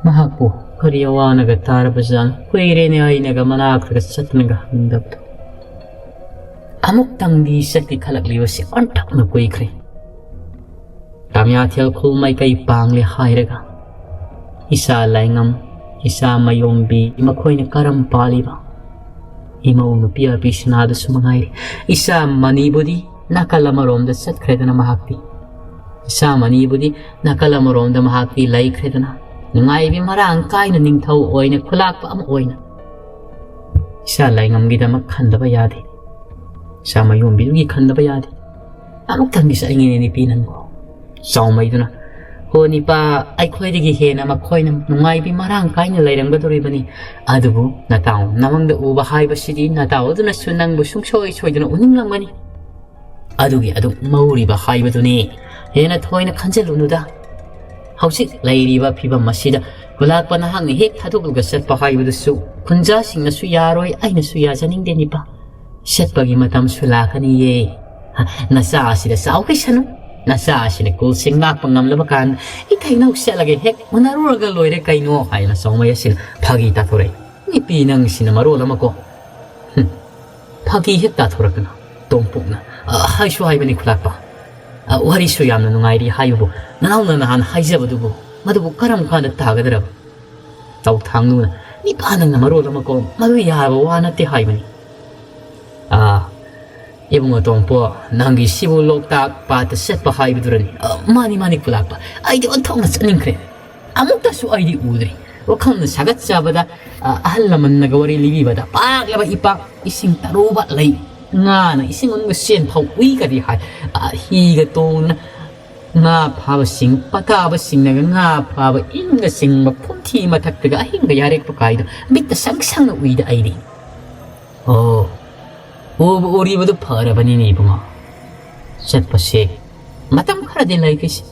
ꯃꯍꯥꯛꯄꯨ ꯀꯔꯤ ꯑꯋꯥꯅꯒ ꯇꯥꯔꯕꯖꯥꯠꯅꯣ? ꯀꯨꯏꯔꯦꯅꯦ ꯑꯩꯅꯒ ꯃꯅꯥꯛꯇꯒ ꯆꯠꯇꯅꯒ ꯍꯪꯗꯕꯗꯣ꯫ ꯑꯃꯨꯛꯇꯪꯗꯤ ꯆꯠꯀꯦ ꯈꯜꯂꯛꯂꯤꯕꯁꯤ ꯑꯣꯟꯊꯣꯛꯅ ꯀꯨꯏꯈ꯭ꯔꯦ꯫ ꯇꯥꯃꯤꯌꯥꯊꯦꯜ ꯈꯨꯜ ꯃꯥꯏꯀꯩ ꯄꯥꯡꯂꯦ ꯍꯥꯏꯔꯒ ꯏꯆꯥ ꯂꯥꯏꯉꯝ, ꯏꯆꯥ ꯃꯌꯣꯝꯕꯤ ꯃꯈꯣꯏꯅ ꯀꯔꯝ ꯄꯥꯜꯂꯤꯕ? ꯏꯃꯧ ꯅꯨꯄꯤ ꯑꯕꯤꯁꯅꯥꯗꯨꯁꯨ ꯃꯉꯥꯏꯔꯦ꯫ ꯏꯆꯥ ꯃꯅꯤꯕꯨꯗꯤ ꯅꯥꯀꯜ ꯑꯃꯔꯣꯝꯗ ꯆꯠꯈ꯭ꯔꯦꯗꯅ ꯃꯍꯥꯛꯇꯤ꯫ ꯏꯆꯥ ꯃꯅꯤꯕꯨꯗꯤ ꯅꯥꯀꯜ ꯑꯃꯔꯣꯝꯗ ꯃꯍꯥꯛꯇꯤ ꯂꯩꯈ꯭ꯔꯦꯗꯅ꯫ ꯅꯨꯡꯉꯥꯏꯕꯤ ꯃꯔꯥꯡ ꯀꯥꯏꯅ ꯅꯤꯡꯊꯧ ꯑꯣꯏꯅ ꯈꯨꯂꯥꯛꯄ ꯑꯃ ꯑꯣꯏꯅ꯫ ꯏꯆꯥ ꯂꯥꯏꯉꯝꯒꯤꯗꯃꯛ ꯈꯟꯗꯕ ꯌꯥꯗꯦ꯫ ꯏꯆꯥ ꯃꯌꯣꯝꯕꯤꯗꯨꯒꯤ ꯈꯟꯗꯕ ꯌꯥꯗꯦ꯫ ꯑꯃꯨꯛꯇꯪꯗꯤ ꯆꯠꯅꯤꯡꯉꯤꯅꯦ ꯅꯨꯄꯤ ꯅꯪꯕꯨ꯫ ꯆꯥꯎꯃꯩꯗꯨꯅ, "ꯍꯣ ꯅꯤꯄꯥ, ꯑꯩꯈꯣꯏꯗꯒꯤ ꯍꯦꯟꯅ ꯃꯈꯣꯏꯅ ꯅꯨꯡꯉꯥꯏꯕꯤ ꯃꯔꯥꯡ ꯀꯥꯏꯅ ꯂꯩꯔꯝꯒꯗꯧꯔꯤꯕꯅꯤ꯫ ꯑꯗꯨꯕꯨ ꯅꯇꯥꯎ ꯅꯃꯪꯗ ꯎꯕ ꯍꯥꯏꯕꯁꯤꯗꯤ ꯅꯇꯥꯎ ꯑꯗꯨꯅꯁꯨ ꯅꯪꯕꯨ ꯁꯨꯡꯁꯣꯏ ꯁꯣꯏꯗꯅ ꯎꯅꯤꯡꯂꯝꯒꯅꯤ꯫ ꯑꯗꯨꯒꯤ ꯑꯗꯨꯝ ꯃꯧꯔꯤꯕ ꯍꯥꯏꯕꯗꯨꯅꯤ꯫ ꯍꯦꯟꯅ ꯊꯣꯏꯅ ꯈꯟꯖꯤꯜꯂꯨꯅꯨꯗ꯫ ꯍꯧꯖꯤꯛ ꯂꯩꯔꯤꯕ ꯐꯤꯕꯝ ꯑꯁꯤꯗ ꯈꯨꯂꯥꯛꯄ ꯅꯍꯥꯛꯅ ꯍꯦꯛ ꯊꯥꯗꯣꯛꯂꯒ ꯆꯠꯄ ꯍꯥꯏꯕꯗꯨꯁꯨ ꯈꯨꯟꯖꯥꯁꯤꯡꯅꯁꯨ ꯌꯥꯔꯣꯏ, ꯑꯩꯅꯁꯨ ꯌꯥꯖꯅꯤꯡꯗꯦ ꯅꯤꯄꯥ꯫ ꯆꯠꯄꯒꯤ ꯃꯇꯝꯁꯨ ꯂꯥꯛꯀꯅꯤꯌꯦ꯫ ꯅꯆꯥ ꯑꯁꯤꯗ ꯆꯥꯎꯈꯤꯁꯅꯨ꯫ ꯅꯆꯥ ꯑꯁꯤꯅ ꯀꯨꯜꯁꯤꯡ ꯉꯥꯛꯄ ꯉꯝꯂꯕ ꯀꯥꯟꯗ ꯏꯊꯩꯅꯧ ꯆꯠꯂꯒ ꯍꯦꯛ ꯎꯅꯔꯨꯔꯒ ꯂꯣꯏꯔꯦ ꯀꯩꯅꯣ" ꯍꯥꯏꯅ ꯆꯥꯎꯃꯩ ꯑꯁꯤꯅ ꯐꯥꯒꯤ ꯇꯥꯊꯣꯔꯛꯏ꯫ ꯅꯨꯄꯤ ꯅꯪꯁꯤꯅ ꯃꯔꯣꯜ ꯑꯃꯀꯣ꯫ ꯐꯥꯒꯤ ꯍꯦꯛ ꯇꯥꯊꯣꯔꯛꯇꯅ ꯇꯣꯝꯄꯣꯛꯅ, "ꯑ, ꯍꯥꯏꯁꯨ ꯍꯥꯏꯕꯅꯤ ꯈꯨꯂꯥꯛꯄ꯫ ꯑ, ꯋꯥꯔꯤꯁꯨ ꯌꯥꯝꯅ ꯅꯨꯡꯉꯥꯏꯔꯤ ꯍꯥꯏꯕꯕꯨ ꯅꯅꯥꯎꯅ ꯅꯍꯥꯟ ꯍꯥꯏꯖꯕꯗꯨꯕꯨ ꯃꯗꯨꯕꯨ ꯀꯔꯝ ꯀꯥꯟꯗ ꯇꯥꯒꯗ꯭ꯔꯕ?" ꯇꯧꯊꯥꯡꯅꯨꯅ, "ꯅꯤꯄꯥ ꯅꯪꯅ ꯃꯔꯣꯜ ꯑꯃ ꯀꯣ, ꯃꯗꯨ ꯌꯥꯔꯕ ꯋꯥ ꯅꯠꯇꯦ ꯍꯥꯏꯕꯅꯤ꯫" "ꯑꯥ, ꯏꯕꯨꯡꯉꯣ ꯇꯣꯝꯄꯣ, ꯅꯪꯒꯤ ꯁꯤꯕꯨ ꯂꯣꯛꯇꯥꯛ ꯄꯥꯠꯇ ꯆꯠꯄ ꯍꯥꯏꯕꯗꯨꯔꯅꯤ?" "ꯑ, ꯃꯥꯅꯤ, ꯃꯥꯅꯤ ꯈꯨꯂꯥꯛꯄ, ꯑꯩꯗꯤ ꯑꯣꯟꯊꯣꯛꯅ ꯆꯠꯅꯤꯡꯈ꯭ꯔꯦ꯫ ꯑꯃꯨꯛꯇꯁꯨ ꯑꯩꯗꯤ ꯎꯗ꯭ꯔꯤ꯫ ꯋꯥꯈꯜꯅ ꯁꯥꯒꯠꯆꯕꯗ, ꯑ, ꯑꯍꯜ ꯂꯃꯟꯅꯒ ꯋꯥꯔꯤ ꯂꯤꯕꯤꯕꯗ ꯄꯥꯛꯂꯕ ꯏꯄꯥꯛ ꯏꯁꯤꯡ ꯇꯔꯨꯕ ꯂꯩ, ꯉꯥꯅ ꯏꯁꯤꯡ ꯃꯅꯨꯡꯗ ꯆꯦꯟ ꯐꯥꯎ ꯎꯏꯒꯗꯤ ꯍꯥꯏ꯫ ꯑ, ꯍꯤꯒ ꯇꯣꯡꯗꯅ ꯉꯥ ꯐꯥꯕꯁꯤꯡ, ꯄꯇꯥꯕꯁꯤꯡꯅꯒ ꯉꯥ ꯐꯥꯕ ꯏꯟꯒ ꯆꯤꯡꯕ ꯐꯨꯝꯊꯤ ꯃꯊꯛꯇꯒ ꯑꯍꯤꯡꯒ ꯌꯥꯔꯦꯛꯄ ꯀꯥꯏꯗꯣ ꯃꯤꯠꯇ ꯁꯪ ꯁꯪꯅ ꯎꯏꯗ ꯑꯩꯗꯤ꯫ ꯑꯣ, ꯎꯕꯨ ꯎꯔꯤꯕꯗꯨ ꯐꯔꯕꯅꯤꯅꯦ ꯏꯕꯨꯡꯉꯣ꯫ ꯆꯠꯄꯁꯦ ꯃꯇꯝ ꯈꯔꯗꯤ ꯂꯩꯈꯤꯁꯤ꯫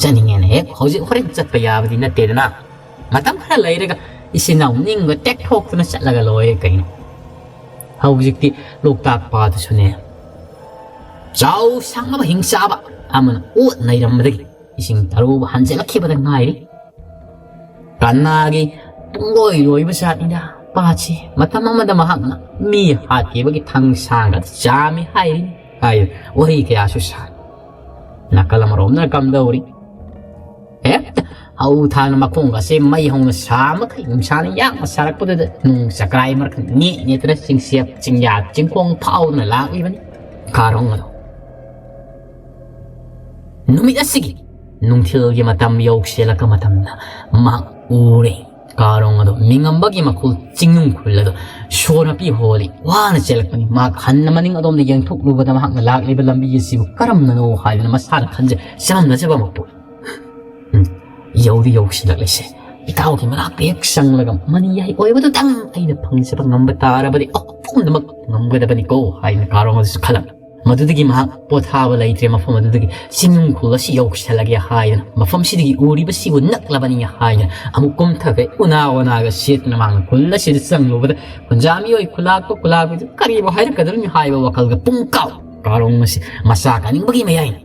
ꯆꯠꯅꯤꯡꯉꯦꯅ ꯍꯦꯛ ꯍꯧꯖꯤꯛ ꯍꯣꯔꯦꯟ ꯆꯠꯄ ꯌꯥꯕꯗꯤ ꯅꯠꯇꯦꯗꯅ꯫ ꯃꯇꯝ ꯈꯔ ꯂꯩꯔꯒ ꯏꯆꯤꯟ ꯏꯅꯥꯎ ꯅꯤꯡꯕ ꯇꯦꯛꯊꯣꯛꯇꯨꯅ ꯆꯠꯂꯒ ꯂꯣꯏꯔꯦ ꯀꯩꯅꯣ꯫ ꯍꯧꯖꯤꯛꯇꯤ ꯂꯣꯛꯇꯥꯛ ꯄꯥꯠꯇꯨꯁꯨꯅꯦ, ꯆꯥꯎ ꯁꯥꯡꯉꯕ ꯍꯤꯡꯆꯥꯕ ꯑꯃꯅ ꯑꯣꯠ ꯅꯩꯔꯝꯕꯗꯒꯤ ꯏꯁꯤꯡ ꯇꯔꯨꯕ ꯍꯟꯖꯤꯜꯂꯛꯈꯤꯕꯗ ꯉꯥꯏꯔꯤ꯫ ꯀꯅꯥꯒꯤ ꯄꯨꯡꯂꯣꯏ ꯂꯣꯏꯕ ꯖꯥꯠꯅꯤꯗ ꯄꯥꯠꯁꯤ꯫ ꯃꯇꯝ ꯑꯃꯗ ꯃꯍꯥꯛꯅ ꯃꯤ ꯍꯥꯠꯈꯤꯕꯒꯤ ꯊꯥꯡꯁꯥꯡꯒ ꯆꯥꯝꯃꯤ ꯍꯥꯏꯔꯤ ꯍꯥꯏ꯫ ꯋꯥꯔꯤ ꯀꯌꯥꯁꯨ ꯁꯥꯏ꯫ ꯅꯥꯀꯜ ꯑꯃꯔꯣꯝꯗꯅ ꯀꯝꯗꯧꯔꯤ? ꯍꯦꯛꯇ ꯍꯧ ꯊꯥꯅ ꯃꯈꯣꯡꯒꯁꯦ ꯃꯩ ꯍꯧꯅ ꯁꯥ ꯃꯈꯩ ꯅꯨꯡꯁꯥꯅ ꯌꯥꯝꯅ ꯁꯥꯔꯛꯄꯗꯨꯗ ꯅꯣꯡ ꯆꯀ꯭ꯔꯥꯏ ꯃꯔꯛꯇ ꯅꯦꯠ ꯅꯦꯠꯇꯅ ꯆꯤꯡꯁꯦꯞ, ꯆꯤꯡꯌꯥ, ꯆꯤꯡꯈꯣꯡ ꯐꯥꯎꯗꯨꯅ ꯂꯥꯛꯂꯤꯕꯅꯤ ꯀꯥꯔꯣꯡ ꯑꯗꯣ꯫ ꯅꯨꯃꯤꯠ ꯑꯁꯤꯒꯤ ꯅꯨꯡꯊꯤꯜꯒꯤ ꯃꯇꯝ ꯌꯧꯁꯤꯜꯂꯛꯄ ꯃꯇꯝꯗ ꯃꯍꯥꯛ ꯎꯔꯦ꯫ ꯀꯥꯔꯣꯡ ꯑꯗꯣ ꯃꯤꯉꯝꯕꯒꯤ ꯃꯈꯨꯜ ꯆꯤꯡꯅꯨꯡ ꯈꯨꯜ ꯑꯗꯣ ꯁꯣꯔ ꯃꯄꯤ ꯍꯣꯜꯂꯤ ꯋꯥꯅ ꯆꯦꯜꯂꯛꯄꯅꯤ꯫ ꯃꯍꯥꯛ ꯍꯟꯅ ꯃꯅꯤꯡ ꯑꯗꯣꯝꯗ ꯌꯦꯡꯊꯣꯛꯂꯨꯕꯗ ꯃꯍꯥꯛꯅ ꯂꯥꯛꯂꯤꯕ ꯂꯝꯕꯤ ꯑꯁꯤꯕꯨ ꯀꯔꯝꯅꯅꯣ ꯍꯥꯏꯗꯨꯅ ꯃꯁꯥꯅ ꯈꯟꯖ ꯆꯃꯝꯅꯖꯕ ꯑꯃ ꯄꯣꯛꯏ꯫ ꯎꯝ, ꯌꯧꯗꯤ ꯌꯧꯁꯤꯜꯂꯛꯂꯤꯁꯦ꯫ ꯏꯇꯥꯎꯒꯤ ꯃꯅꯥꯛꯇ ꯍꯦꯛ ꯆꯪꯂꯒ ꯃꯅꯤ ꯌꯥꯏ ꯑꯣꯏꯕꯗꯨꯗꯪ ꯑꯩꯅ ꯐꯪꯖꯕ ꯉꯝꯕ ꯇꯥꯔꯕꯗꯤ ꯑ ꯄꯨꯝꯅꯃꯛ ꯉꯝꯒꯗꯕꯅꯤꯀꯣ ꯍꯥꯏꯅ ꯀꯥꯔꯣꯡ ꯑꯗꯨꯁꯨ ꯈꯜꯂꯝꯃꯤ꯫ ꯃꯗꯨꯗꯒꯤ ꯃꯍꯥꯛ ꯄꯣꯊꯥꯕ ꯂꯩꯇ꯭ꯔꯦ, ꯃꯐꯝ ꯑꯗꯨꯗꯒꯤ ꯆꯤꯡꯅꯨꯡ ꯈꯨꯜ ꯑꯁꯤ ꯌꯧꯁꯤꯜꯂꯒꯦ ꯍꯥꯏꯗꯅ ꯃꯐꯝꯁꯤꯗꯒꯤ ꯎꯔꯤꯕꯁꯤꯕꯨ ꯅꯛꯂꯕꯅꯤ ꯍꯥꯏꯗꯅ ꯑꯃꯨꯛ ꯀꯨꯝꯊꯈ꯭ꯔꯦ꯫ ꯎꯅꯥ ꯋꯥꯅꯥꯒ ꯁꯦꯠꯇꯨꯅ ꯃꯍꯥꯛꯅ ꯈꯨꯜ ꯑꯁꯤꯗ ꯆꯪꯂꯨꯕꯗ ꯈꯨꯟꯖꯥ ꯃꯤꯑꯣꯏ ꯈꯨꯂꯥꯛꯄ ꯈꯨꯂꯥꯛꯄꯗꯨ ꯀꯔꯤꯕꯨ ꯍꯥꯏꯔꯛꯀꯗꯧꯔꯤꯅꯣ ꯍꯥꯏꯕ ꯋꯥꯈꯜꯒ ꯄꯨꯡꯀꯥꯎ ꯀꯥꯔꯣꯡ ꯑꯁꯤ ꯃꯆꯥ ꯀꯥꯅꯤꯡꯕꯒꯤ ꯃꯌꯥꯏꯅꯤ꯫